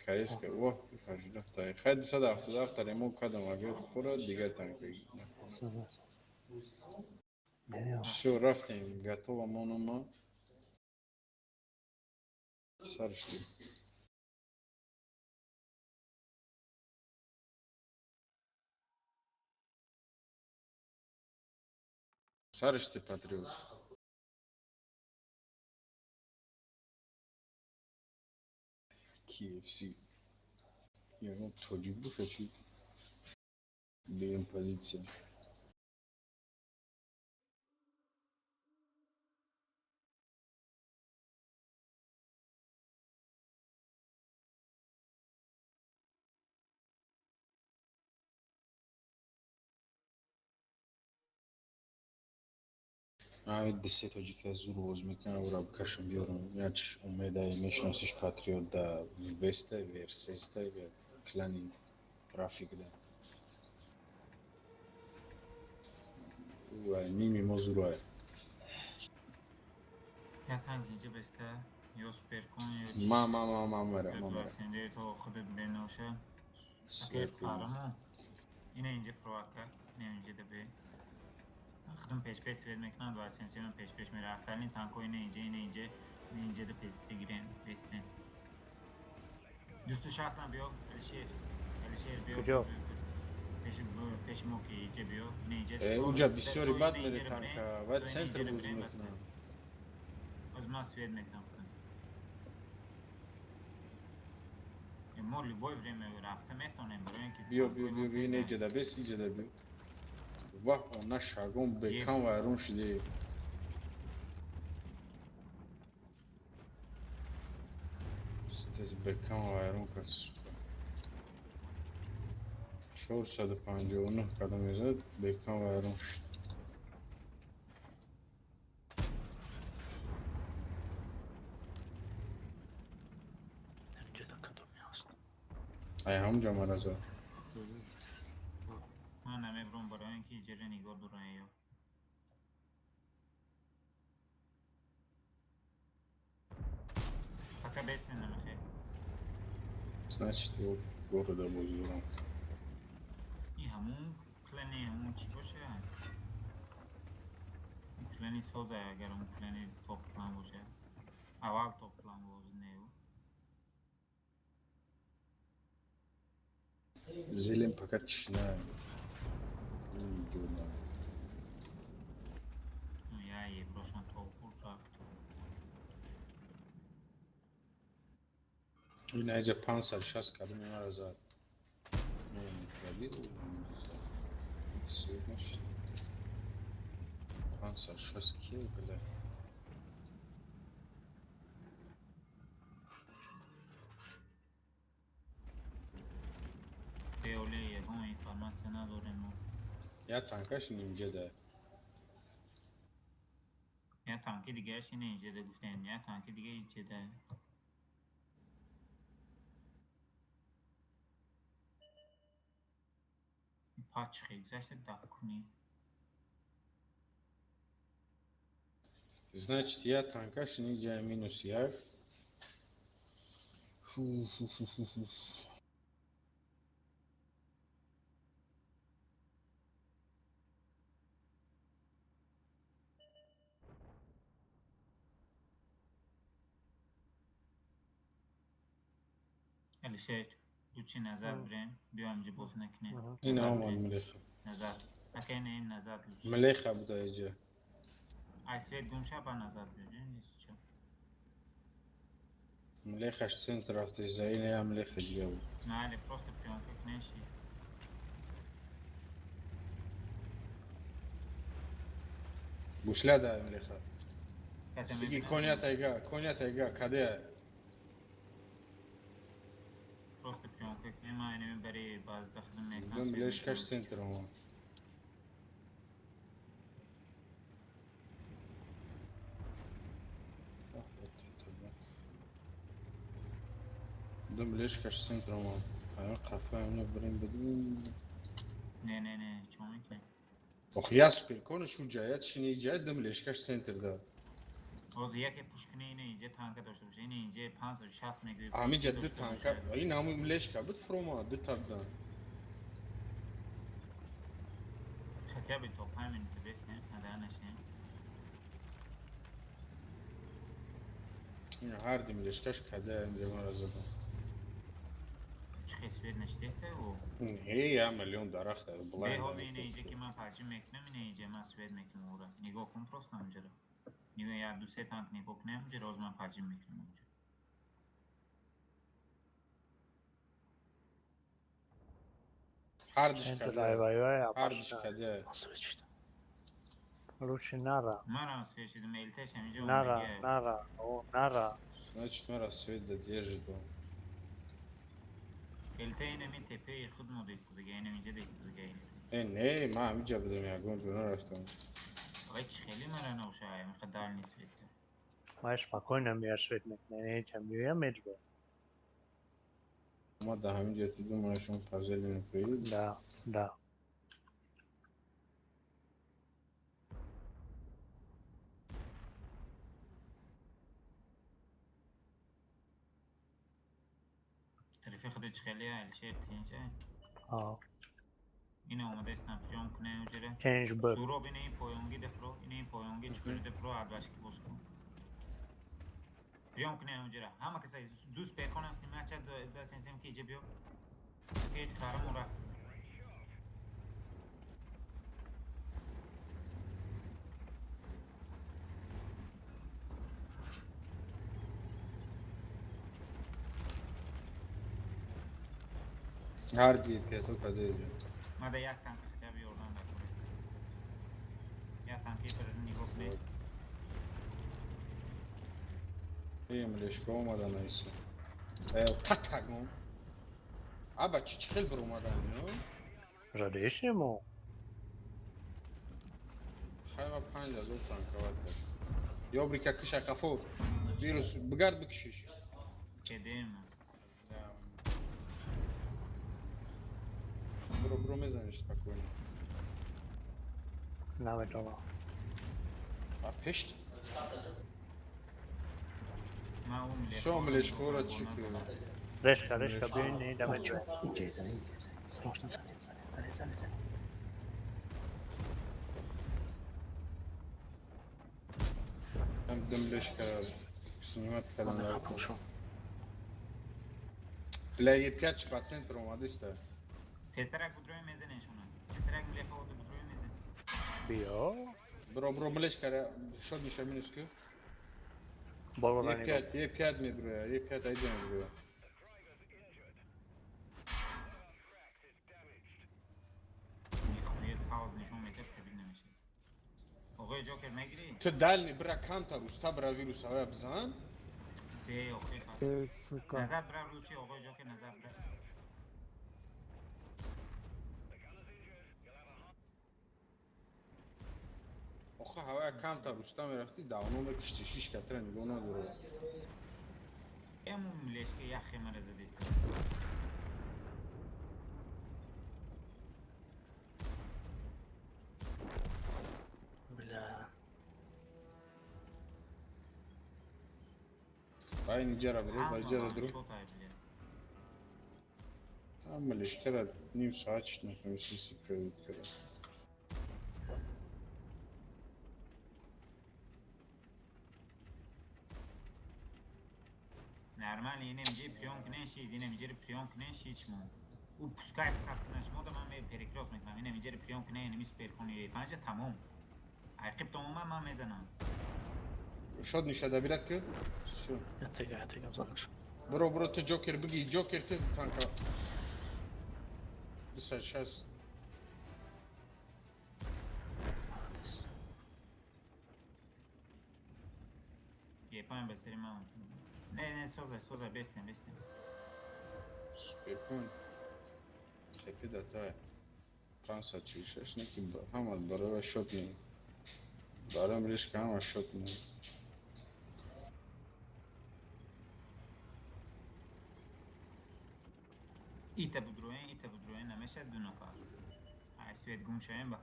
Каеска, воҳ, 18 та. Хай 277 та ремонт кардам, агар хӯрад дигар танк бигирам. Всё, рафтем, готово монома. Сар шудем. Сар шуди, патриот. KFC. Ягон тоҷик боша чи? Дуюм позитсия. Ҳамин дисе тоҷика зур овоз мекунам, ӯро бикашам биёрам. Яч умедае мешиносиш патриот да вбеста, версеста, клани трафикда. Ва ними мо зурае. Я танк инҷа беста, ё суперкон, ё чӣ? Ма, ма, ма, ма, мера, ма, мера. То худат беноша. Ака қарамо. Ина инҷа фровака, ина инҷа да бе. Худам пеш-пеш свет мекунам, ва сенсион пеш-пеш мера. Остальные танко ина инҷа, ина инҷа, ина инҷа да позитсия гирен, бестен. 260 ам биё, Алишер. Алишер биё. Куҷо? Пеш мо ки инҷа биё, ина инҷа. Унҷа бисёри бад мере танка, ва центр боз мекунам. Оз ман свет мекунам худам. Мо любое время рафта метавонем, барои ин ки биё, биё, биё, биё, ина инҷа да бес, инҷа да биё. Ваҳ, она шагон бекам вайрон шуде. Тез бекам вайрон кард, сука. 459 кадам мезад, бекам вайрон шуд. Инҷа да кадоме ҳаст? Ай ҳамунҷа мара зад. Ман намебурам барои ин ки иҷора нигоҳ дорам ё. Пока бесте намехе. Значит, его города боз дорам. И ҳамун клани ҳамун чӣ боша? Клани соза, агар он клани топ клан боша. Аввал топ клан боз не ӯ. Зелен пока тишина. Ну я еврошон топ рафт. Ина иҷа 560 кадом мара зад. Ну, пробил. 560 кил, бля. Беоле ягон информатсия надорем мо. Я танкаш нимҷа да. Я танки дигааш ина инҷа да гуфтем, я танки дига инҷа да. Пач гузашта даккунӣ. Значит, я танкаш инҷа минус як. Фу, фу, фу, фу, фу. Алишер, лучше назад бирем, биё инҷа боз накунем. Ина омад млеха. Назад. Ака ина ин назад лучше. Млеха буда иҷа. Ай свет гум ша, ба назад биё, нест чо. Млехаш центр рафта, за ина я млеха дига буд. На, але просто приёмка кунеши. Гусля да млеха. Касе Биги мебинад? коня тайга, коня тайга, каде? Просто приёмка кунем, ман инами барои базда худам нестам. Дум Свет млешкаш мекунам. центр омад. Ах, вот это да. Дум млешкаш центр омад. Ҳама қафа ҳамина бирем бидим. Не, не, не, чо мекунем? Ох, я суперкону шу ҷая чини ҷая дум млешкаш центр да. Ҳозир яке пуш куне, ина инҷа танка дошта боша, ина инҷа 560 мегӯи. Ҳамиҷа ду дошта танка, боша. ин ҳамун млешка буд фуромад, ду та будан. Хотя бы то 5 минуты беснем, надар нашем. Ин ҳар ду млешкаш каде инҷа мара задам. Чӣ хел свет нашидеста ӯ? Не, я миллион дарахт Бе блайн. ҳозир ина инҷа ки ман парчим мекунам, ина инҷа ман свет мекунам ӯра. Нигоҳ кун просто ҳамҷара. Нигоҳ, як ду се танк нигоҳ кунем ҳамҷара, ҳозир ман парчим мекунам ҳамҷа. Ҳар диш Центр каде. ай вай вай Ҳар диш опасно. каде. Свет шид. Лучше нара. Манам свет шидам, элташ ҳаминҷа Нара, омадагия. нара, о, нара. Значит, мара свет да держит он. Элта инами тепаи худ мода истодага, инам инҷа да истодага ин. Э, не, ман ҳамиҷа будам, ягон ҷо нарафтам. Ой, чӣ хеле мара набоша, ҳаминқа дальний свет. Ман спокойно мея свет мекунам, ҳеча меоям меҷбо. Ма да ҳамиҷа ту думаешь, он по зелени поедет? Да, да. Тарафи худ чӣ хеле Алишер тинҷа? А, Ина омадаистам приём кунем ҷара. Ченж б. Суроб ина ин поёнги дефро, ина ин поёнги чуқури дефро адвашки боз кун. Приём кунем ҷара. Ҳама каса ду сперкон аст, нимача дастем ки иҷа биё. Ки харам ура. Ҳар ди пето каде иҷа. Мада як танк хотя бы ёрдам дакунед. Як танки фирд нигоҳ кунед. Э, млешка омада найса. Э, татагон. Аба чӣ чӣ хел биромадан, ё? Задешнему. Хайва 5000 танковат кард. Ёбрика киша қафо. Вирус бигард бикшиш. Кедем. Бро, бро мезаниш спокойно. Наметонам. А пешт? Ман ӯ млешка. Шо млешкора чӣ кунем? Решка, решка, биёин, не да меҷбо. Инҷа зане, инҷа зане. Срочно зане, зане, зане, зане, зане. Ҳам ду млешка снимать кардан. Ман хапон шо. Бля, Е5 по центру омадиста. Тезтарак будрои мезанешона. Тезтарак млеха ода будрои мезан. Биё. Бро, бро, млешка шод ниша минус ку. Болора нигоҳ. Е5, Е5 меброя, Е5 айҷа меброя. Нихуя сауз нишон метад, кабин намешад. Оғои Ҷокер мегирӣ? Ту дальний бира камтар уста бира вирус авая бизан. Бе, охи. Э, сука. Назад бира лучше, оғои Ҷокер назад бира. Охо ҳавая камтар уста мерафтӣ, давно мекишти, шиш катра нигоҳ надора. Эму млешка як хемара задеста. Бля. Бай ниҷара бро, бай ҷара дуру. Шотай бля. Ҳама млешкара ним соат шид натонисти провид кара. Нормально, инем ҷи приём кунен шид, инем ҷи приём кунен шид шумо. Ӯ пускай фақат кунад шумо да ман перекрёст мекунам. Инем ҷи приём кунен, инеми суперкони панҷа тамом. Айқиб тамоман ман мезанам. Шод ниша добират ки? Всё. Ятега, ятега занаш. Бро, бро, ты Джокер, беги, Джокер, ты танка. Сейчас. Молодец. Епан ба сари ман. Не, не, соза, соза, бестем, бестем. Суперкон хепи датай 546 не ки ҳама барои шот не. Барои ришка ҳама шот не. Ита будроен, ита будроен, намешад ду нафар. Ай свет гум шавем ба.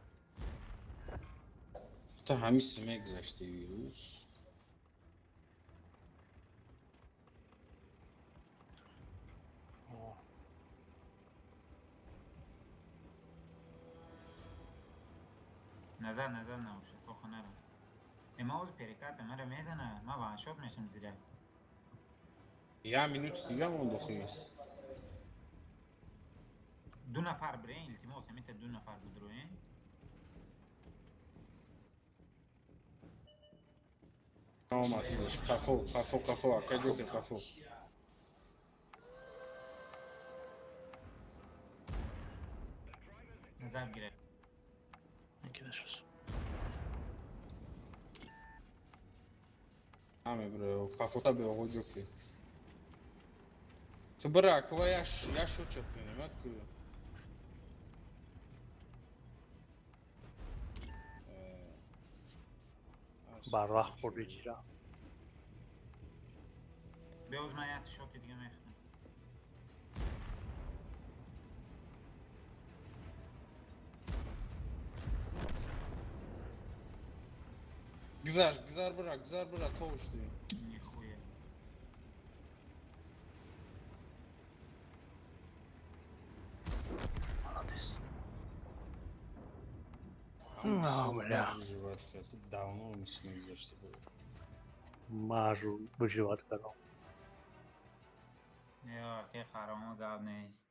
Та ҳамин симе гузашти рӯз. Назар, назар набошад, то хонара. Ма оз переката мара мезана, ма ваншот мешам зира. Я минути дига монд охир. Ду нафар бирен, илтимос, ҳамита ду нафар будроен. Омад, қафо, қафо, қафо, акай ҷокер қафо. Назар гирад. Накидашос. Ҳаме бро, қафота бе оғо ҷокер. Ту бира, аква яш, яш шот чапкунем, ку. Барвақт хӯрди чира. Беоз ман як шоти дига мехӯрам. Гузар, гузар бира, гузар бира, то ушди. Нихуя. Молодец. А, бля. Давно мисли гузашта буд. Мажу выживать кардам. Ё, ки харомо гап нест.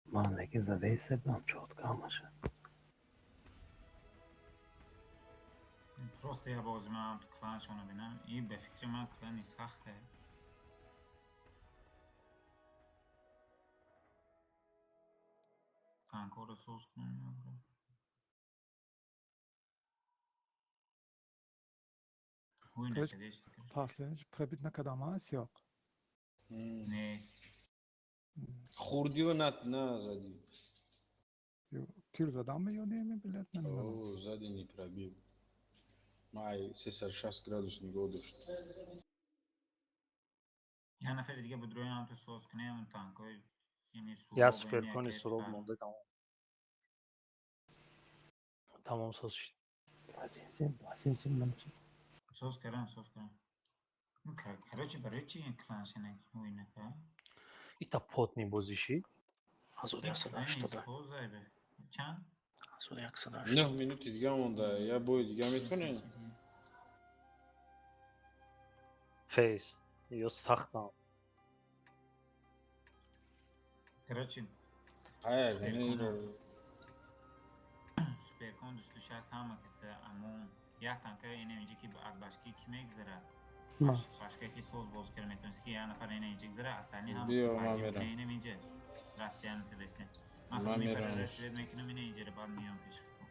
Ман лекин задаи будам чётко ҳамаша. Просто я бози ман кланшонро бинам, и ба фикри ман клани сахте. Танкҳоро соз кунам бро. Ҳуй накардеш. Последний пробит накардам, а сиёқ? Не. Хурдиё назадӣ. Тир задам ё не, блядь, намедонам. О, зади не пробил. Май 360 градус нигоҳ дошт. Я нафари дига будроям ту соз кунем танкҳои Я суперкони суроб монда тамом. Тамом соз шуд. Соз кардам, соз кардам. Короче, барои чи ин кланшана ҳуй нака? Ита потни бозӣ шид. 1180. Чанд? 1180. 9 минути дига монда. Я бои дига метонем? Фейс. Ё сахтам. Короче, суперкон дусту шаст ҳама каса амон як танка ина инҷа ки аз башки ки мегзара, башка ки соз боз карда метавонист ки як нафар ина инҷа гзара, остальные ҳама ина инҷа растиян табестен. Ман худ мепарам, свет мекунам ина инҷара, баъд меём пеш худтон.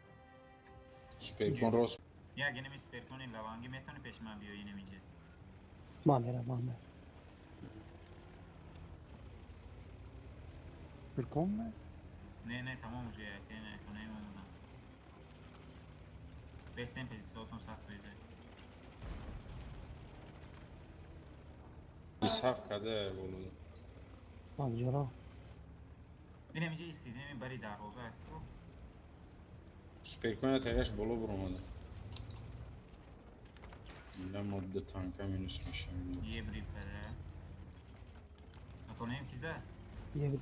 Суперкон рост. Як инами суперкони лаванги метавони пеши ман биёй инам инҷа. Ман мерам, ман мерам. Суперкон не? Не, не, тамом уже, не, хонаи мо омадам. Бестем позициятон сахт шуда. 27 када боло. Ман ҷаро. Инам инҷа истид, инам бари дарвоза аст ку. Суперкон тагаш боло буромада. Ина модда танка минус мешавад. Ебри пара. Атонем киза? Ебри.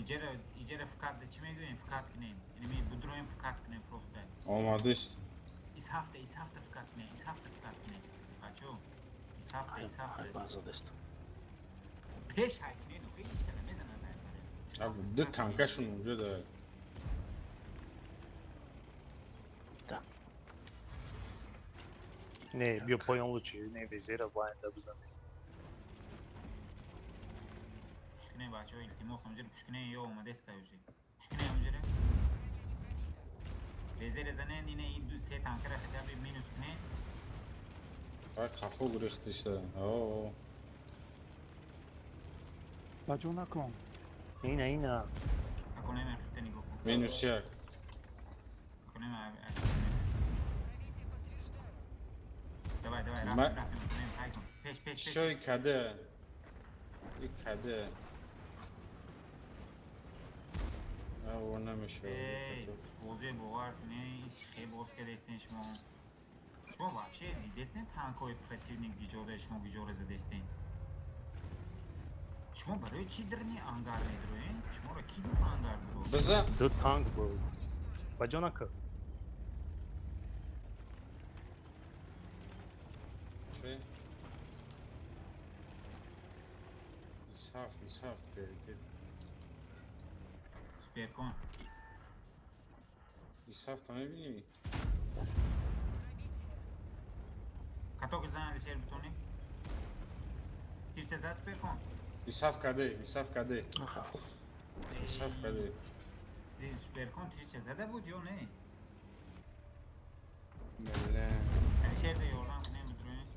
Иҷара, иҷара фкат чӣ мегӯем? Фкат кунем. Инами будроем фкат кунем просто. Омадист. Ис ҳафта, ис ҳафта фкат кунем, ис ҳафта фкат кунем. Бачо, ис ҳафта, ис ҳафта. Базодест. Пеш ҳай кунем, ҳеҷ када мезанад ай баре. Ду танкашон унҷо да. Да. Не, биё поён лучше, не везера баинда бизанем. Пушкине бачаҳо, илтимос, ҳамҷара пушкине ё омадеста уже. Пушкине ҳамҷара. Везера занен, ине и ду се танкера хотя бы минус кунен. Ай қафо гурехтиша. О. Баҷо накун. Ина, ина. Аконем хите нигоҳ кун. Минус як. Аконем. Давай, давай, рафтем, рафтем, аконем, ҳай кун. Пеш, пеш, пеш. Шой каде. И каде. А, намешавад. Эй, бозе бовар кунед, ҳеч хел боз кардестен шумо. Шумо вообще дидестен танкҳои противник гиҷода шумо гиҷора задестен? Шумо барои чӣ дарни ангар медроен? Шуморо кӣ гуфт ангар дуро? Биза. Ду танк буд. Баҷо накард. Чӣ? Исҳаф, исҳаф приоритет. Суперкон. Исҳаф та мебинӣ? Каток зан Алишер бутони. Тирсе зад суперкон. Исҳаф каде, исҳаф каде. Хафо. Исҳаф каде. Суперкон тирсе зада буд ё не? Бале. Алишер да ёрдам кунем бидроем.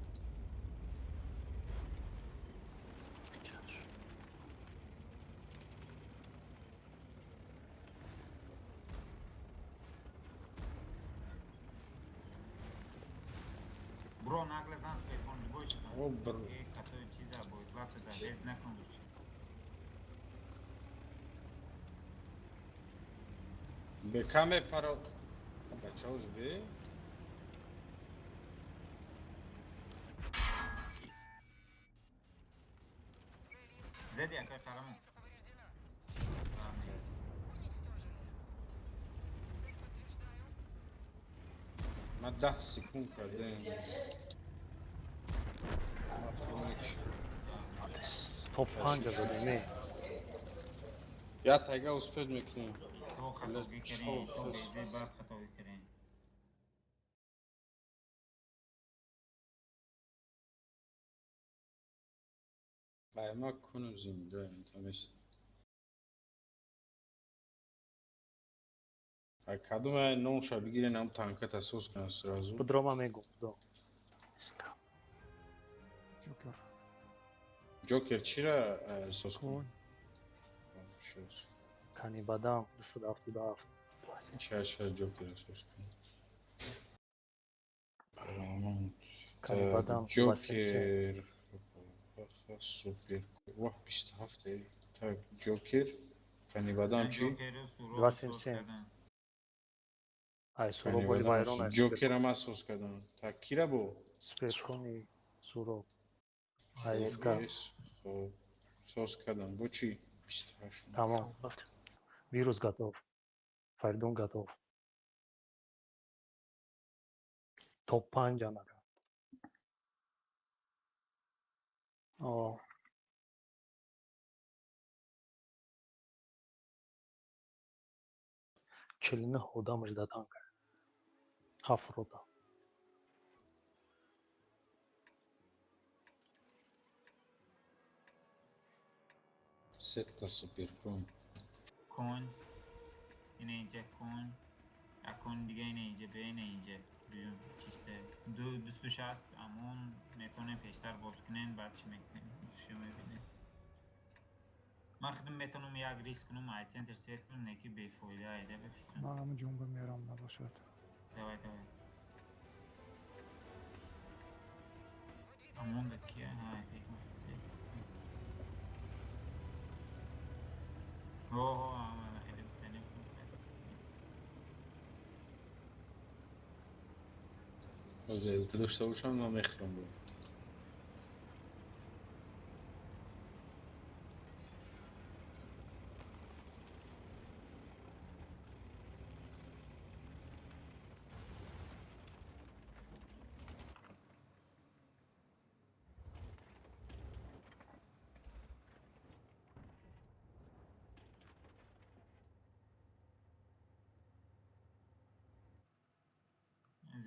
Бро нагле зан суперкон любой шутан. О, бр. Э, катои чиза боеплата да рез накун лучше. Бекаме паро. Бачаҳо бе. Зади акай қарамон. Ма 10 секунд кардем. То панҷа задем, не? Я тайга успед мекунем. То хатогӣ кардем, то безе баъд хатогӣ кардем. Ай ма кунам зиндаем, тамест. Ай кадом ай номша бигирен ам танката сос кунам сразу. Будрома мегум, будро. Иска. Ҷокер. Ҷокер чира сос кунам? Кани бадам 277. Ча ча Ҷокер сос кунам. Кани бадам Ҷокер. Супер. Вах 27. Так, Ҷокер. Кани бадам чӣ? 277. Ай Суроб боли вайрон ай. Ҷокера ман сос кардам. Так, кира бо? Суперкони Суроб. Ай иска. Хоб. Сос кардам. Бо чӣ? 28. Тамом. Вирус готов. Фаридун готов. Топ панҷа нака. О. 49 одамаш да танк. Ҳафт рота. Сетта суперкон. Кон. Ине инҷа кон. Як кон дига ине инҷа, бе ине инҷа. Дуюм чисте. Ду дусту шаст амон метавонем пештар боз кунем, баъд чӣ мекунем? Усуша мебинем. Ман худам метавонам як риск кунам, ай центр свет кунам, не ки бефоида айда ба фикрам. Ман ҳам ҷунба мерам набошад. Давай, давай. Амон да кия? Ҳа, Оҳо, ама хеле бихеле. Ҳозир дошта бошам, ман мехӯрам бо.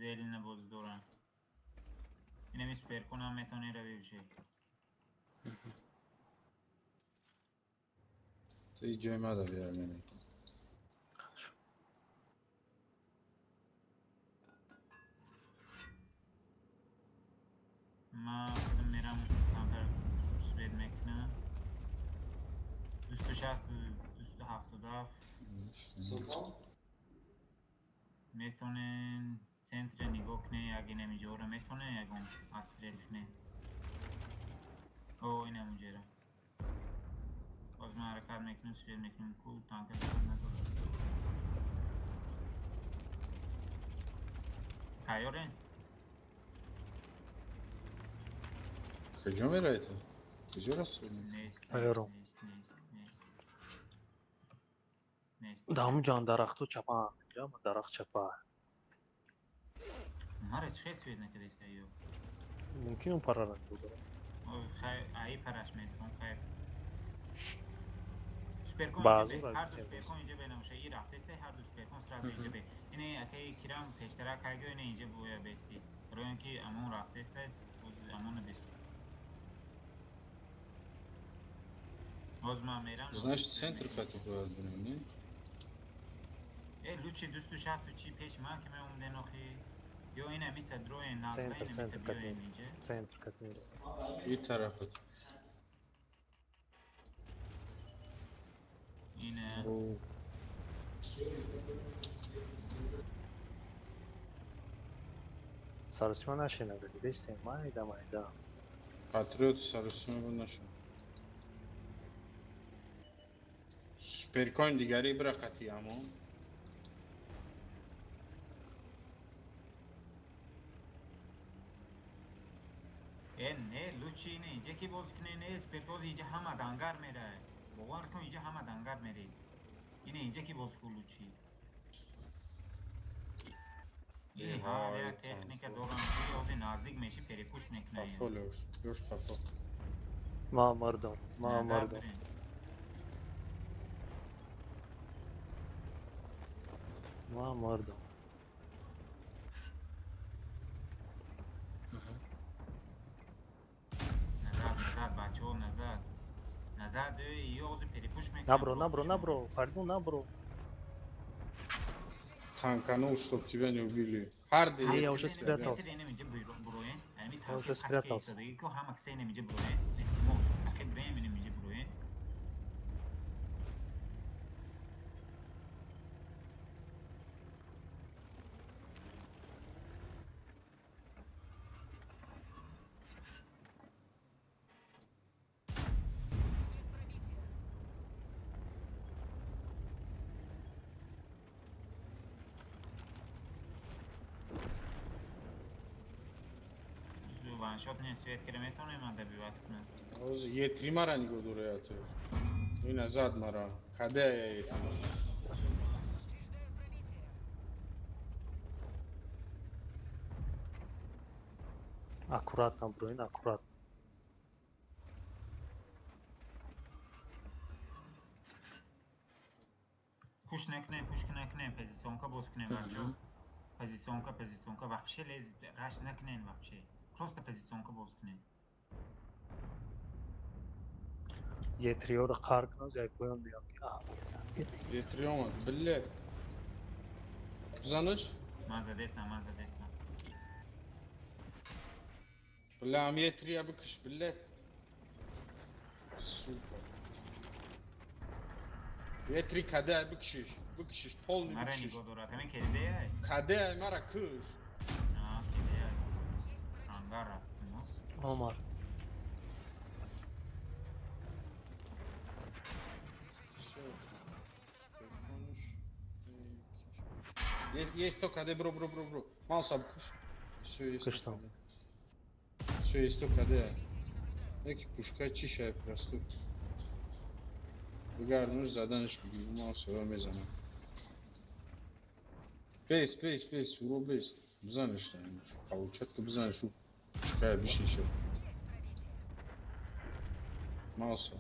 Зелена боз дорам. Инами суперконам метавонӣ рави уже. Ту и ҷои мада биёр мене. Хорошо. Ман худам мерам камтар свет мекунам. 260, 277. Метавонен центре нигоҳ кунед, як инами ҷоро метавонен ягон астрел кунед. О, инам уҷера. Боз ман ҳаракат мекунам, свет мекунам, ку танка кор надорад. Тайёрен? Куҷо меравӣ ту? Куҷо расидӣ? Нест, Тайёрам. нест, нест, нест. Нест. Да ҳамун ҷон дарахту чапаанд. Инҷа дарахт чапа. Мара чӣ хел свет накардаиста ё? Мумкин он парара нигоҳ дорад. Хай, аи параш метавон, хайр. Суперкон Ба инҷа бе, зур ҳар ду аз суперкон инҷа бе намоша. И рафтеста, ҳар ду суперкон сразу инҷа бе. Ине акаи кирам пештара кайго ине инҷа боя бести. Барои он ки амон рафтеста, боз амона бест. Боз ман мерам. Значит, центр хати бояд бирем, не? Э, лучше 260 чи пеш ман ки меомден охи. Ё ина мита дроен нақла, Центр, ина мита центр биёен катин. инҷа. Центр катин. И тарафат. Ина. Саросима нашинага, дидестем, майда майда. Патриот саросима буд нашуд. Суперкоин дигари бира қати амон. Э, не, лучше ине инҷа ки боз куне, не, суперкоз инҷа ҳама дангар мерае. Бовар кун, инҷа ҳама дангар мере. Ине инҷа ки боз ку лучи. И ҳар як техника дорам, ки ози наздик меши перепуш мекунад. Қафо лёш, лёш қафо. Ма мардум, ма Назар мардум. бирен. Ма мардум. Назар, назар, бачаҳо, назар. Назар, ё ози перепуш мекунад. Набро, набро, набро, Фаридун набро. Танканул, чтоб тебя не убили. Харды, Не, я уже спрятался. Я уже спрятался. Ҳама киса инам инҷа буроен. Илтимос, ахир бирем инам инҷа буроен. Ваншот не свет кира метавонем ман добивать кунам. Оз Е3 мара нигоҳ дора ту. Ина зад мара. Каде я Е3? Аккуратно, броин, аккуратно. Пуш накунем, пуш накунем, позиционка боз кунем, бачаҳо. Позиционка, позиционка, вообще лез раш накунем вообще. Просто позиционка боз кунем. Е3-ро қар кунам, як поён биём ки аҳ, Е3 омад, блядь. Бизанаш? Ман задестам, ман задестам. Бля, ам Е3 я бикиш, блядь. Сука. Е3 каде бикшиш? Бикшиш, полный Мара бикшиш. нигоҳ дорад, ҳамин кедеяй? Каде мара куш. А, кедеяй. Ангар рафтем, Омар. Всё. Есть только КД, бро, бро, бро, бро. Мауса бикш. Всё, есть. Куштам. Всё, есть только КД. Яки пушка чишай просто. Бигарнуш заданаш бигир, мауса ро мезанам. Бес, бес, бес, суро бес. Бизанаш там. Получатка бизанаш, у пушкая бишиша. Мауса.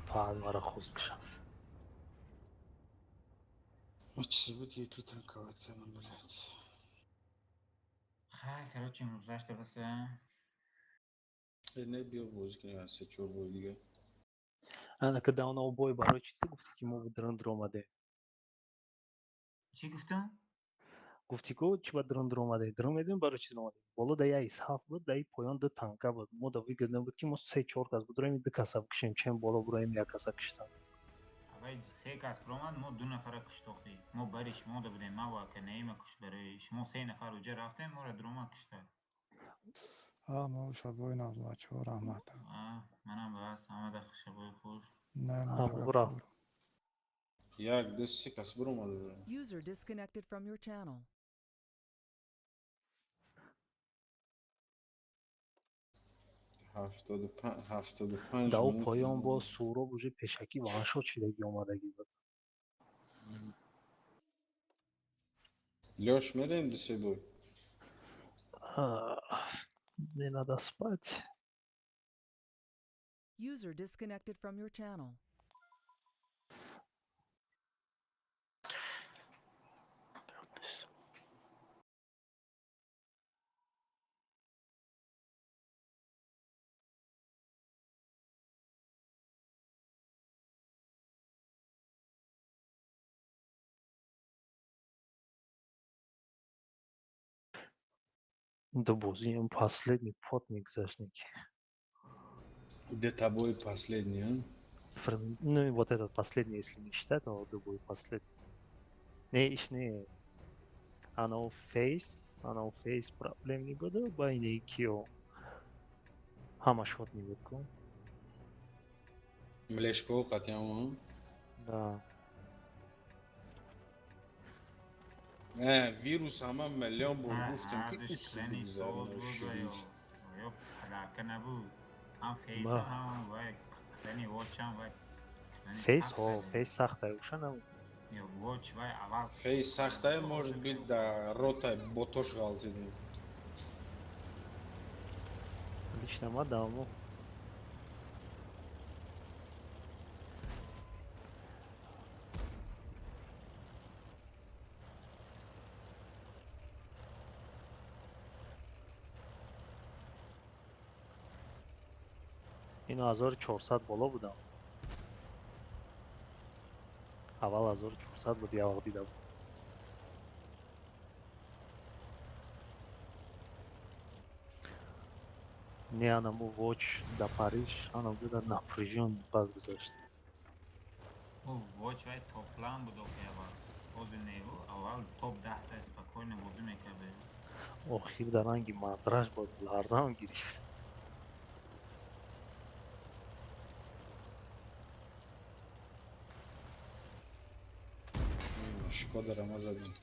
Баъд мара хуз кушам. Чизе буд, етли танковать кардам, блядь. Хай, короче, 19 та баса. Не, биё бозӣ кунем, се чор бой дига. Ана ка даона бой барои чӣ ту гуфтӣ, ки мо дрон омадем? Чӣ гуфтам? Гуфтӣ ку чӣ ба дрон омадем? Дрон медонем барои чӣ омадем. Боло да як исҳаф буд, да и поён ду танка буд. Мо да выгодно буд, ки мо се чор кас будроем, ду каса бикушем, чем боло буроем як каса киштан. Авай се кас биромад, мо ду нафара куштохтӣ. Мо бари шумо да будем, ман ва ака Наима кушт барои шумо се нафар уҷа рафтем, моро дромад кушта. А, мо шабои нағз, бачаҳо, раҳмат. Манам бас, ҳамада шабои хуш. Не, Ура. Як, ду, се кас биромада. User disconnected from your channel. 75, 75 Да, минут. поён бо Суроб уже пешакӣ ваншот шидагӣ омадагӣ буд. Лёш, мерем ду се бой? Мне надо спать. User disconnected from your channel. This. Ду бозиам последний пот мегузашт неки. Где тобой последний, а? Ну, вот этот последний, если не считать, но ду бой последний. Не, иш не. Ано фейс проблем не буду, ба ине кио. Ҳама шот не буд ку. Млешко қатъиан, Да. а? Вирус ҳама миллион бор гуфтем, ки ҳардуш клани соз буд ва ё плака набуд. Ҳам фейс, ҳам вай клани вочам, вай клани Фейс сахт ҳо, зад. Фейс сахта, уша набуд. Ё воч вай аввал. Фейс сахтае, может быть, да рота ботош ғалтидем. Лично ма давно. Ино 1400 боло будам. Аввал 1400 буд, як вақт дида буд. Не, анаму воч да Париж, анам ҷуда напряжён бад гузашт. Ӯ воч вай топлан буд охи аввал. Ҳозир неву, аввал топ 10-та спокойно бозӣ мекард. Охир дар ранги мандраж буд, ларзам гирифт. Шкода ма задем.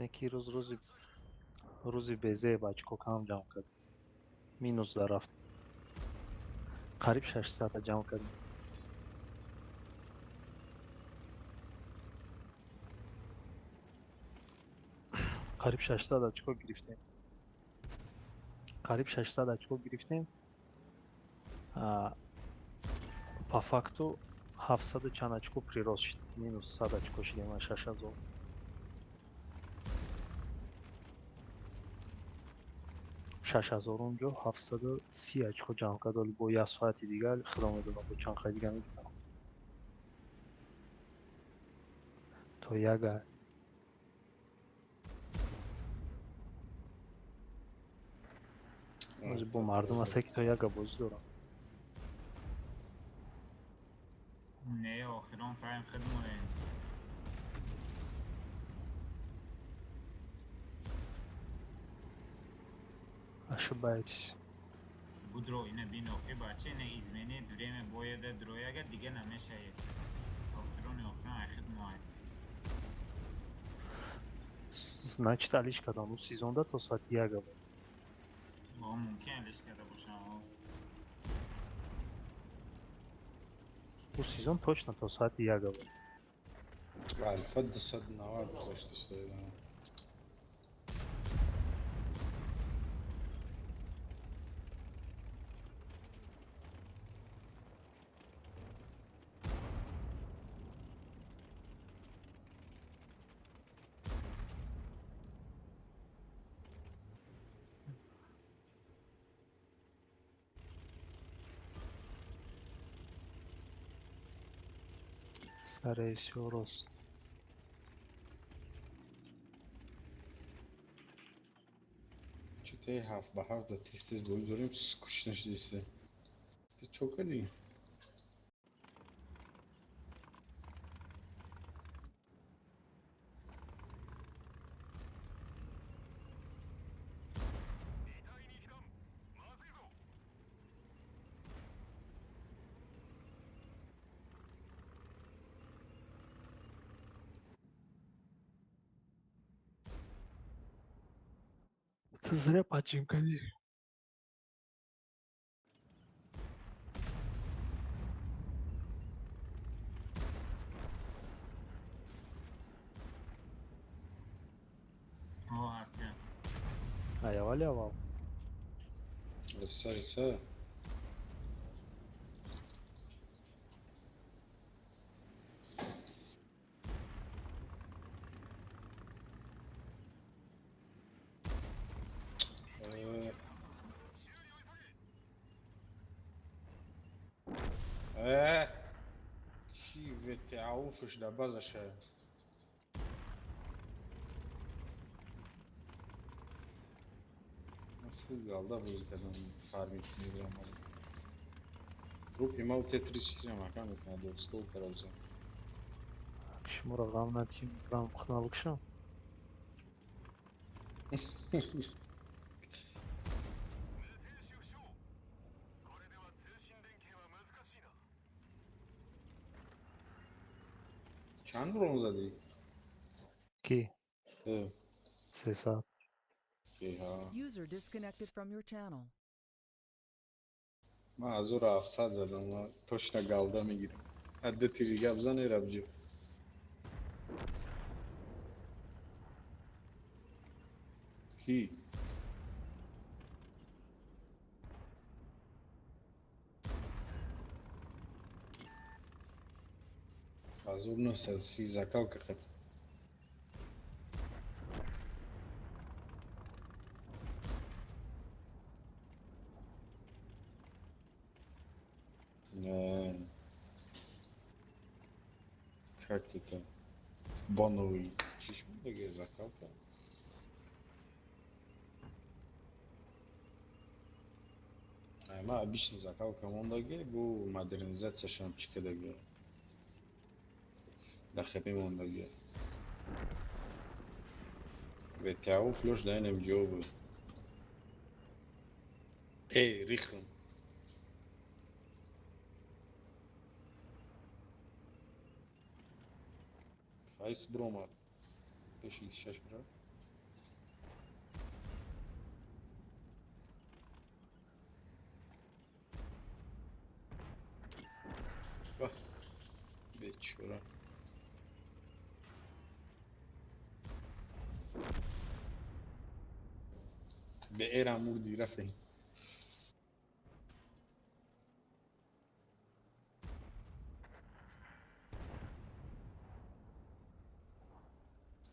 Неки рӯз рӯзи рӯзи безе бачко кам ҷамъ кард. Минус да рафт. Қариб 600 ҷамъ кардем. Қариб 600 очко гирифтем. Қариб 600 очко гирифтем. По факту 700 чанд очко прирост шид. Минус 100 очко шидем аз 6000. 6000 онҷо 730 очко ҷамъ кард, оли бо як соати дигар худо медонам бо чанд хай дига мегирам. То яга. Бо мардум аста, ки то яга бозӣ дорам. Не, охирон прайм хидмоем. Ошибаетесь. Будро ина бин охи бача, ина изменит время боя да дрояга дига намешает. Охирони охирон ай хидмоем. Значит, алиш кардам. Ӯ сезонда то соати яга буд. О, мумкин алиш карда бошам. Ӯ сезон точно то соати 1 буд. Альфа 290 гузаштааст. Скорее всего, рост. Чё-то 7 ба 7 да тез-тез бозӣ дорем, скучно шудиста. Ту чо кардӣ? Ту зря поджим кардӣ. О, ҳастия. Ай, аввали аввал. Иса, иса. Э. Э. Ки ветеауфш да базаша. Фу, галда бозӣ кардам, фармить ки мегирам. Трупи ма Т-34 маҳкам мекунад, стол кароза. Шуморо ғам натим, ғам хна бикшам. Чанд урон задӣ? Ки? Э. 300. Ки, ҳа. User disconnected from your channel. Ман 1700 задам, ман точно галда мегирам. Ҳадда тири гап зане, рабҷо. Ки? 1930 закалка қат. Не. Как это? Боновый. Чиш мондагӣ закалка? Ай, ма обычный закалка мондагӣ, бу модернизатсияшам чӣ кардагӣ? Дар хепе мондагӣ. ВТАУ флёш дар инам ҷо буд. Эй, рихм. Файс биромад. Пеши шаш бира. Бах. Бечора. Беэра мурди рафтем.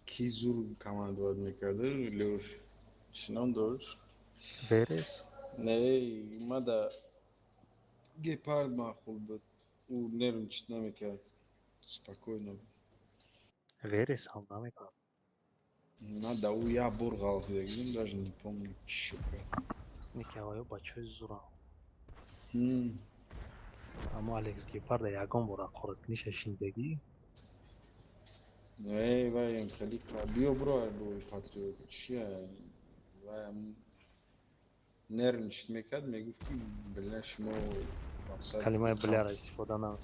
Ки зур командовать мекарда, Лёш? Чӣ ном дошт? Верес? Не, мада Гепард маъқул буд. Ӯ нервничать намекард. Спокойно буд. Верес ҳам намекард. Мада ӯ як бор ғалтидагим, даже не помню, чӣ шуд кард. Неки авваё бачаҳои зурам. Аммо Алекс Гепарда ягон бор ҳақораткуниша шунидагӣ? Не, вай хеле биё биро бо Патриот. Чия? Вай нервничать мекард, мегуфт ки бля, шумо мақсад Калимаи бляро истифода на.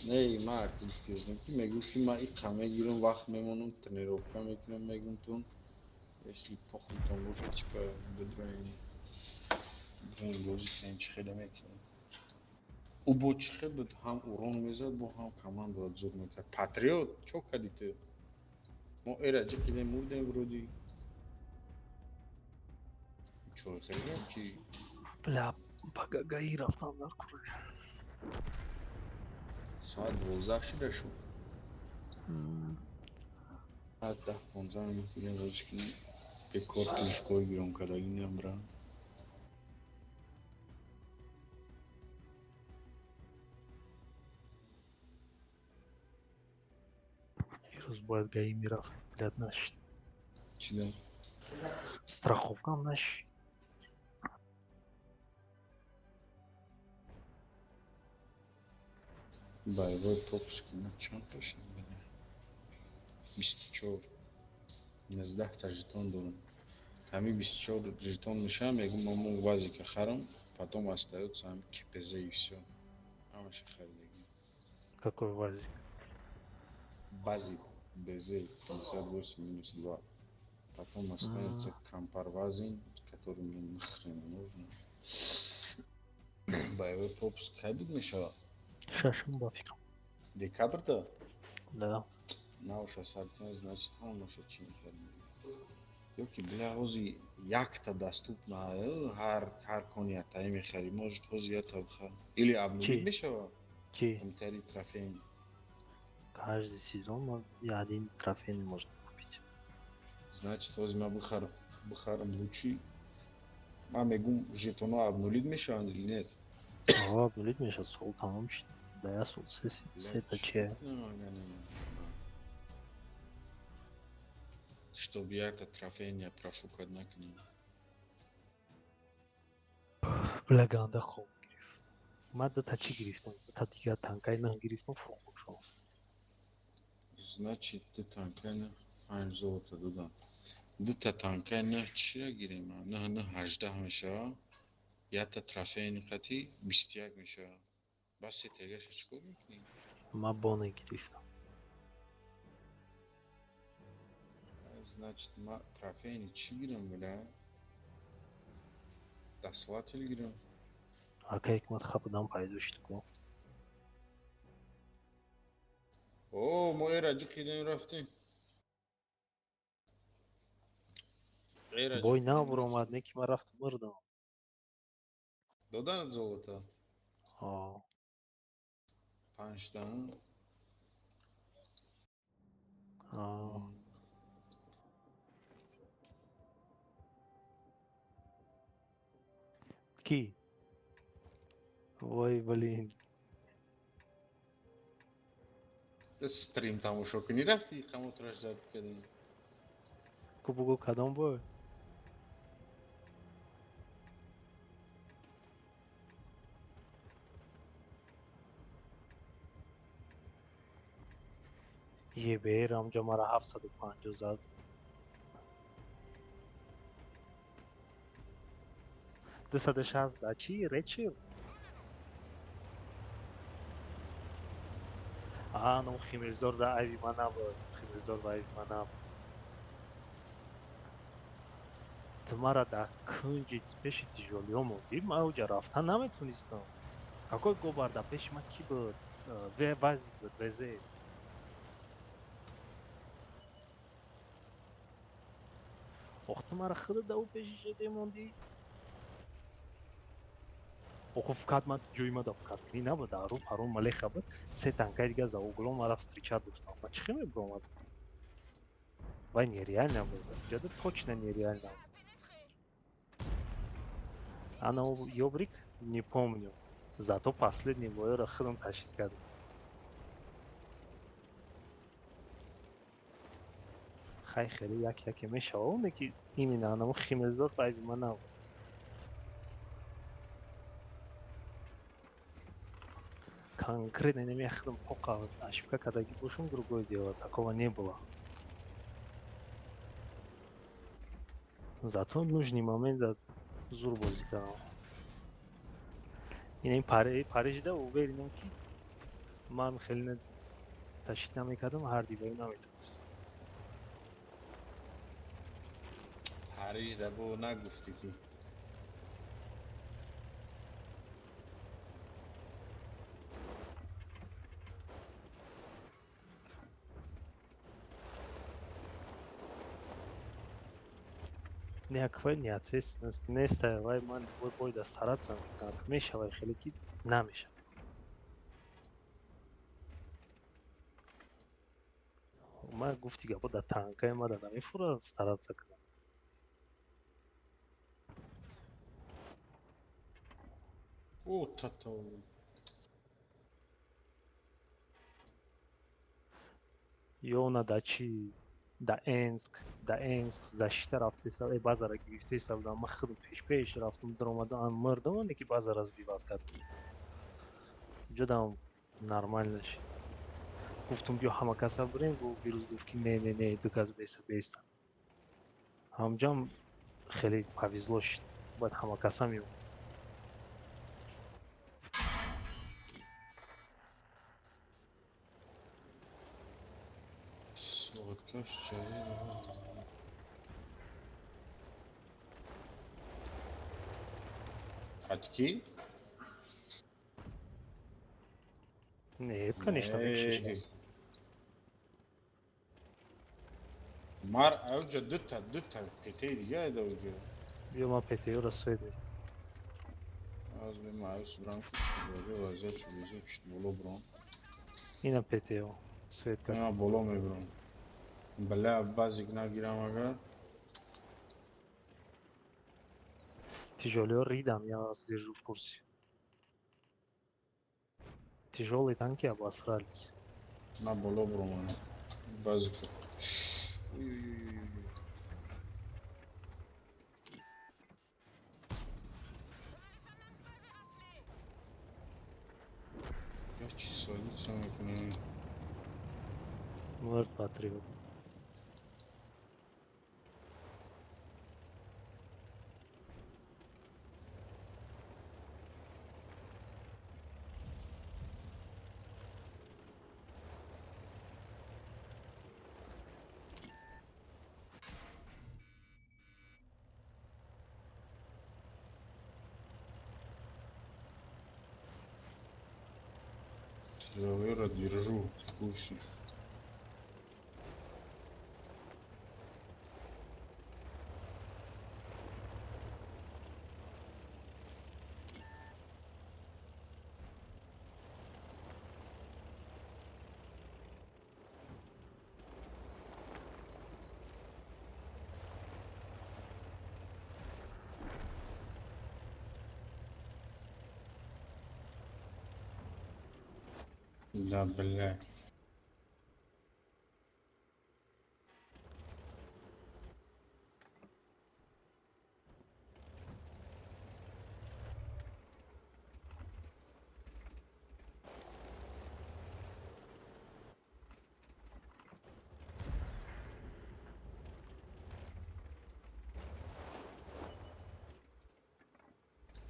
Не, ма гуфтем ки мегуфт ки ман иқа мегирам, вақт мемонам, тренировка мекунам, мегумтон. Если похуйтон бошад, типа бидроем, бидроем бозӣ кунем, чӣ хеле мекунем. Ӯ бо чӣ хел буд, ҳам урон мезад, бо ҳам командаро зур мекард. Патриот, чо кардӣ ту? Мо эра ҷикидем, мурдем вроде. Чо хеле чи? Бля, пагагаи рафтам дар кура. Соат 12 шида шуд. Соат 10-15 минут дигар бозӣ кунем. Бекор тушкои гирон кардагӣ намбра. Ирӯз бояд гаи мерафт, блядь, нашид. Чӣ да? Страховкам нашид. Боевой пропуск на чанд бошад? 24. 19 та жетон дорам. Ҳамин 24 жетон мешавам, мегӯм ман вазика харам, потом остаётся ҳамин КПЗ и всё. Ҳамаша харидагӣ. Какой вазик? Базик БЗ 58 минус 2. Потом останется компарвазин, который мне нахрен не нужен. Боевой пропуск кай буд мешавад? Шашум ба фикрам. Декабрда? Да. Навша сартиан, значит, ҳамаша чӣ мекардем? Ёки, бля, ҳози якта доступна, ҳар кони ятаи мехарӣ, может, ҳози ята бихарам. Или обнулить мешавад? Чӣ? Комментарий трофейный. Каждый сезон один трофейный можно купить. Значит, ҳози ман бихарам лучи. Ман мегӯм, жетонҳо обнулить мешаванд или нет? Ага, обнулить мешавад, сол тамом шид. Да я сол сета че. Чтобы якта трофейня профукать накунем. Бля, ганда хоб гирифт. Ман дута чӣ гирифтам? Дута дигар танкаи нах гирифтам, фурӯхт шуд. Значит, ду танкаи нах панҷ золото додам. Дута танкаи нах чира гирем? Нах нах 18 мешавад. Якта трофейни қати 21 мешавад. Бас се тегаша чӣ кор мекунӣ? Ман боне гирифтам. Значит, ма трофейни чӣ гирам, бля? Дослатель гирам. Ака ҳикмат хабудам пайдо шуд ку. О, мо эра ҷиқидем рафтем. Бой набуромад, не ки ман рафту мурдам. Доданат золото? Ҳо. Панҷта? Ҳо. Ки? Вой, блин. Стрим тамошо кунӣ рафтӣ, хамотраш зад кардӣ. Ку бугӯ кадом бой? Ебер амҷа мара 750 зад. 260 да чӣ? Речил? Аҳа, ном Химирзор да айби ман набуд. Химирзор ба айби ман набуд. Ту мара дар кунҷи пеши тижолиҳо мондӣ, ман оҷа рафтан наметонистам. Какой гобар дар пеши ман кӣ буд? Вазик буд, везе. Ох, ту мара худат дар ӯ пеши шеде мондӣ? Охо, фукат ман ҷои ма да фукаткунӣ набуд, дар рӯ парон малеха буд, се танкаи дига за углом мара встречать доштам. Ман чӣ хел мебиромадам? Вай нереально буд. Ҷода точно нереально буд. Ана ёбрик не помню. Зато последний бойро худам ташид кардам. Хай хеле як яке мешава, оне ки именно анамо Химезор айби ман набуд. Конкретно не мехдам тоқа ошибка кардагӣ бошум, другое дело, такого не было. Зато нужный момент да зур бозӣ кардам. Ин Парижда уверенам ки ман хеле ташид намекардам, ҳар дивою наметонистам. Парижда бо нагуфтӣ ки. Никакой не ответственность нест, вай ман любой бой да стараться мекунам, мешавад хеле ки намешавад. Ман гуфти гапо да танкаи ма да намефура стараться кунам. О, тато. Ё на дачи да Энск, да Энск защита рафтеса, базара гирифтеса будам, ман худам пеш-пеш рафтам, даромадам, мурдам, неки базара сбиват кард. Ҷудам нормально шид. Гуфтум биё ҳама каса бирем, вирус гуфт ки не, не, не, ду кас беста, беста. Ҳамҷам хеле повезло шид, бояд ҳама каса меомад. Очки? Нет, конечно, мекшиш. Мар, ауҷа дута, дута, петей дига эда уҷа. Биё ман петеёро свет медам. Аз бе ма аюс брам, ки вазият чу визо чит боло брам. Ина петеё свет кард. Ина боло мебрам. Бля, базик нагирам агар. Тяжелый ридам, я вас держу в курсе. Тяжелые танки обосрались. На боло бром, базик. Ой-ой-ой. Я часовница мекунем. Мурд патриот. Тяжелый держу в курсе. Да, бля.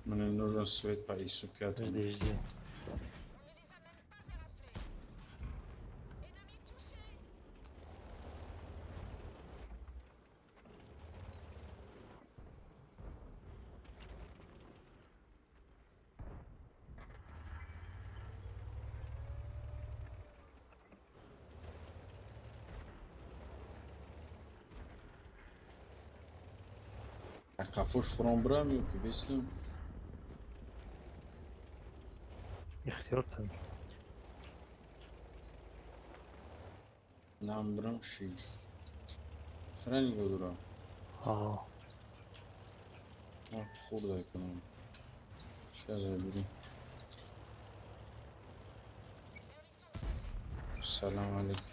Мне нужен свет по ИСУ 5. Жди, жди. Қафош фурон бирам ё ки беслим? Ихтиёр танк. Нам бирам ши. Чара нигоҳ дорам? А. Ман хурда кунам. Сейчас забери. Салам алейкум.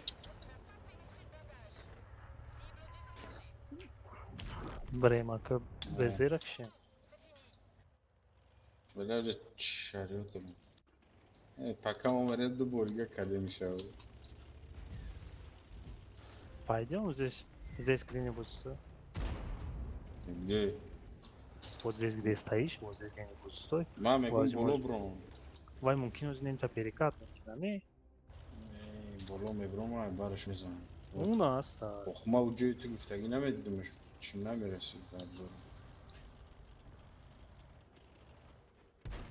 Бремака безера кшем. Бля, чарётам. Пока он ду борга кадем шау. Пойдем здесь, здесь где-нибудь. Где? Вот здесь, где стоишь, вот здесь где-нибудь стой. Маме, боло бром. Вай мумкин узнем та перекат, не? Боло мебром, а бараш мезанам. У нас, да. Ох, ма уҷои ту гуфтагӣ намедидумаш. Чим намерасид ба обзору.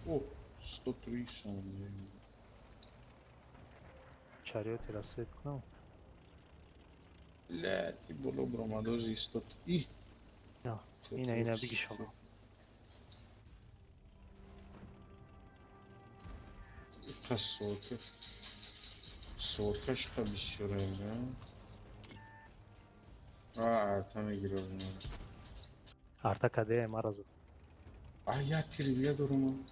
О, 103 сомон. Чариоти рассвет кунам. Бля, ти боло бромадози 103. Ина, ина, бигишон. Сотка. Сотка шқа бисёра. А, арта мегирам. Арта каде мараза. А, я тири дига дорум.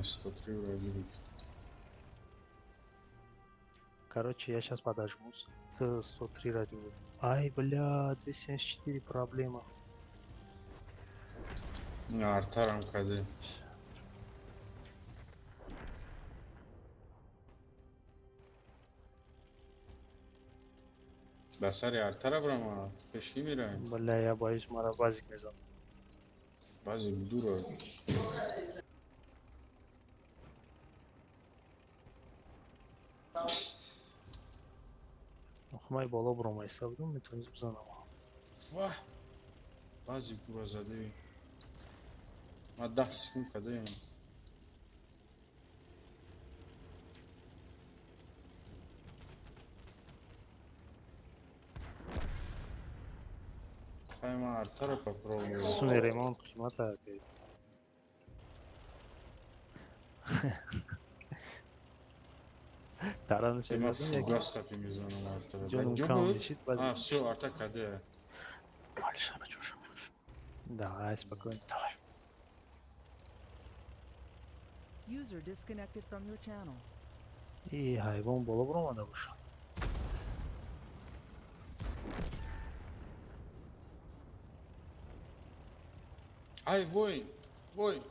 103 ура гирифт. Короче, я сейчас подожмусь. 103 радио. Ай, бля, 274 проблема. Артарам каде. Ба сари артара брама, пеш намераем. Бля, я боюсь, мара базик мезанам. Базик дура. Май боло бромайса будум, метавонӣ бизанам. Ваҳ! Баъзе гура задаи. Ма 10 секунд кадаем. Хай ма артара попробую. Суми ремонт қимата. Таранаш мезадам як. Газ қапи мезанам артара. Ҷонум кам мешид баъзе. А, всё, арта каде. Алишера, чё мехош? Давай, спокойно. Давай. User disconnected from your channel. И ҳайвон боло баромада бошад. Ай, вой, вой.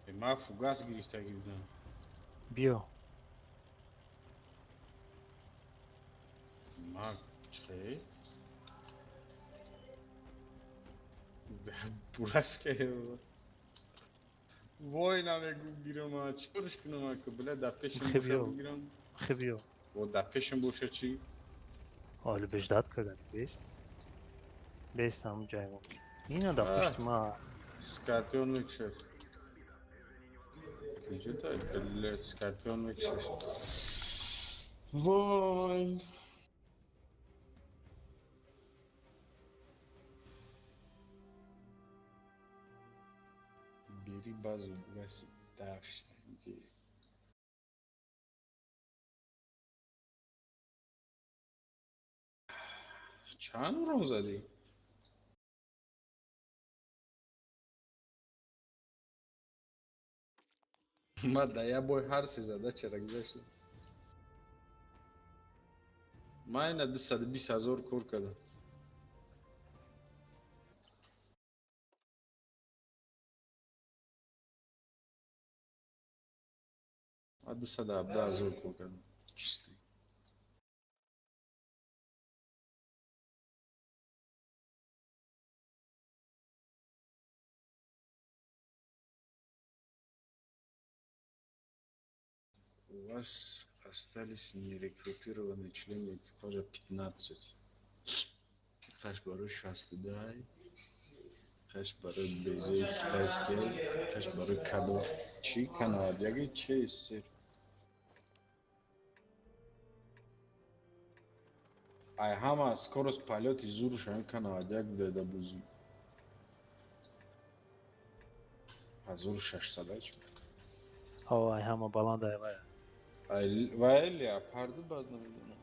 Ма фугас гирифта гирдам. Биё. Ма чӣ? Бураска. Вой намегу гирам, чӣ корш кунам, ки бля дар пешам бигирам. Хебиё. Во дар пешам боша чӣ? Ҳоло беждат кардани бест. Бест ҳамун ҷай мумкин. Ина дар пушти ма. Скорпион мекушад. Куҷо блядь, скорпион мекушад. Вой. Бери базу, гаси, давши, иди. Чанд урон задӣ? Ма да я бой ҳар се зада чара гузаштам. Ма ина 220 ҳазор кор кардам. Ма 217 ҳазор кор кардам. Чистый. У вас остались нерекрутированные члены экипажа 15. Хаш барои 62, хаш барои безеи китайский, хаш барои кадо. Чӣ канавад? Яги чи сир? Ай ҳама скорость полёти зурш ҳамин канавад як буда бузӣ. 1600 чӣ? Ҳо, ай ҳама баланд ай вай. Вай леопарду баъд намедонам.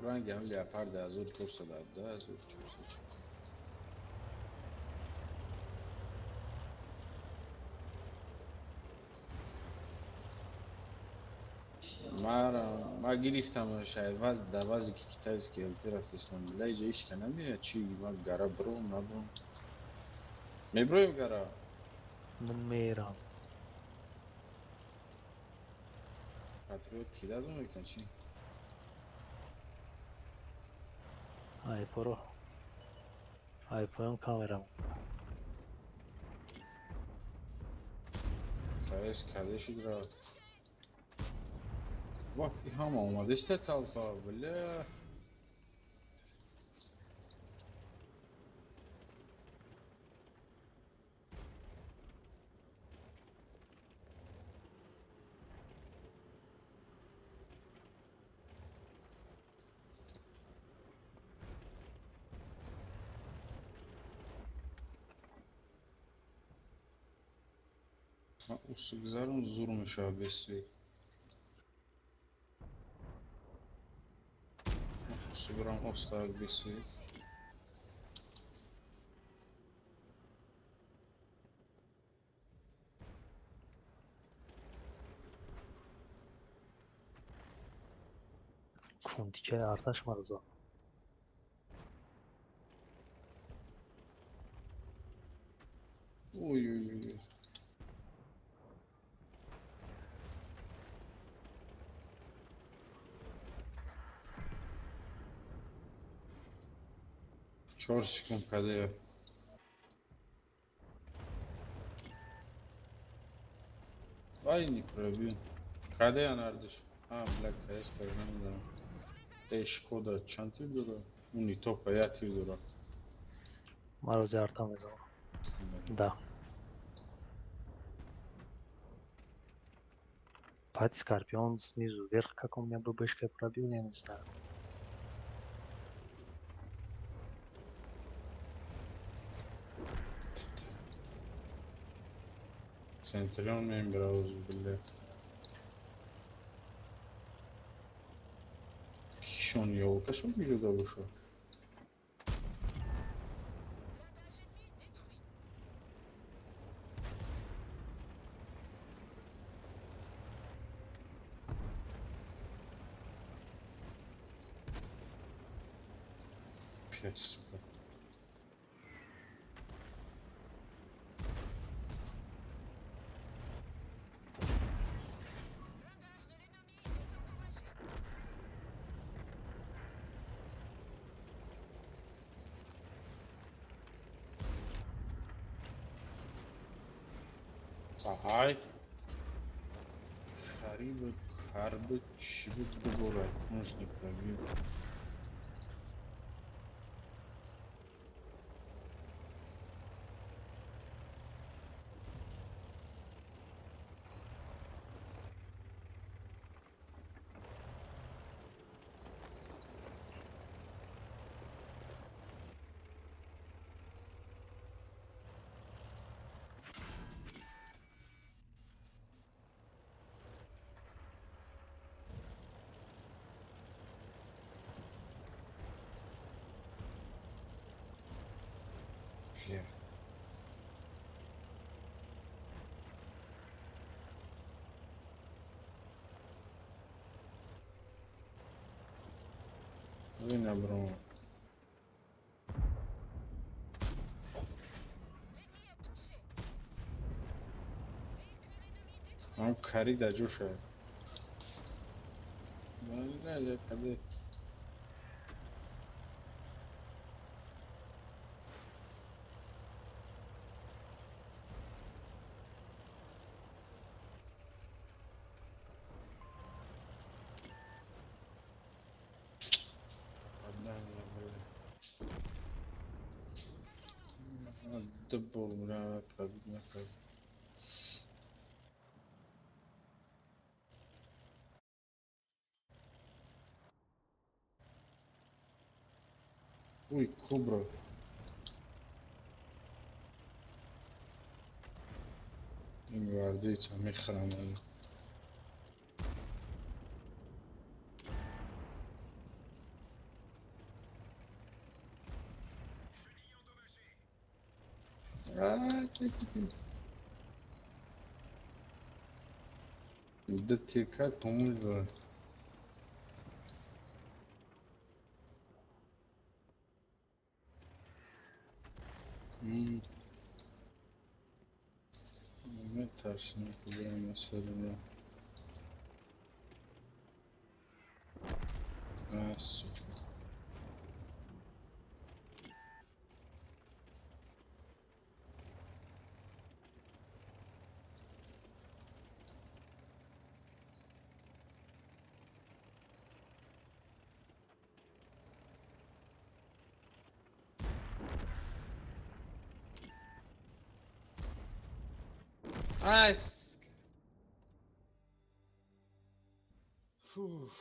Ранги ҳам леопард 1417, 1400. Ма гирифтам шояд ваз дар вазе ки китайский ЛТ рафтистам. Бля, иҷа ҳеч ка намеяд. Чӣ ма гара бром набром. Меброем гара? Ман мерам. Патриот кида мекунад чӣ? Ай поро. Ай поён камерам. Каес каде шуд рафт. Вах, и ҳама омадеста талфа, бля. Ман усу гузарам, зур мешавад без свет. Усу бирам остак без свет. Кунтичаи арташ марзо. Ой ой ой. Чор секунд каде. Ай, не пробил. Каде анардиш? А, бля, КС каде намедонам. Эй, Шкода чанд тир дора? Уни топа як тир дора. Марози арта мезанам. Да. Пать Скорпион снизу вверх, как он меня ББшкой пробил, я не знаю. Центрион мембрауз, бля. Кишон ёлкашон киҷода бошад? Пять, сука. Ай. Харибы, харбы, чибы, дубора, книжник пробил. Бля. Вы набрал. Он кари даҷоша. Бля, каде. Дубол, бля, пробить наказ. Ой, кобра. Гвардейца мехрамали. Да ти как помогла? Метарсим куда сервера. А, сучка. Ай, фух.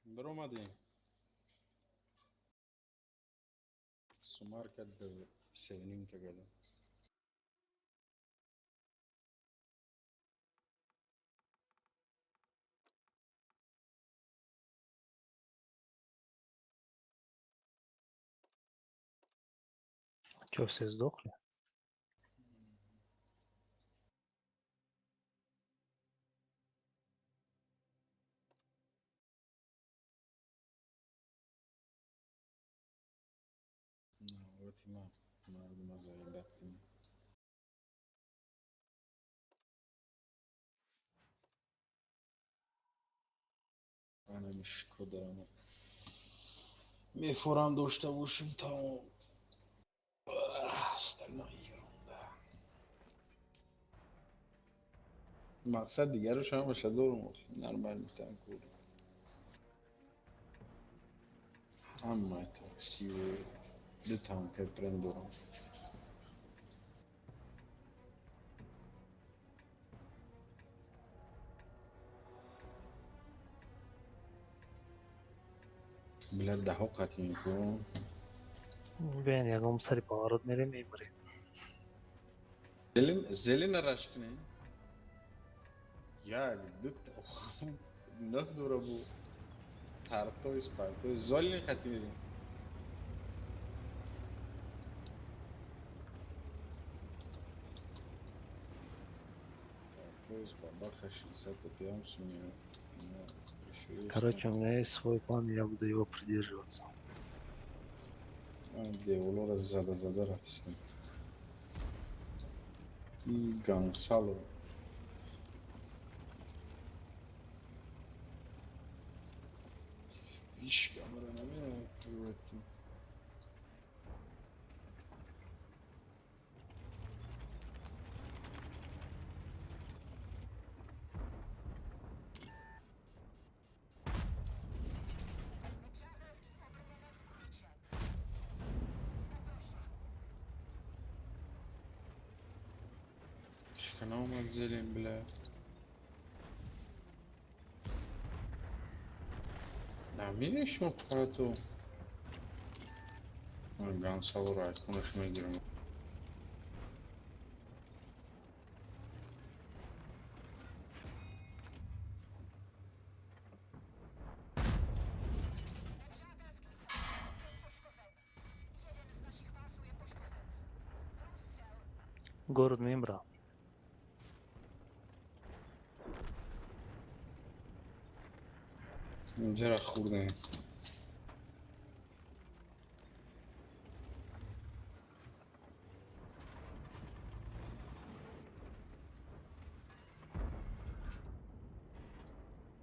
Баромадем. Сумар кард, севним та кардам. Чё, все сдохли? Навбати ман мардума заебать кунем. Анами Шкодарама мефорам дошта бошем, тамом. Остальное ерунда. Мақсад дигарош ҳамаша дорум, нормальный танкур. Ҳамаи таксиву ду танка прем дорам. Бля, даҳо қатъ мекун. Бен, ягон сари поворот мерем, мебарем. Зелен, зелена раш кунем. Як, дута, нӯҳ дора бу. Тартой, спартой, золин қатъ мерем. Тартой, бабаха, 60 пиам у меня. Короче, у меня есть свой план, я буду его придерживаться. Деволора зада зада рафтистам. И Гонсало. Иш камера намедонам привет ки. Шикана омад зелен, бля. Намериш шумо пату. Ман Гонсалоро айконаш мегирам. Город мембра. Инҷара хурдем.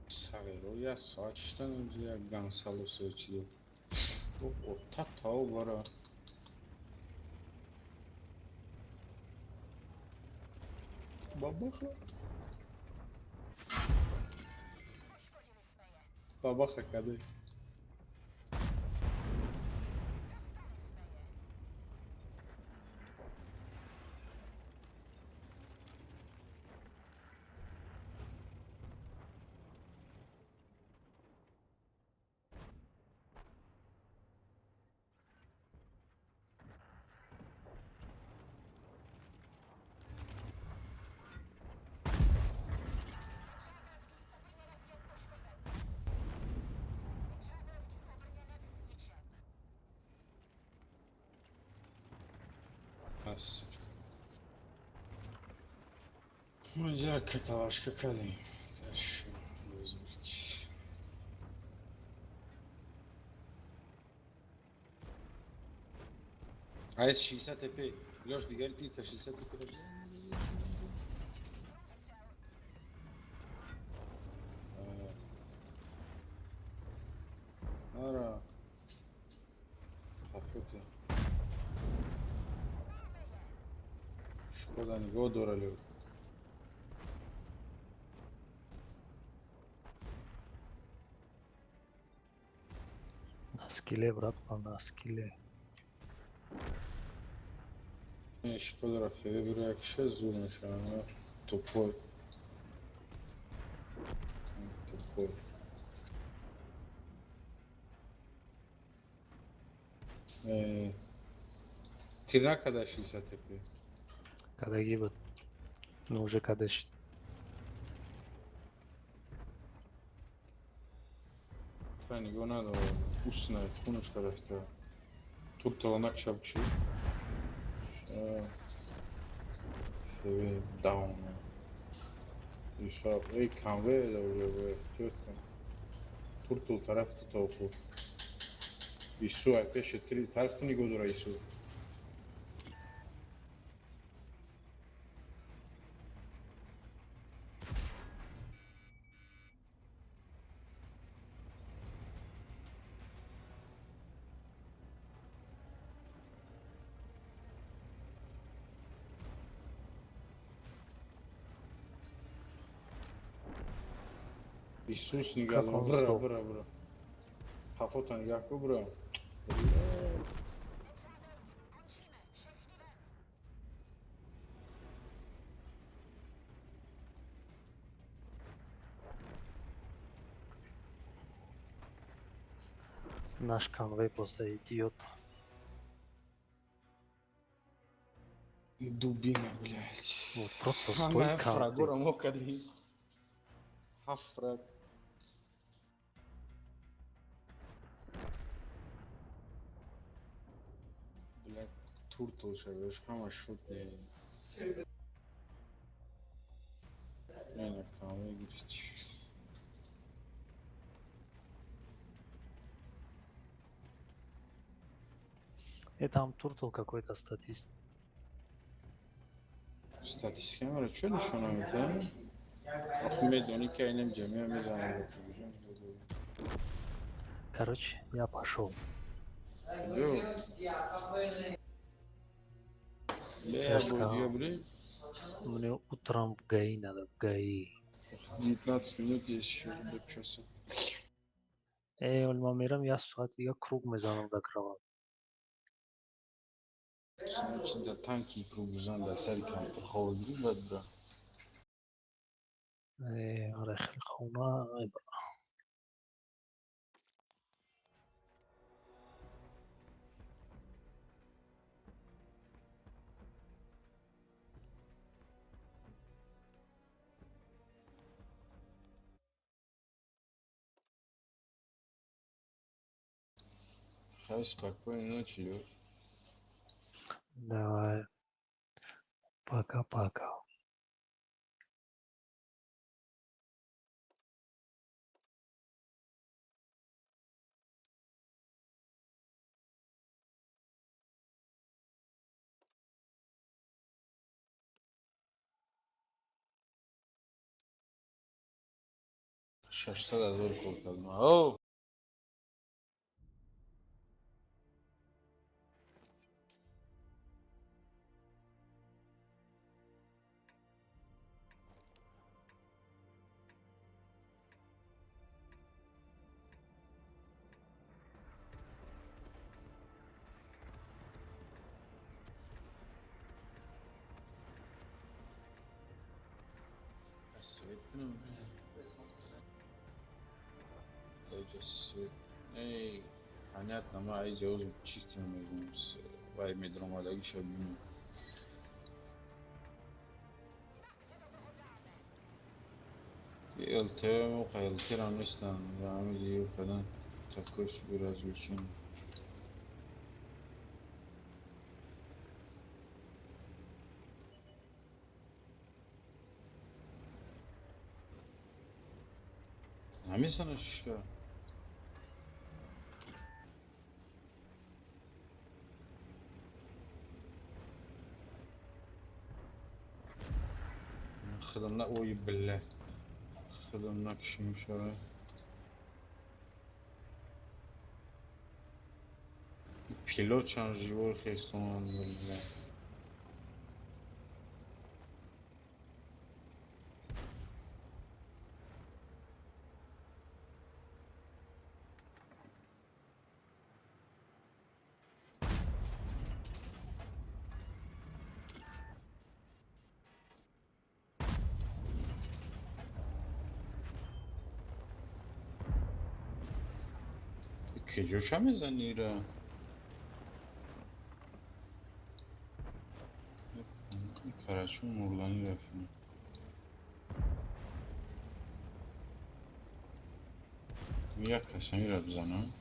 Сағиро як соат шиштан инҷа як Гонсало сочиду. Ота тау бара. Бабаха. Бабаха каде. Як каталашка кадем. АС 60 ТП. Лёш, дигари тита 60 ТП. Ара. Хафоте. Шкода нигоҳ дора, Лёш. На скилле, братва, на скилле. Шкода ФВ якша зур мешавад. Тупой. Тупой. Тир накарда 60 ТП? Кадагӣ буд. Ну, уже кадаш. Тра нигоҳ надорад. Усна, кунаш тарафта. Туртала накшаб чӣ? ЛТВ даун. Ишаб, эй, конвей да уже эҳтиёт кун. Туртул тарафи ту то хуб. Ису ай пеши три тарафи ту нигоҳ дора Ису. Исус нигоҳ Как дора. он Бра, сдох? бра, бра. Қафота нигоҳ кун, бра. Наш конвей просто идиот. Дубина, блядь. Вот просто стой Ҳама конвей. фрагора мо кардем. Ҳафт фраг. Блядь, туртул шавеш, ҳама шуд не. Не, на конвей гирифт. И там туртул какой-то статист. Статистика маро чӣ нишона медиҳад? Охи медонӣ ки айнам ҷамъия мезанад. Короче, я пошел. Ё. Я же сказал, Бля, бля. мне утром в ГАИ надо, в ГАИ. 19 минут есть еще до часа. Эй, Ольма мерам, я соат дига круг мезанам до кроват. Значит, да танки круг бизан дар сари компютер хоб гирӣ баъд бира. Э, оре, хеле хона. Эй, бра. Хай, спокойной ночи, Лёш. Давай. Пока-пока. 600 000 кор кардам. О! Свет кунам. Даҷа свет. Эй, понятно, ма айҷа озу чӣ кунам мегӯм. Вай медромадагиша бинам. ЛТ моқа ЛТ-рам нестан. Ҳамин ё кадан такой себе развлечение. Намезана шишка. Худам на ой бля. Худам накшим шава. Пилот чанд живой хестон бля. Кеҷоша мезани ира? Карачун Нурлани рафтем. Як касамира бизанам.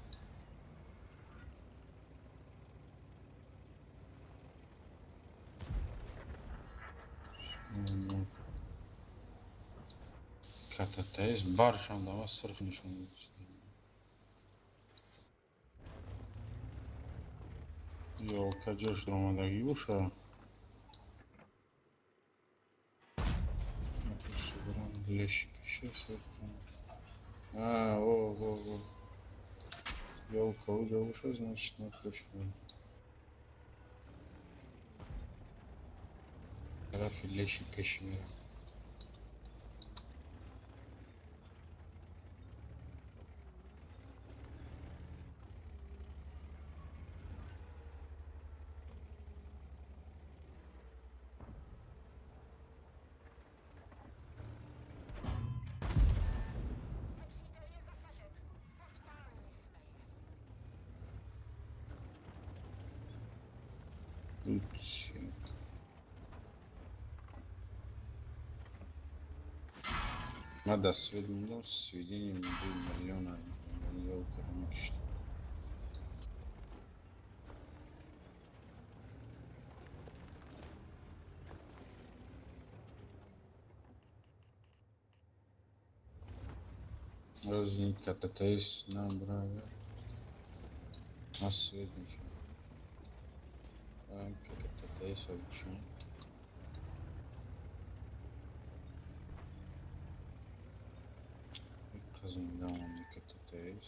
КТТС баршам дама сирх нишон дод. Ёлка ҷош омадагӣ боша. Леши пеша сирх. А, о, о, о. Ёлка уҷа боша, значит, на пеш. Тарафи леши пеши мерам. Надо свет мондам, сведение 2 миллиона ёлка мекишт. Разни КТТС нам брали. Нас свет мешавад. КТТС обычно. Зинда монди КТТС.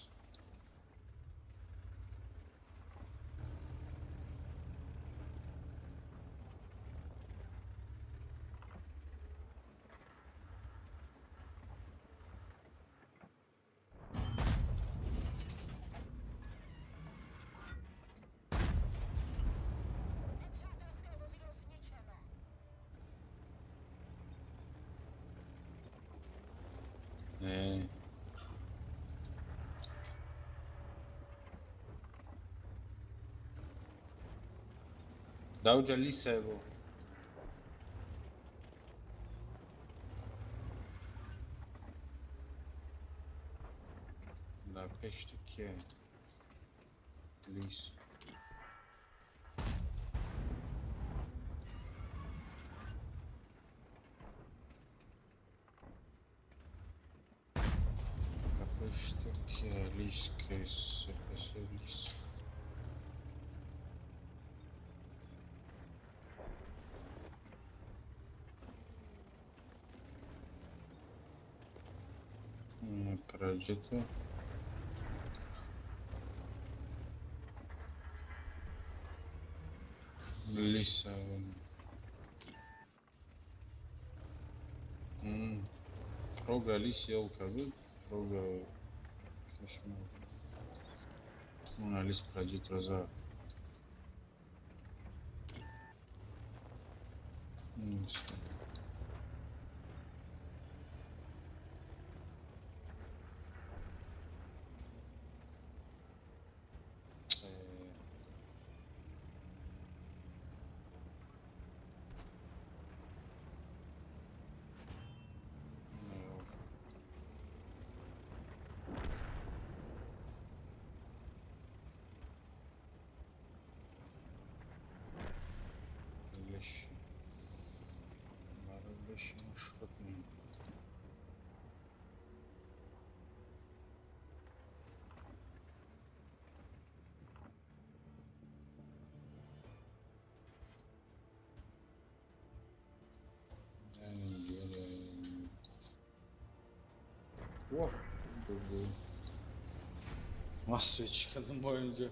Не. Даоҷа лисаево. Дар пеши ту кие? Лис. Дар пеши ту кие? Лис, кс, пс, лис. Проджета. Лиса. Прога лис елка буд. Прога кошмар. Мона лис проджет роза. Ма свет кардам бо инҷо.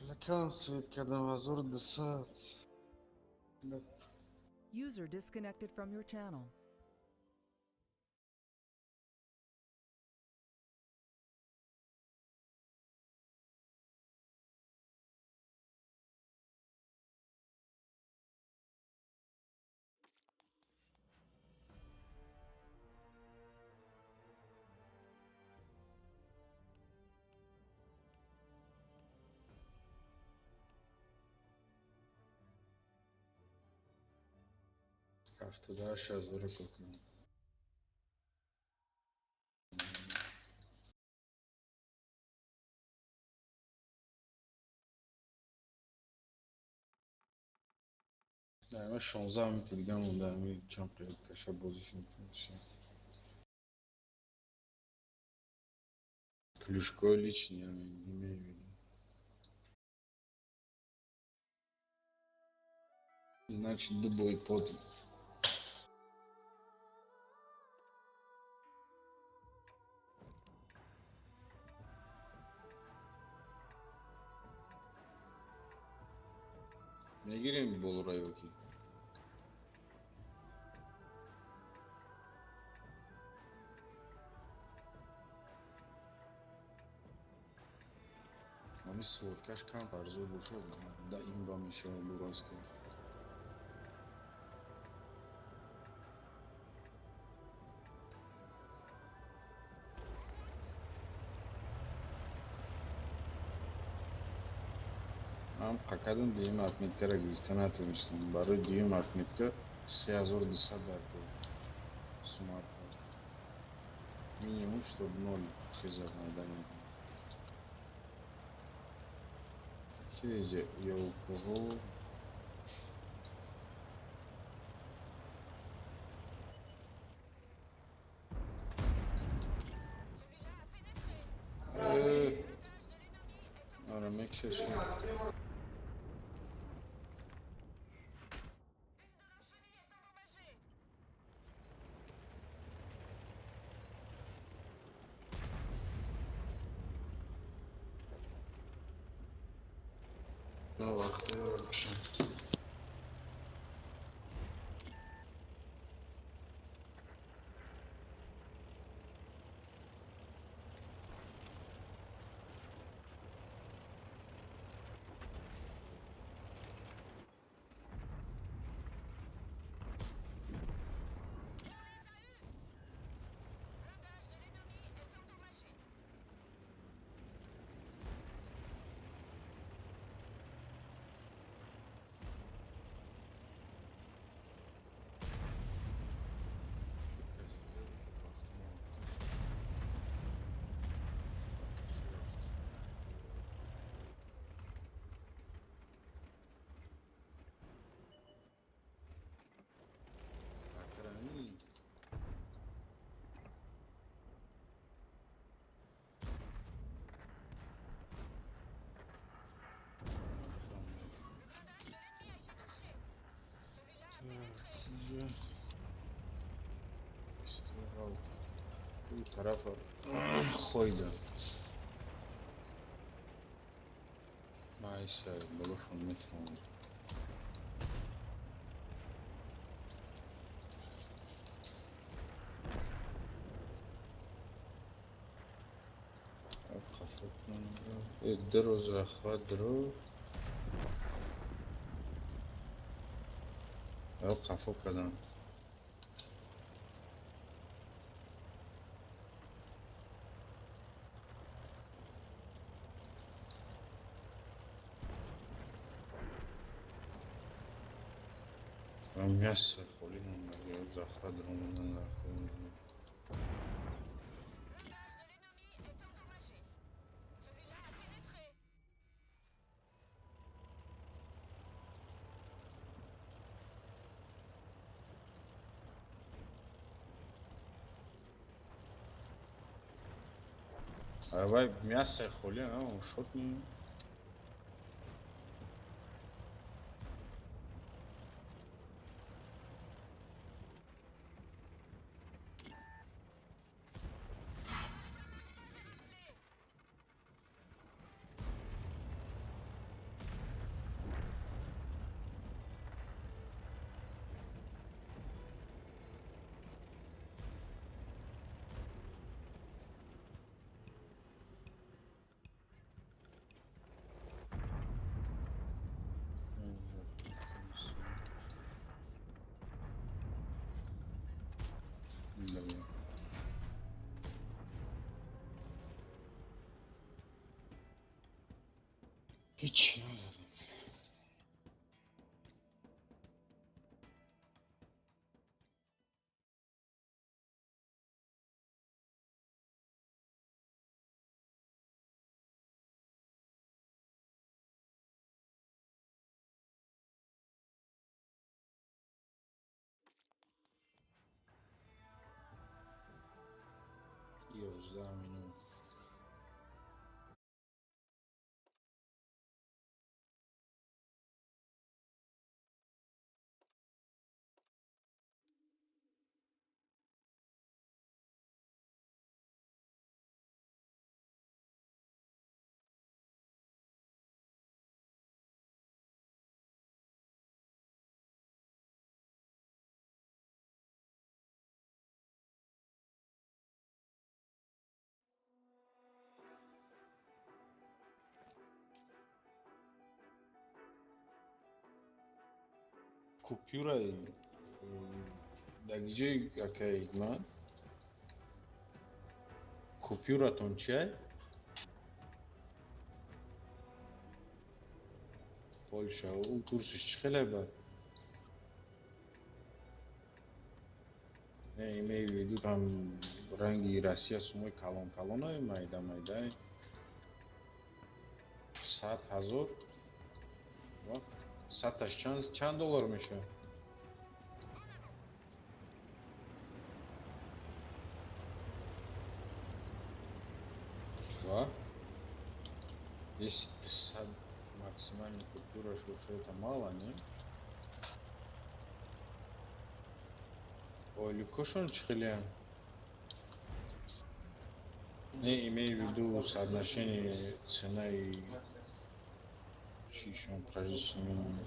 Лакан свет кардам 1200. User disconnected from your channel. 78 ҳазора кор кунам. Ма 16 минути дига монда, ами чанд каша бозиш мекунем. Плюшкои личный, я имею в виду. Значит, дубой пот. Мегирем болро ёки? Ами сводкаш кам арзу бошад, да имба мешавад дураска. Ман қакадам дуюм отметкаро гирифта натавонистам. Барои дуюм отметка 3200 дар кор сумар кард. Минимум, чтоб ноль хизад майдани. Хеже ёлкаҳо. Ара мекшашем. Тарафа хойда. Майса болошон метавонад. Дро захват дро. Қафо кардам. Мясо холӣ монда, захват дро мондан дар кор. Давай мясо холи, а шот не. Hiç 18 минут. Купюраи дар ҷои акаи ман купюратон чиай? Польша, ӯ курсиш чӣ хеле бад? Не, имею в виду, там ранги Россия сумои калон калонаи майда майдай 100 000, садташ чанд доллар мешавад? Ва если 100 максимальный купюра, что это мало, не? Ойликошон чӣ хелеянд? Не, имею в виду соотношение цена и чишон, прожиточный минимум.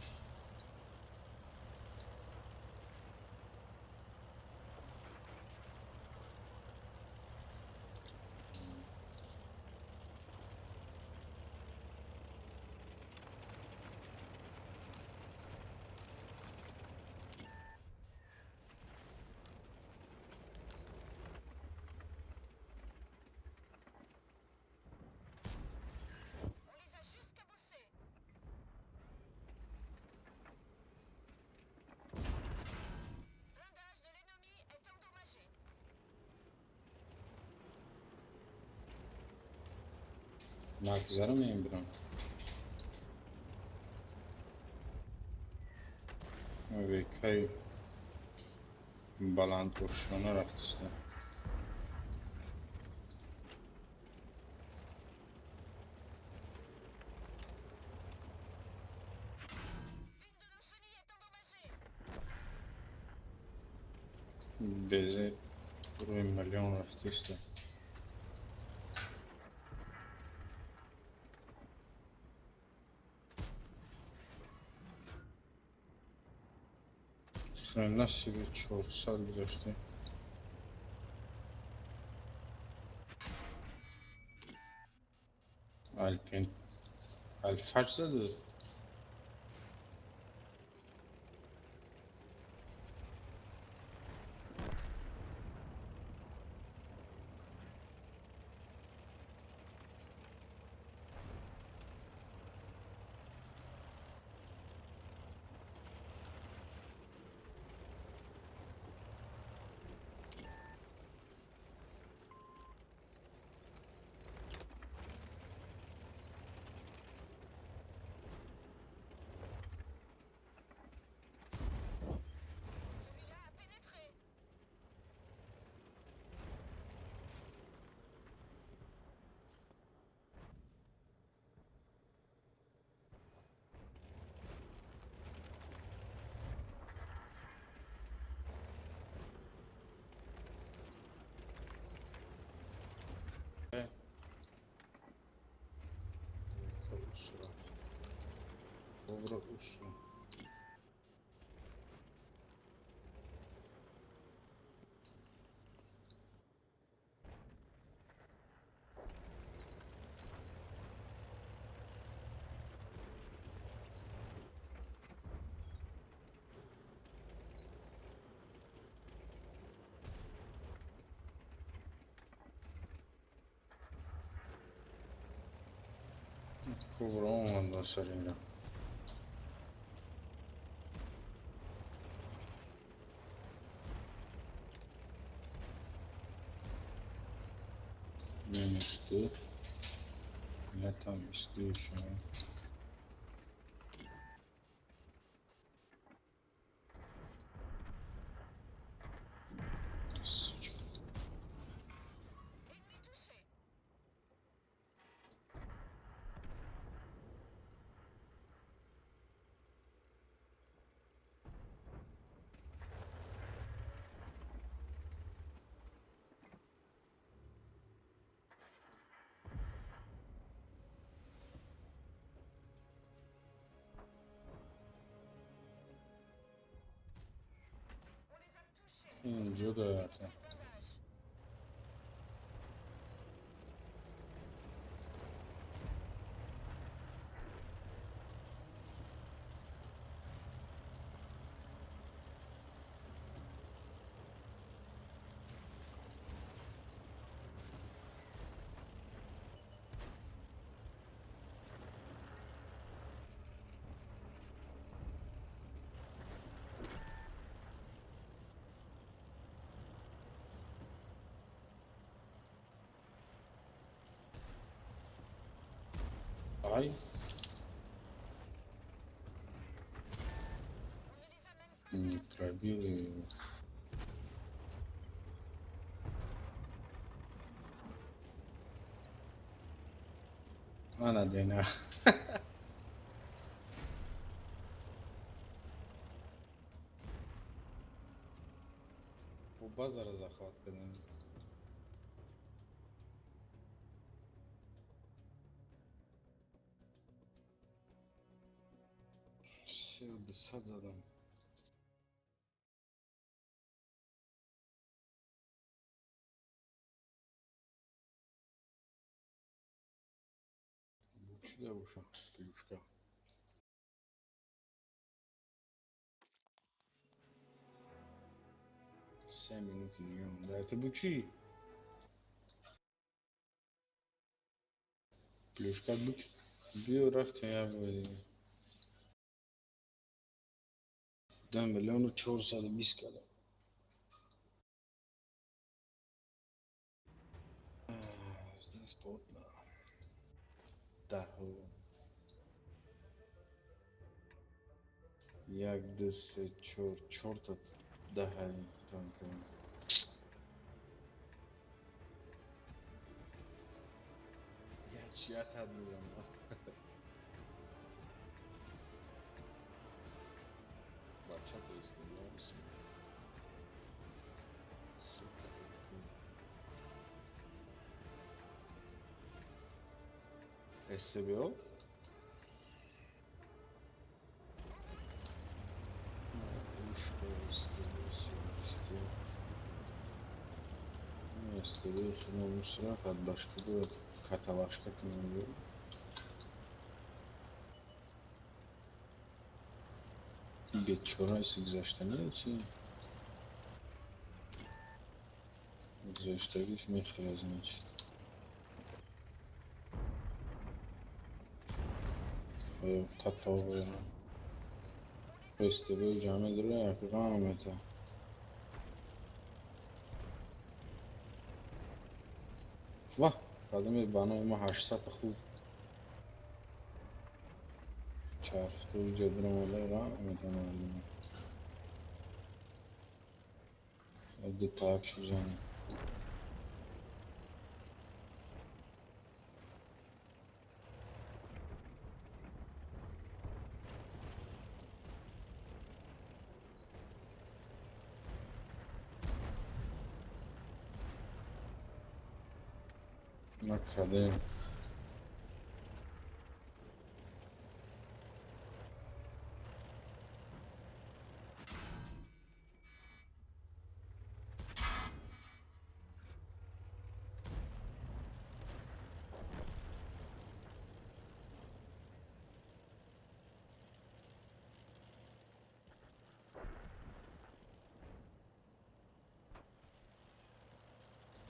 Нагзарам мебирам. Векаи баландошона рафтиста. Безе рӯи миллион рафтиста. Хрена себе, 400 гузашта. Альпин Альфач заду. Кобра усу. Кобра омад сарина. Минус 2. Я там исключено. Сучка. Инҷо да. Ай. Не пробил его. Ана дена. По базара захват кардем. Сад задам. Бучида буша, плюшка. 7 минут днем. Да, это бучи. Плюшка буч. Био рафтем я бо. 2 миллиону 420 кардам. Здесь плотно. Да. Як, ду, се, чор, чорта даҳай танка. Я чия тад мезанам. Бачата исполнялся. Сука. СБО? Пушка, СТБ, 75. Ну, СТБ, хинам мусрах, от башка делать, каталашка к нему. Бечора гузаштани чи гузаштагиш мехӯрад, значит. Татове. СТБ ҷамъ дора як ғам мета. Ва, кадоме ба номи ма 800 хуб. Чархту ҷабромада ғам мета мардум. Ду так шузан. Накадем.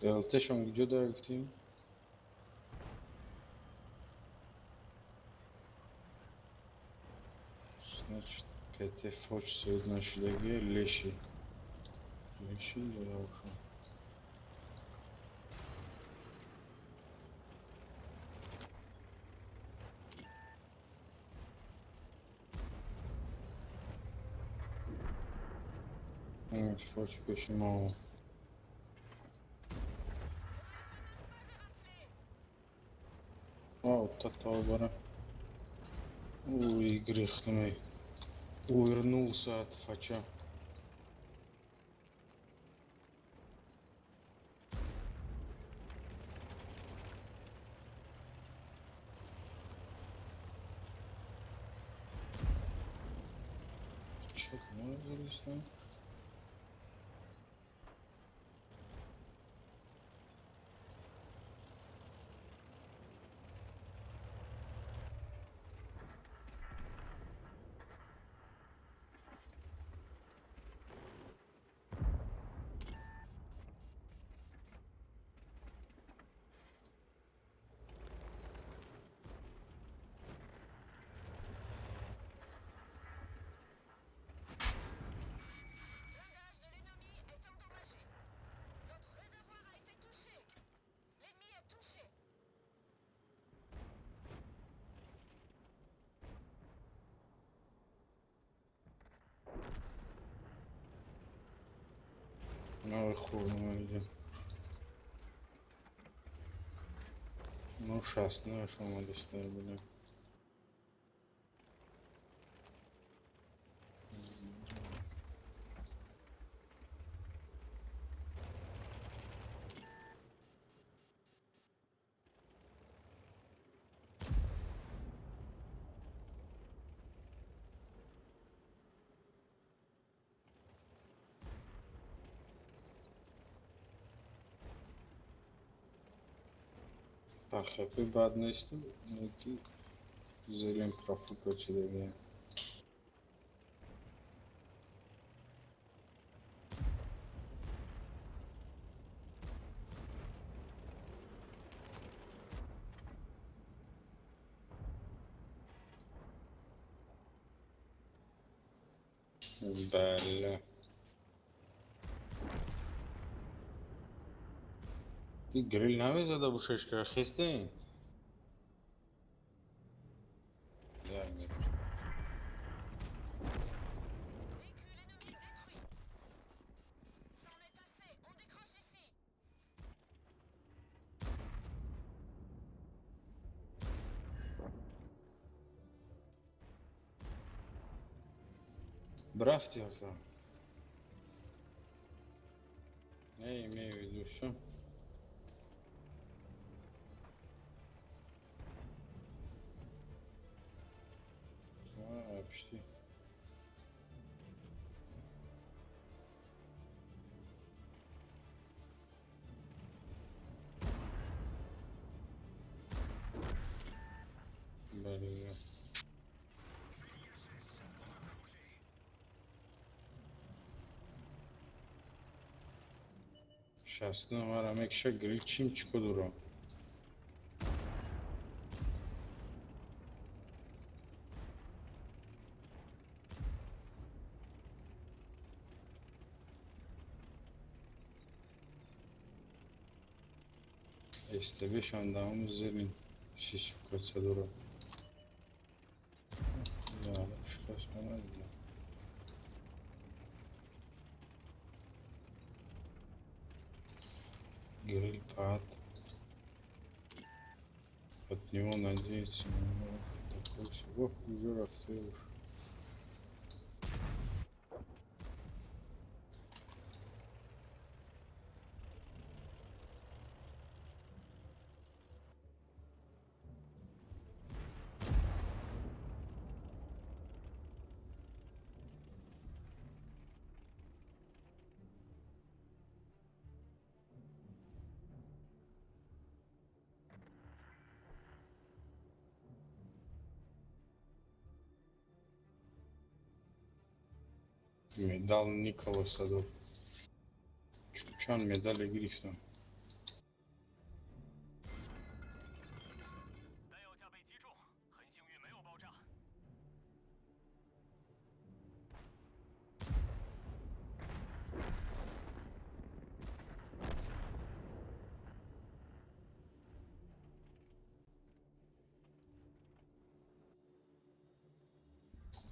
ЛТ-шон куҷо дора гуфтем? Значит, ПТ фоч союз нашидаги леши. Леши дора уша. Фоч пеши мо. Вау, татабара. Ой, грехный. Увернулся от фача. Чё, можно залезть? Ну, хуй, ну, Ну, 16 шумодостая, бля. Пахапи бад несту, ки зелен профука чидагия. Бале. Гриль намезада бошеш ка хесте? Да, нет. Брафти, ака. Я имею в виду все. Почти. Блин. Сейчас, ну, марамекша грильчим чикодуро. Эстебешан даум зерин шишукаца дура. Да, шикастона да. Гриль пад. От него надеяться на такой всего уже расстрелишь. Медал Николаса дод. Чанд медале гирифтам.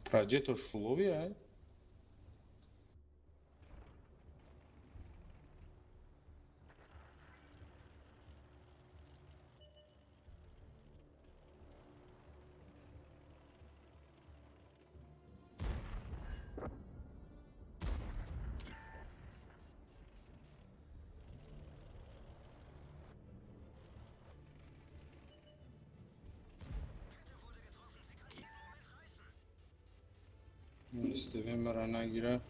Праджетош фулови, ай? СТВ мара нагира.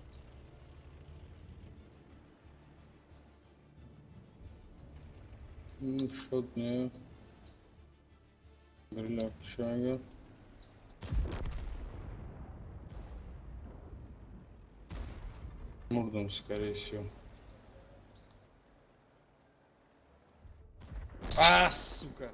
Шот не. Гриля шага. Мурдом, скорее всего. А, сука!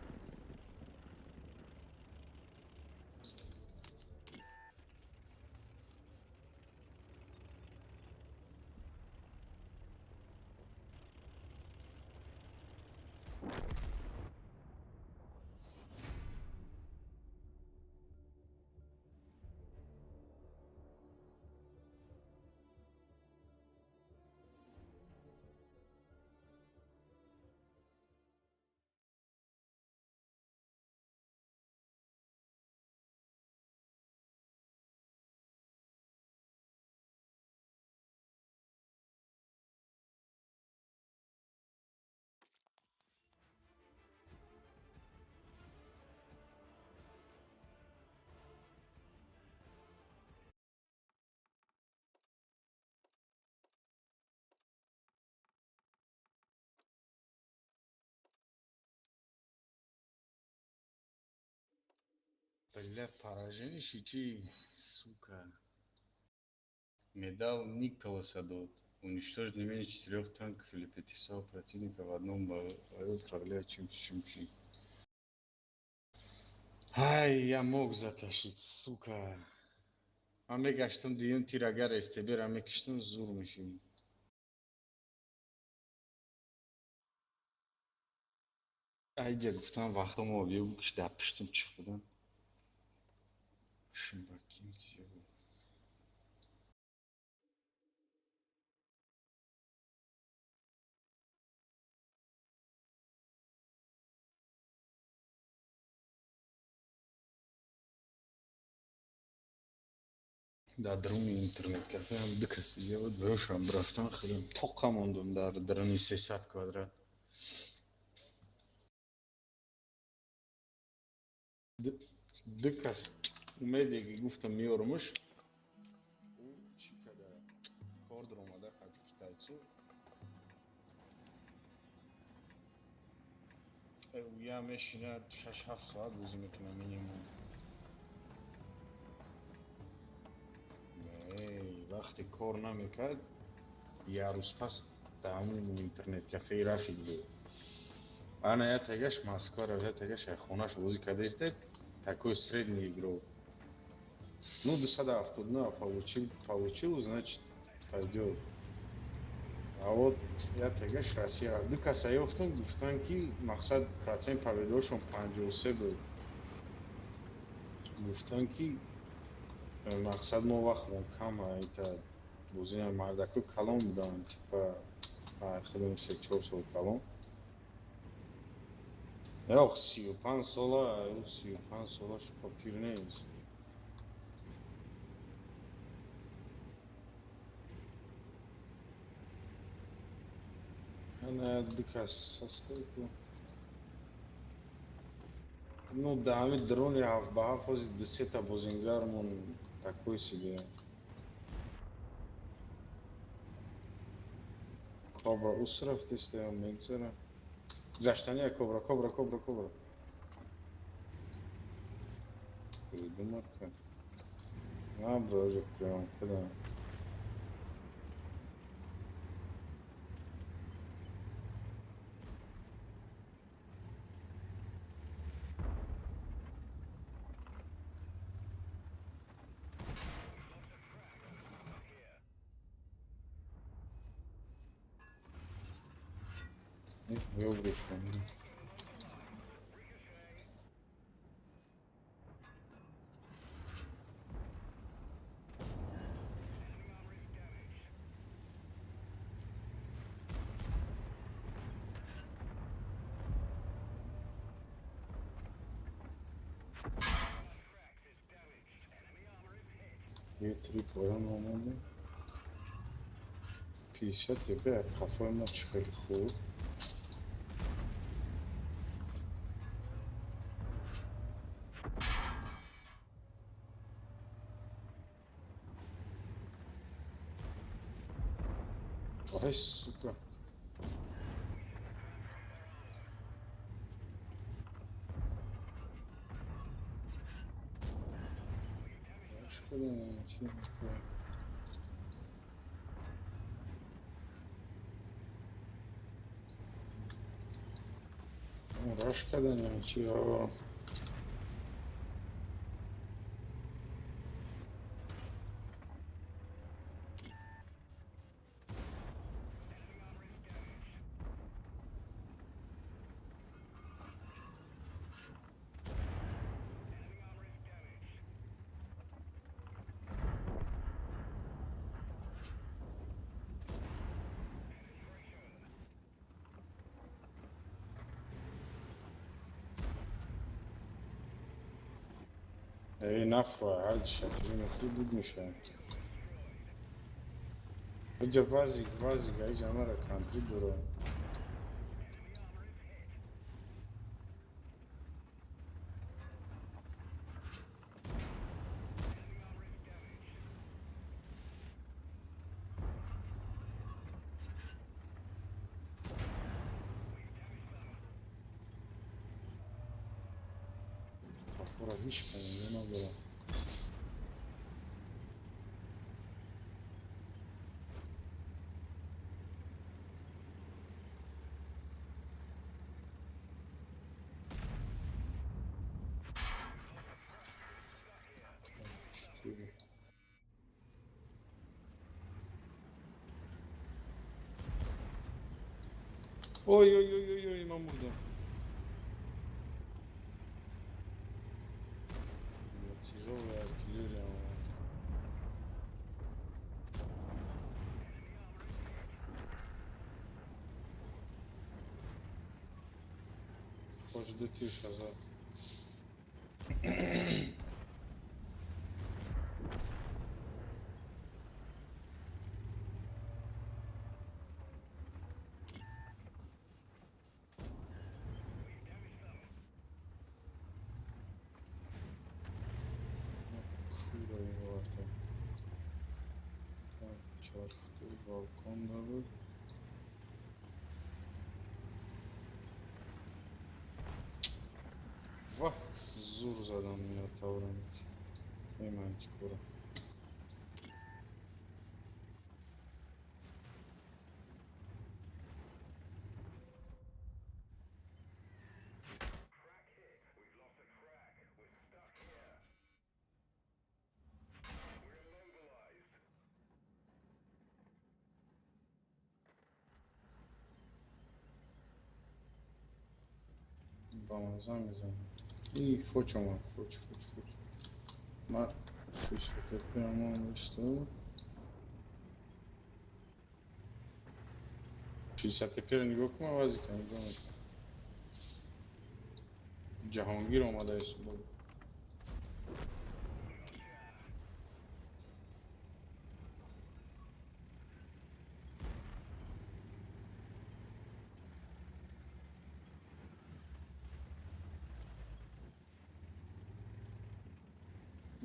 Бля, поражение чи, сука. Медал Николаса дод. Уничтожить не менее четырех танков или 500 противника в одном бою, управляя чем-чем-чем. Ай, я мог затащить, сука. Ман мегаштам дуюм тир, агар СТБ-ра мекиштам, зур мешим. Айҷа гуфтам, вақтомо биё букиш, дар пуштам чих будам. Шимбаким киҷа буд. Дар даруни интернет-кафеам ду кас дига буд, баёшам рафтан, хеле тоқа мондум дар даруни 300 квадрат. Ду кас умеде ки гуфтам меёрумаш, ӯ чӣ када, кор даромада хати китайцу. Я мешинад 6-7 соат бозӣ мекунам минимум. Вақте кор намекард, як рӯз пас дар ҳамун интернет-кафеи Рафик буд. Ана я тагаш Москва рафт, я тагаш хонаш бозӣ карда иста, такой средний игрок. Ну, 279 получил, получил, значит, пойдет. А вот я тагаш Россия. Ду каса ёфтам, гуфтан ки мақсад процент победошон 53 буд. Гуфтан ки мақсад мо вақтмон кам, это бозина мардаку калон буданд, типа худам 3-4 сол калон. Ох, 35 сола, 35 сола шуко пир нест. Ана ду кас ҳастаку. Ну, да ҳамин дрони ҳафт ба ҳафт ҳозир ду сета бозингармон такой себе. Кобра ус рафтеста, мегзара. Гузаштания кобра, кобра, кобра, кобра. Придумал как. А, боже, прям куда? Е3 поён омадем. 50 ТП қафои мо чӣ хеле хуб. Ай, сука. Раш кардани чи? Эй, нафра, ҳаҷ шатри мехӯри буд мешавад. Ҳаҷа вазик, вазик, ҳаҷа амара кантри дора. Қафора ҳеҷ фоида надорад. Четыре. Ой, ой, ой, ой, ой, ман мурдам. Тяжелая артиллерия. Хочешь дойти назад. Балкон дабуд. Ваҳ, зур задам минотаврам. Мантикора. Ба маза мезанам. И фоч омад, фоч, фоч, фоч. Ма шишатепиамон исто. 60 тепиро нигоҳ кун, авази ка нигоҳ мекунам. Ҷаҳонгир омада исто.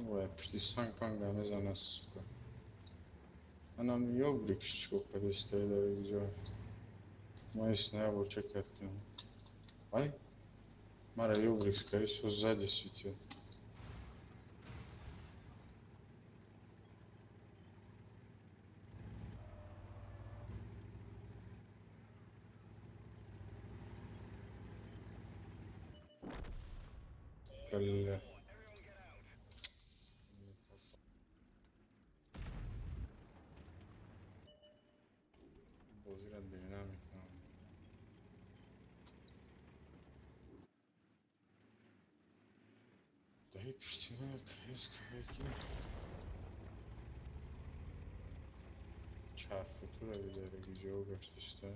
Ой, пушти санг панга мезана, сука. Анам ёбрик чико кадистай дар ҷо. Ма ис наябор чекат кунам. Ай? Мара ёбрик, скорее всего, сзади светил. Бля. Бозира дивина мекунам. Даҳи пуштина кс ки чархфутура бидараги ҷо гаштиста.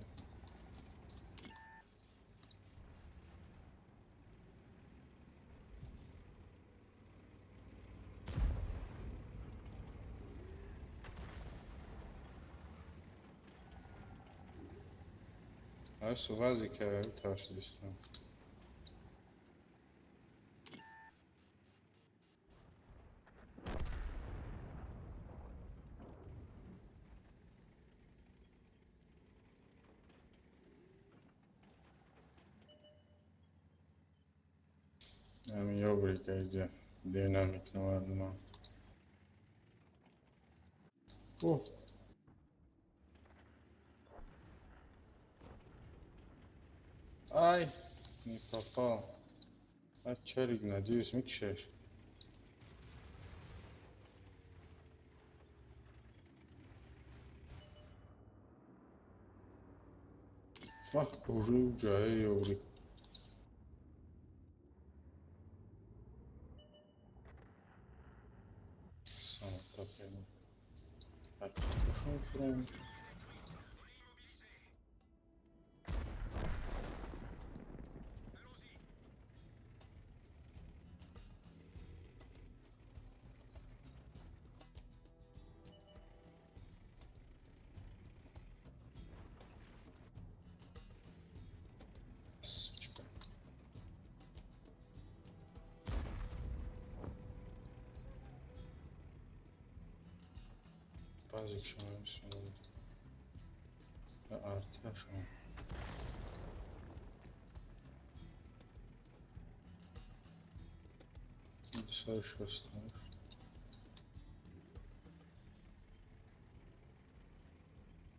Ай, вази ка тарсидиста. Ами ёбрика иҷа дивина мекунам мардума. О! Ай, не попал. А челик, надеюсь, мекшеш. Вах, уже ҷае ёбрик. Самотапем. Так, пошел. Сучка. Пазик шумо шумо. Арта шумо. 268.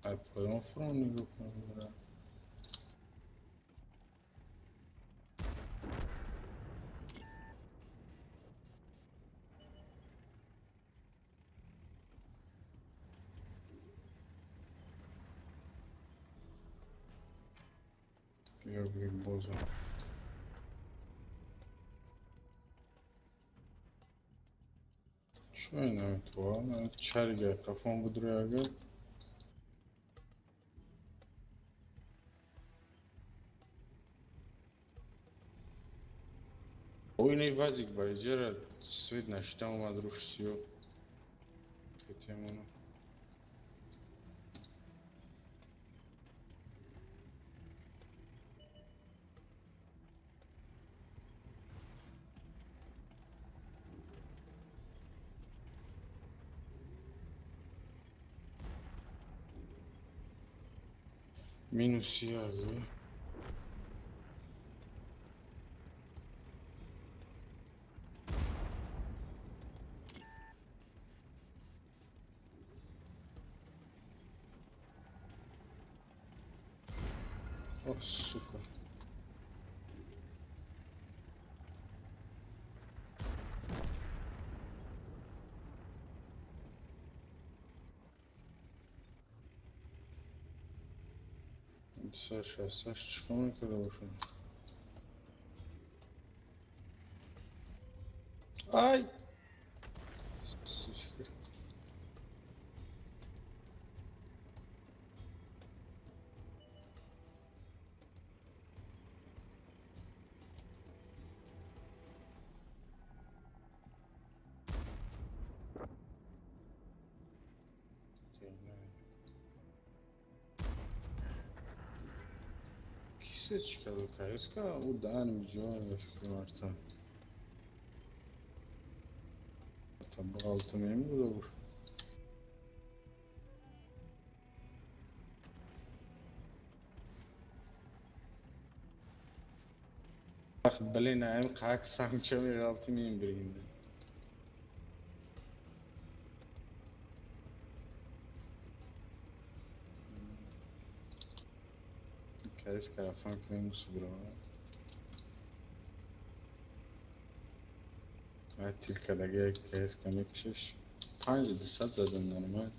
Ай поён фурон нигоҳ кун бара. Ё бозам. Чӣ наметавонам? Чарига қафон будрои агар. Оинаи вазик ба иҷара свет нашида омад руш сиё. Кетемона. Минус як, да? О, сука. Саша, Саша, чикор мекарда бошад? Ай! Сучка. Кисечка каеска удан ҷон фикр марта. Та бағалта мембуда буш. Блин, аим қак самча меғалти мембиргинда. Кайс карафан кунем субрава. Ай тилкадаги кайс камекшиш. 500 задам нормал.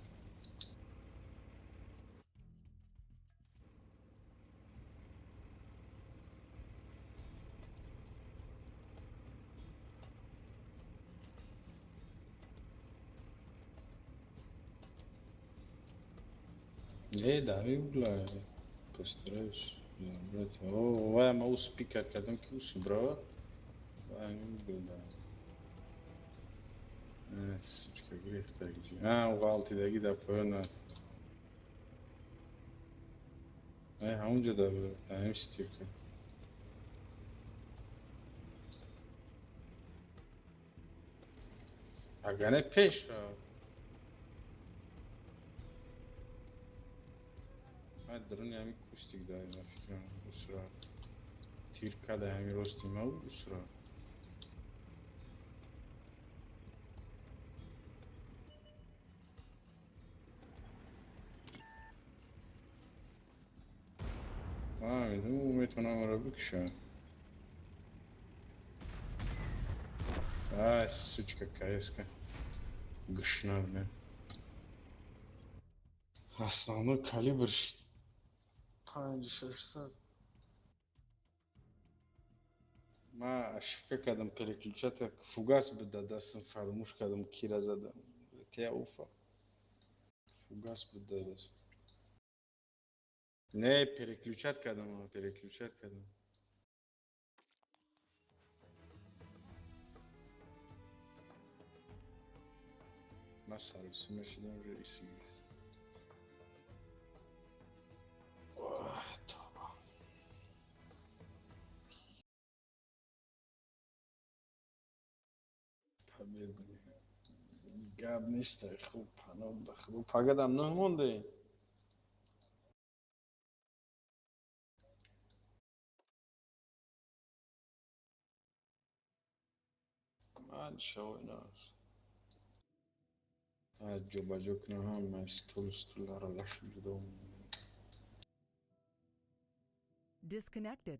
Не, да, угла. Постараюсь забрать. О, вая могу спикать, кадом кусу брава. Вая угла, да. Сучка, грех так где. А, уғалтидаги да поёна. Ай, ҳамунҷо да ҳамин стирка. Агар не пеш рафт. Ай, даруни ҳамин кустик да, ба фикрам, усра. Тир када ҳамин рости ма усра. Фаҳмидам, ӯ метавонад маро бикушад. Ай, сучка, каеска. Гушна, бля. Основной калибр 5600. Ма ошибка кардам, переключатель фугас буд дар дастам, фаромӯш кардам кира задам. Тя уфа. Фугас буд дар дастам. Не, переключать кардам, переключать кардам. Ма сарусима шудам уже исигис. Тоба. Победа. Гап нест, хуб, паноҳ ба худо. Пагадам нӯҳ монде. Майли, шавой нас. Ҷобаҷо кунам, ҳама стул стул аралаш ҷудо. Disconnected.